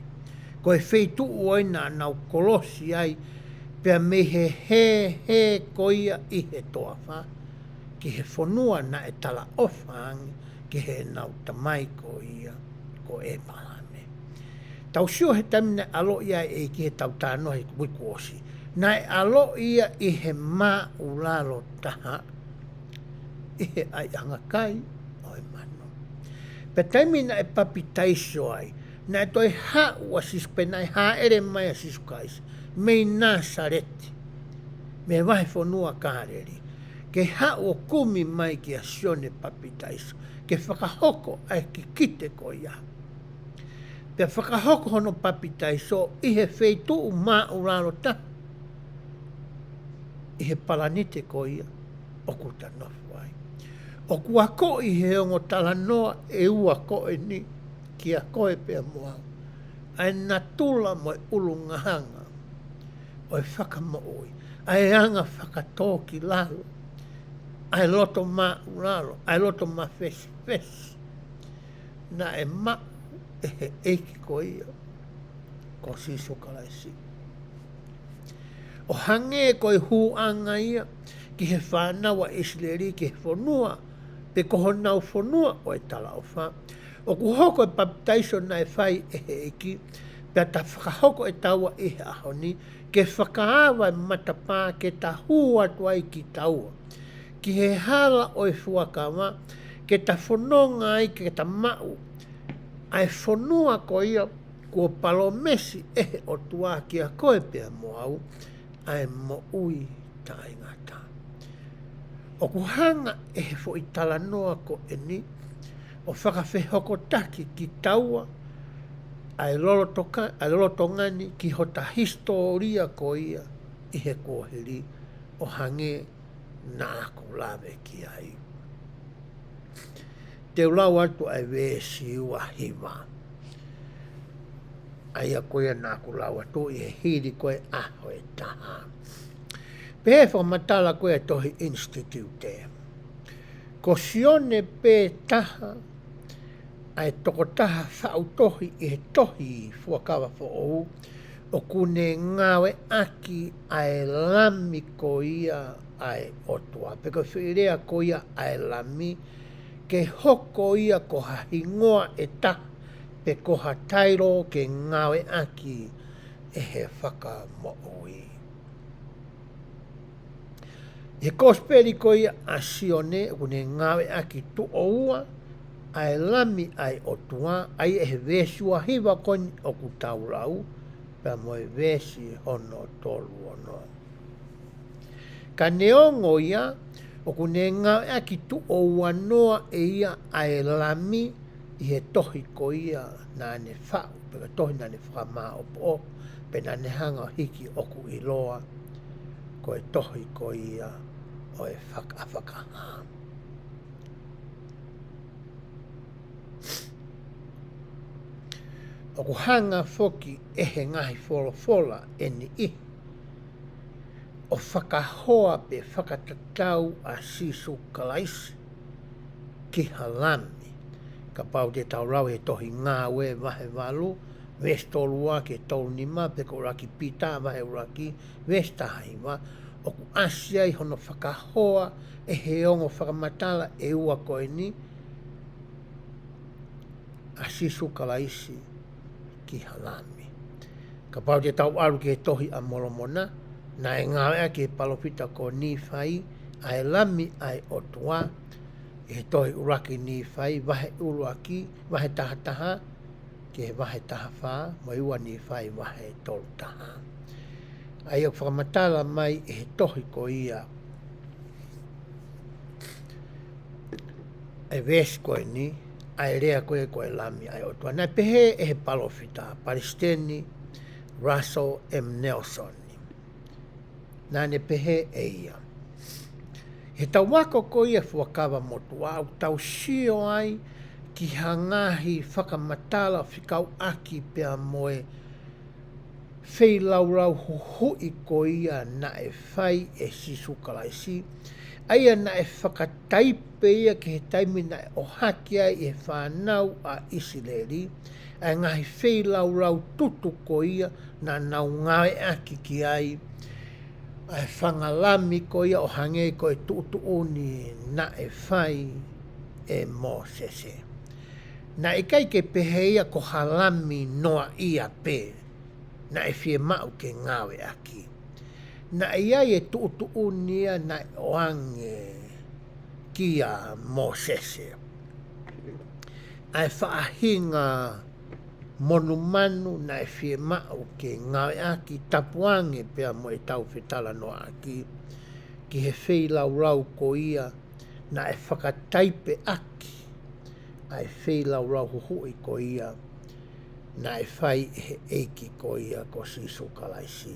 Ko e feituʻu ʻo ʻena naʻa nau kolosi ai, pea mei he hē, hē ko ia ʻi he toafa, ki he fonua naʻe talaʻofa ange ki heʻenau tamai ko ia ko ʻĒpalahame. Tau sio he taimi naʻe ʻaloʻi ai ʻe he ʻEiki he tau tānohi kuikuosi. Naʻe ʻaloʻi ia ʻi he māʻulalo taha, ʻi he ʻaiʻanga kai ʻo e manu. Pea taimi naʻe papitaiso ai, naʻe toe haʻu ʻa Sīsū pea naʻe hāʻele mai ʻa Sīsū Kalaisi mei Nāsaleti, mei he vahefonua Kāleli, ke haʻu ʻo kumi mai kia Sione Papitaiso, ke fakahoko ʻa e kikite ko ia. Pea fakahoko hono papitaiso ʻi he feituʻu māʻulalo taha, ʻi he palanite ko ia ʻoku ta nofo ai. ʻOku akoʻi he ongo talanoa ʻe ua ko eni kia koe pea mo au ʻa e natula mo e ʻulungaanga ʻo e fakamoʻui, ʻa e anga fakatōkilalo, ʻa e loto māʻulalo, ʻa e loto mafesifesi naʻe maʻu ʻe he ʻEiki ko ia ko Sīsū Kalaisi. ʻO hangē ko e hūʻanga ia ki he fānau ʻa ʻIsileli ki he fonua, pe ko honau fonua ʻo e talaʻofa. ʻOku hoko e papitaiso naʻe fai ʻe he ʻEiki, pea ta fakahoko ʻe taua ʻi he ʻaho ni, ke fakaava e matapā ke ta hū atu ai kitaua ki he hala ʻo e fuakava, ke ta fononga ai ke ta maʻu ʻa e fonua ko ia kuo palōmesi ʻe he ʻOtua kia koe pea mo au, ʻa e moʻui taʻengata. ʻOku hanga ʻe he foʻi talanoa ko eni ʻo fakafehokotaki kitaua ʻa e lolotoka-, ʻa e lolotonga ni ki hota hisitōlia ko ia ʻi he kuohili, ʻo hangē naʻa ku lave ki ai. Te u lau atu ʻa e veesi ua hiva. ʻA ia ko ia naʻa ku lau atu ʻi he hili ko e ʻaho ʻe taha. Pea fakamatala ko e tohi Institute. Ko Sione pē taha ʻa e tokotaha faʻu tohi ʻi he tohi fuakava foʻou, ʻoku ne ngāueʻaki ʻa e Lami ko ia ʻa e ʻOtua, pe ko e foʻi lea ko ia ʻa e Lami, ke hoko ia ko ha hingoa ʻe taha, pe ko ha tailo ke ngāueʻaki ʻe he Fakamoʻui. ʻI he Kosipeli ko ia ʻa Sione, ʻoku ne ngāueʻaki tuʻo ua ʻa e Lami ʻa e ʻOtua, ʻa ia ʻi he veesi ua hiva ko eni ʻoku tau lau, pea mo e veesi hono tolu ono. Ka neongo ia, ʻoku ne ngāueʻaki tuʻo ua noa ʻe ia ʻa e Lami ʻi he tohi ko ia naʻa ne faʻu, pe ko e tohi naʻa ne fakamāʻopoʻopo, pe naʻa ne hanga ʻo hiki ʻoku ʻiloa ko e tohi ko ia ʻo e Fakaʻafakahā. ʻOku hanga foki ʻe he ngaahi folofola ʻe niʻihi ʻo fakahoa pe fakatatau ʻa Sīsū Kalaisi ki ha Lami. Kapau te tau lau he tohi Ngāue vahe valu, veesi tolu ua ki he tolu nima, pe ko ʻUluaki Pita vahe ʻuluaki, veesi taha hiva, ʻoku ʻasi ai hono fakahoa ʻe he ongo fakamatala ʻe ua ko eni, ʻa Sīsū Kalaisi ki ha Lami. Kapau te tau ʻalu ki he tohi ʻa Molomona, naʻe ngāueʻaki ʻe he palōfita ko Nīfai ʻa e Lami ʻa e ʻOtua, ʻi he tohi ʻUluaki Nīfai, vahe ʻuluaki, vahe taha taha, ki he vahe taha fā, mo e ua Nīfai vahe tolu taha. ʻA ia ʻoku fakamatala mai ʻe he tohi ko ia, ʻa e veesi ko eni, ʻa e lea ko ia ko e Lami ʻa e ʻOtua. Naʻe pehē ʻe he palōfita, Palesiteni Russell M Nelson. Naʻa ne pehē ʻe ia, he tau ako ko ia Fuakava Motuʻa, ʻoku tau sio ai ki ha ngaahi fakamatala fekauʻaki pea mo e feilaulau huhuʻi ko ia naʻe fai ʻe Sīsū Kalaisi, ʻa ia naʻe fakataipe ia ki he taimi naʻe ʻohake ai ʻe he fānau ʻa ʻIsileli ʻa e ngaahi feilaulau tutu ko ia naʻa nau ngāueʻaki ki ai ʻa e fanga lami ko ia ʻo hangē ko e tuʻutuʻuni naʻe fai ʻe Mōsese. Naʻe ʻikai ke pehē ia ko ha lami noaʻia pē naʻe fiemaʻu ke ngāueʻaki. Naʻe ʻi ai e tuʻutuʻuni ia naʻe ʻoange kia Mōsese. ʻA e faʻahinga monumanu naʻe fiemaʻu ke ngāueʻaki, tapu ange pea mo ʻetau fetalanoaʻaki ki he feilaulau ko ia naʻe fakataipeʻaki ʻa e feilaulau huhuʻi ko ia naʻe fai ʻe he ʻEiki ko ia ko Sīsū Kalaisi.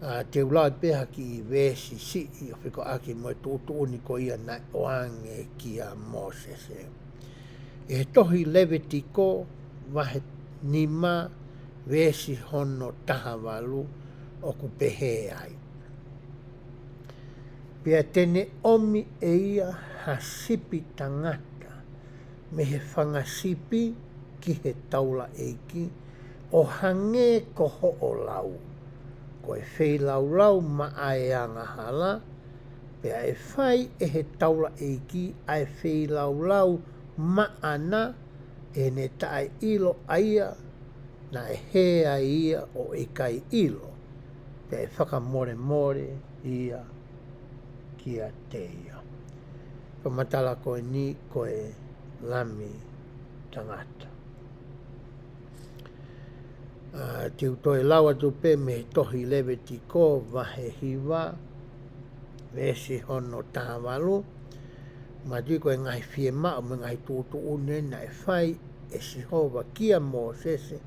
ʻA, te u lau pē ha kiʻi veesi siʻi ʻo fekauʻaki mo e tuʻutuʻuni ko ia naʻe ʻoange kia Mōsese. ʻI he tohi Levitiko, vahe nima, veesi hono taha valu, ʻoku pehē ai. Pea te ne ʻomi ʻe ia ha sipi tangata mei he fanga sipi ki he taulaʻeiki, ʻo hangē ko hoʻo lau, ko e feilaulau maʻa e angahala, pea ʻe fai ʻe he taulaʻeiki ʻa e feilaulau maʻana, ʻi heʻene taʻeʻilo ʻa ia naʻe hē ai ia ʻo ʻikai ʻilo, pea ʻe fakamolemole ia kiate ia. Fakamatala ko eni ko e lami tangata. ʻA, te u toe lau atu pē mei he tohi Levitiko vahe hiva, veesi hono taha valu. Manatuʻi ko e ngaahi fiemaʻu mo e ngaahi tuʻutuʻuni naʻe fai ʻe Sihova kia Mōsese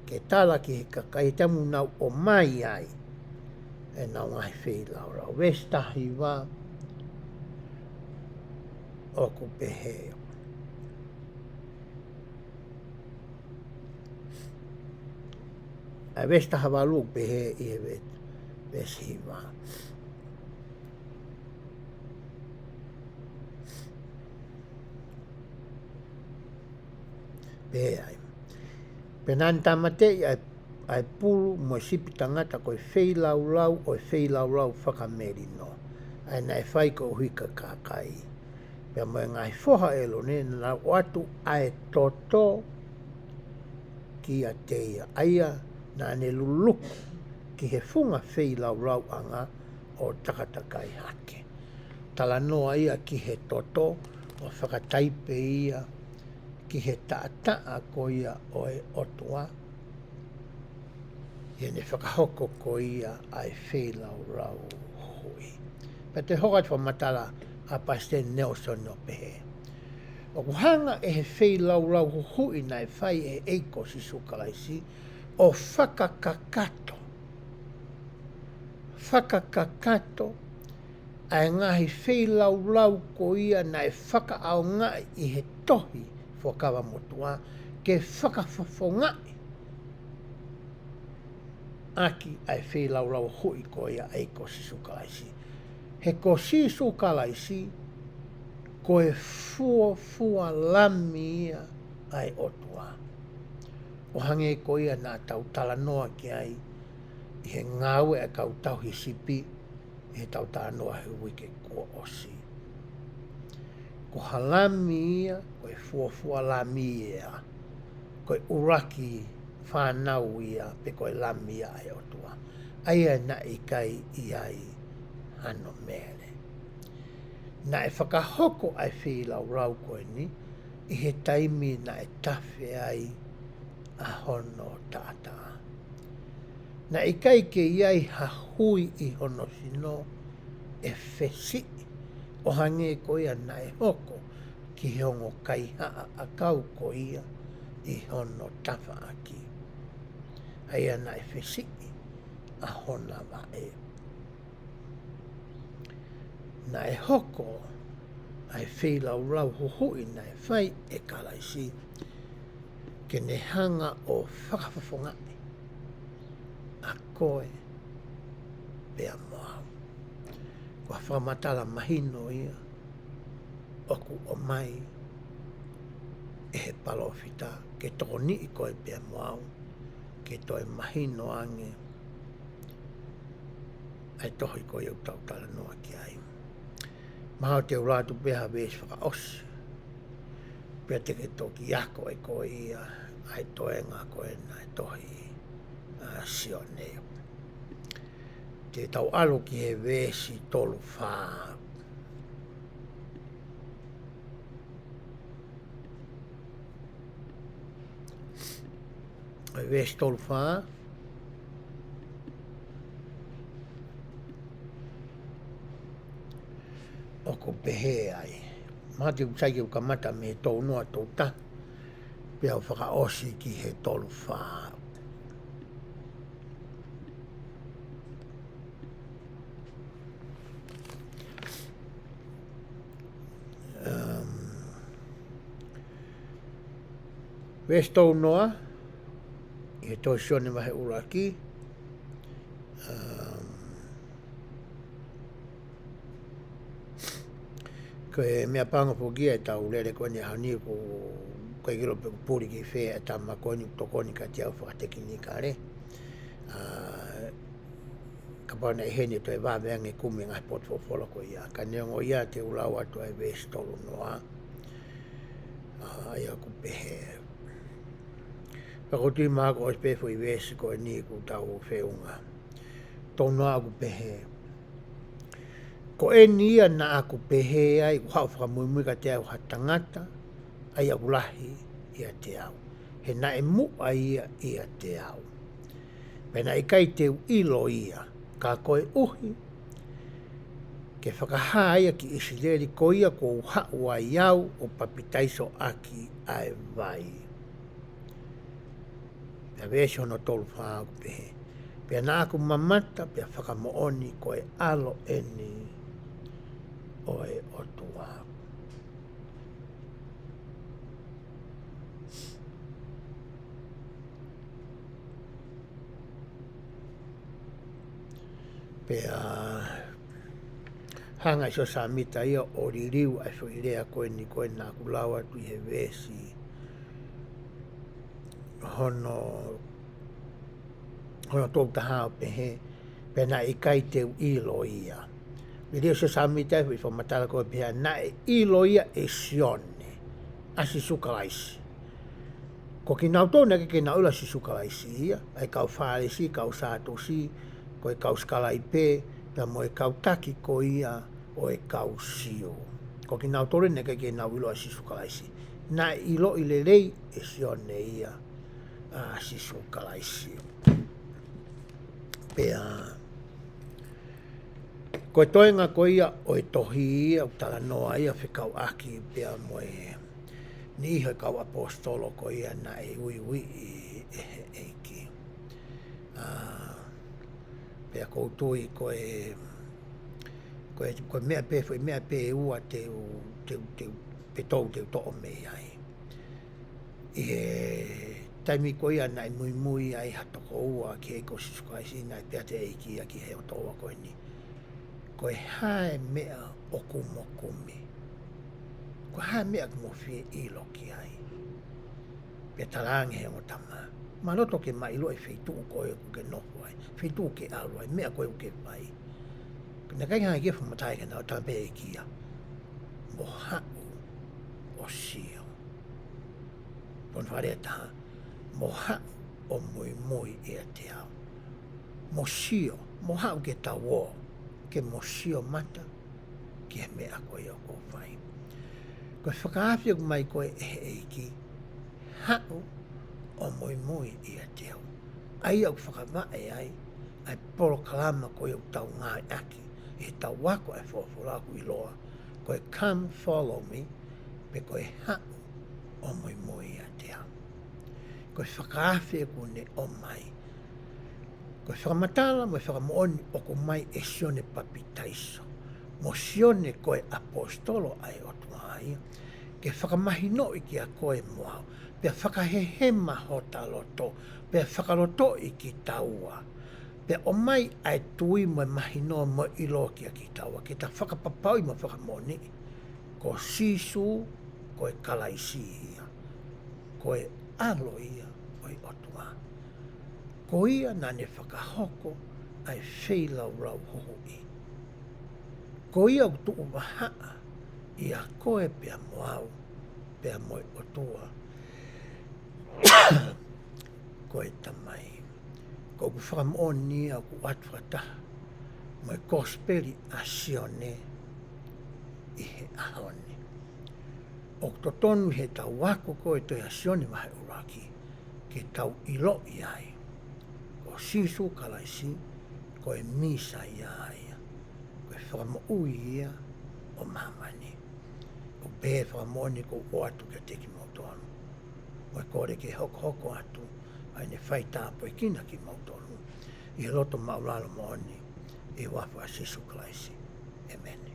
ke tala ki he kakai tamu nau ʻomai ai ʻenau ngaahi feilaulau. Veesi taha hiva ʻoku pehē. ʻA e veesi taha valu ʻoku pehē ʻi he ve-, veesi hiva. Pehē ai. Pea naʻa ne tāmateʻi ʻa e, ʻa e pulu mo e sipi tangata ko e feilaulau ʻo e feilaulau fakamelino, ʻa ia naʻe fai koeʻuhi ki he kakai. Pea mo e ngaahi foha ʻo ʻĒlone naʻa nau ʻoatu ʻa e toto kiate ia, ʻa ia naʻa ne luluku ki he funga feilaulauʻanga ʻo takatakai hake. Talanoa ia ki he toto, ʻo fakataipe ia ki he taʻataʻa ko ia ʻo e ʻOtua, ʻi heʻene fakahoko ko ia ʻa e feilaulau huhuʻi. Pea toe hoko atu e fakamatala ʻa Palesiteni Nalesoni ʻo pehē, ʻoku hanga ʻe he feilaulau huhuʻi naʻe fai ʻe he ʻEiki ko Sīsū Kalaisi ʻo fakakakato, fakakakato ʻa e ngaahi feilaulau ko ia naʻe fakaʻaongaʻi ʻi he tohi Fuakava Motuʻa ke fakafofongaʻi ʻaki ʻa e feilaulau huhuʻi ko ia ʻa e ʻEiki ko Sīsū Kalaisi. He ko Sīsū Kalaisi, ko e fuofua lami ia ʻa e ʻOtua. ʻO hangē ko ia naʻa tau talanoa ki ai ʻi he ngāue ʻa e kau tauhi sipi, ʻi heʻetau talanoa he uike kuo ʻosi. Ko ha lami ia, ko e fuofua lami ia, ko e ʻuluaki fānau ia, pe ko e lami ia ʻa e ʻOtua. ʻA ia naʻe ʻikai ʻi ai hano mele. Naʻe fakahoko ʻa e feilaulau ko eni, ʻi he taimi naʻe tafe ai ʻa hono taʻataʻa. Naʻe ʻikai ke ʻi ai ha hui ʻi hono sino ʻe fesiʻi, ʻo hangē ko ia naʻe hoko ki he ongo kaihaʻa ʻakau ko ia ʻi hono tafaʻaki. ʻA ia naʻe fesiʻi ʻa hona vaʻe. Naʻe hoko ʻa e feilaulau huhuʻi naʻe fai ʻe Kalaisi ke ne hanga ʻo fakafofongaʻi ʻa koe pea mo au. Ko e fakamatala mahino ia ʻoku ʻomai ʻe he palōfita ke tokoniʻi koe pea mo au ke toe mahino ange ʻa e tohi ko ia ʻoku tau talanoa ki ai. Mahalo te u lau atu pē ha veesi fakaʻosi pea te ke toki ako ʻe koe ia ʻa e toenga ko ena ʻa e tohi ʻa Sione. Te tau ʻalu ki he veesi tolu fā. ʻA e veesi tolu fā. ʻOku pehē ai. Mahalo te u sai ke u kamata mei he tolu noa, tolu taha pea u fakaʻosi ki he tolu fā. Um, veesi tolu noa ʻi he tohi Sione vahe ʻuluaki. Um, ko e meʻapango foki ia ʻetau lele ko eni ʻaho ni, ʻoku ʻikai ke u ʻilo pe ʻoku puli ki fē ʻa e tama ko eni ʻoku tokoni kiate au fakatekinikale. ʻA, kapau naʻe ʻi heni ʻe toe vave ange kumi e ngaahi potu folofola ko ia. Ka neongo ia te u lau atu ʻa e veesi tolu noa. ʻA, ʻa ia ʻoku pehē. Pea ʻoku ou tui mahalo ʻosi pē foʻi veesi ko eni ʻoku tau feʻunga. Tolu noa ʻoku pehē. Ko eni ia naʻa ku pehē ai, ʻoku haʻu ʻo fakamuimui kiate au ha tangata, ʻa ia ʻoku lahi ʻiate au. He naʻe muʻa ia ʻiate au. Pea naʻe ʻikai te u ʻilo ia, ka koeʻuhi ke fakahā ia ki ʻIsileli, ko ia kuo u haʻu ai au ʻo papitaiso ʻaki ʻa e vai. Pea veesi hono tolu fā ʻoku pehē. Pea naʻa ku mamata, pea fakamoʻoni ko e ʻAlo eni ʻo e ʻOtua. Pea hanga ʻe Siosefa Sāmita ia ʻo liliu ʻa e foʻi lea ko eni ko ē naʻa ku lau atu ʻi he veesi hono, hono tolu taha ʻo pehē, pea naʻe ʻikai te u ʻilo ia. Liliu ʻe Siosefa Sāmita e foʻi fakamatala ko ē pehē naʻe ʻilo ia ʻe Sione ʻa Sīsū Kalaisi. Ko kinautolu naʻe ʻikai ke nau ʻilo ʻa Sīsū Kalaisi ia, ʻa e kau Fālesi, kau Sātusi, ko e kau sikalaipe, pea mo e kau taki ko ia ʻo e kau Siu. Ko kinautolu naʻe ʻikai ke nau ʻilo ʻa Sīsū Kalaisi. Naʻe ʻiloʻi lelei ʻe Sione ia ʻa Sīsū Kalaisi. Pea ko e toenga ko ia ʻo e tohi ia ʻoku talanoa ia fekauʻaki pea mo e niʻihi ʻo e kau ʻaposetolo ko ia naʻe uiuiʻi ʻe he ʻEiki. ʻA, pea ʻoku ou tui ko e, ko e, ko e meʻa pē, foʻi meʻa pē ʻe ua te u, te u, te u, pe tolu te u toʻo mei ai. ʻI he taimi ko ia naʻe muimui ai ha tokoua ki he ʻEiki ko Sīsū Kalaisi, naʻe pehē atu e ʻEiki ia ki he ʻOtua ko eni, ko e hā e meʻa ʻoku mo kumi? Ko e hā e meʻa ʻoku mo fie ʻilo ki ai? Pea talaange he ongo tama, mālō toki ke ma ʻilo e feituʻu ko ē ʻoku ke nofo ai, feituʻu ʻoku ke ʻalu ai, meʻa ko ē ʻoku ke fai. Naʻe ʻikai hanga ke fakamatala ke na o tala pē ʻe ʻEiki ia, mo haʻu ʻo sio. Pea ʻoku ne fakalea ʻe taha, mo haʻu ʻo muimui ʻiate au. Mo sio, mo haʻu ke tau ō, ke mo sio mata ki he meʻa ko ia ʻoku ou fai. Ko e fakaafe ʻoku ʻomai ko ē ʻe he ʻEiki, haʻu ʻo muimui ʻiate au. ʻA ia ʻoku fakavaʻe ai ʻa e polokalama ko ia ʻoku tau ngāueʻaki ʻi heʻetau ako ʻa e folofola ʻoku ʻiloa ko e Come Follow Me, pe ko e haʻu ʻo muimui ʻiate au. Ko e fakaafe ʻoku ne ʻomai. Ko e fakamatala mo e fakamoʻoni ʻoku ʻomai ʻe Sione Papitaiso. mo Sione ko e ʻaposetolo ʻa e ʻOtua ia, ke fakamahinoʻi kiate koe mo au, pea fakahehema hota loto, pea fakalotoʻi kitaua, pea ʻomai ʻa e tui mo e mahino mo e ʻilo kiate kitaua, ke ta fakapapauʻi mo fakamoʻoniʻi ko Sīsū ko e Kalaisi ia, ko e ʻAlo ia ʻo e ʻOtua. Ko ia naʻa ne fakahoko ʻa e feilaulau huhuʻi. Ko ia ʻoku tuʻu vahaʻa ʻia koe pea mo au, pea mo e ʻOtua ko e Tamai. Ko ʻeku fakamoʻoni ia ʻoku ʻoatu fakataha mo e Kosipeli ʻa Sione ʻi he ʻaho ni. ʻOku totonu heʻetau ako ko e tohi ʻa Sione vahe ʻuluaki, ke tau ʻiloʻi ai ko Sīsū Kalaisi ko e Mīsaia ia, ko e Fakamoʻui ia ʻo māmani. ʻOku pehē fakamoʻoni ʻoku ou ʻoatu kiate kimoutolu, mo e kole ke hokohoko atu ʻa ʻene faitāpuekina kimoutolu ʻi he loto māʻulalo moʻoni, ʻi he huafa ʻo Sīsū Kalaisi. ʻĒmeni.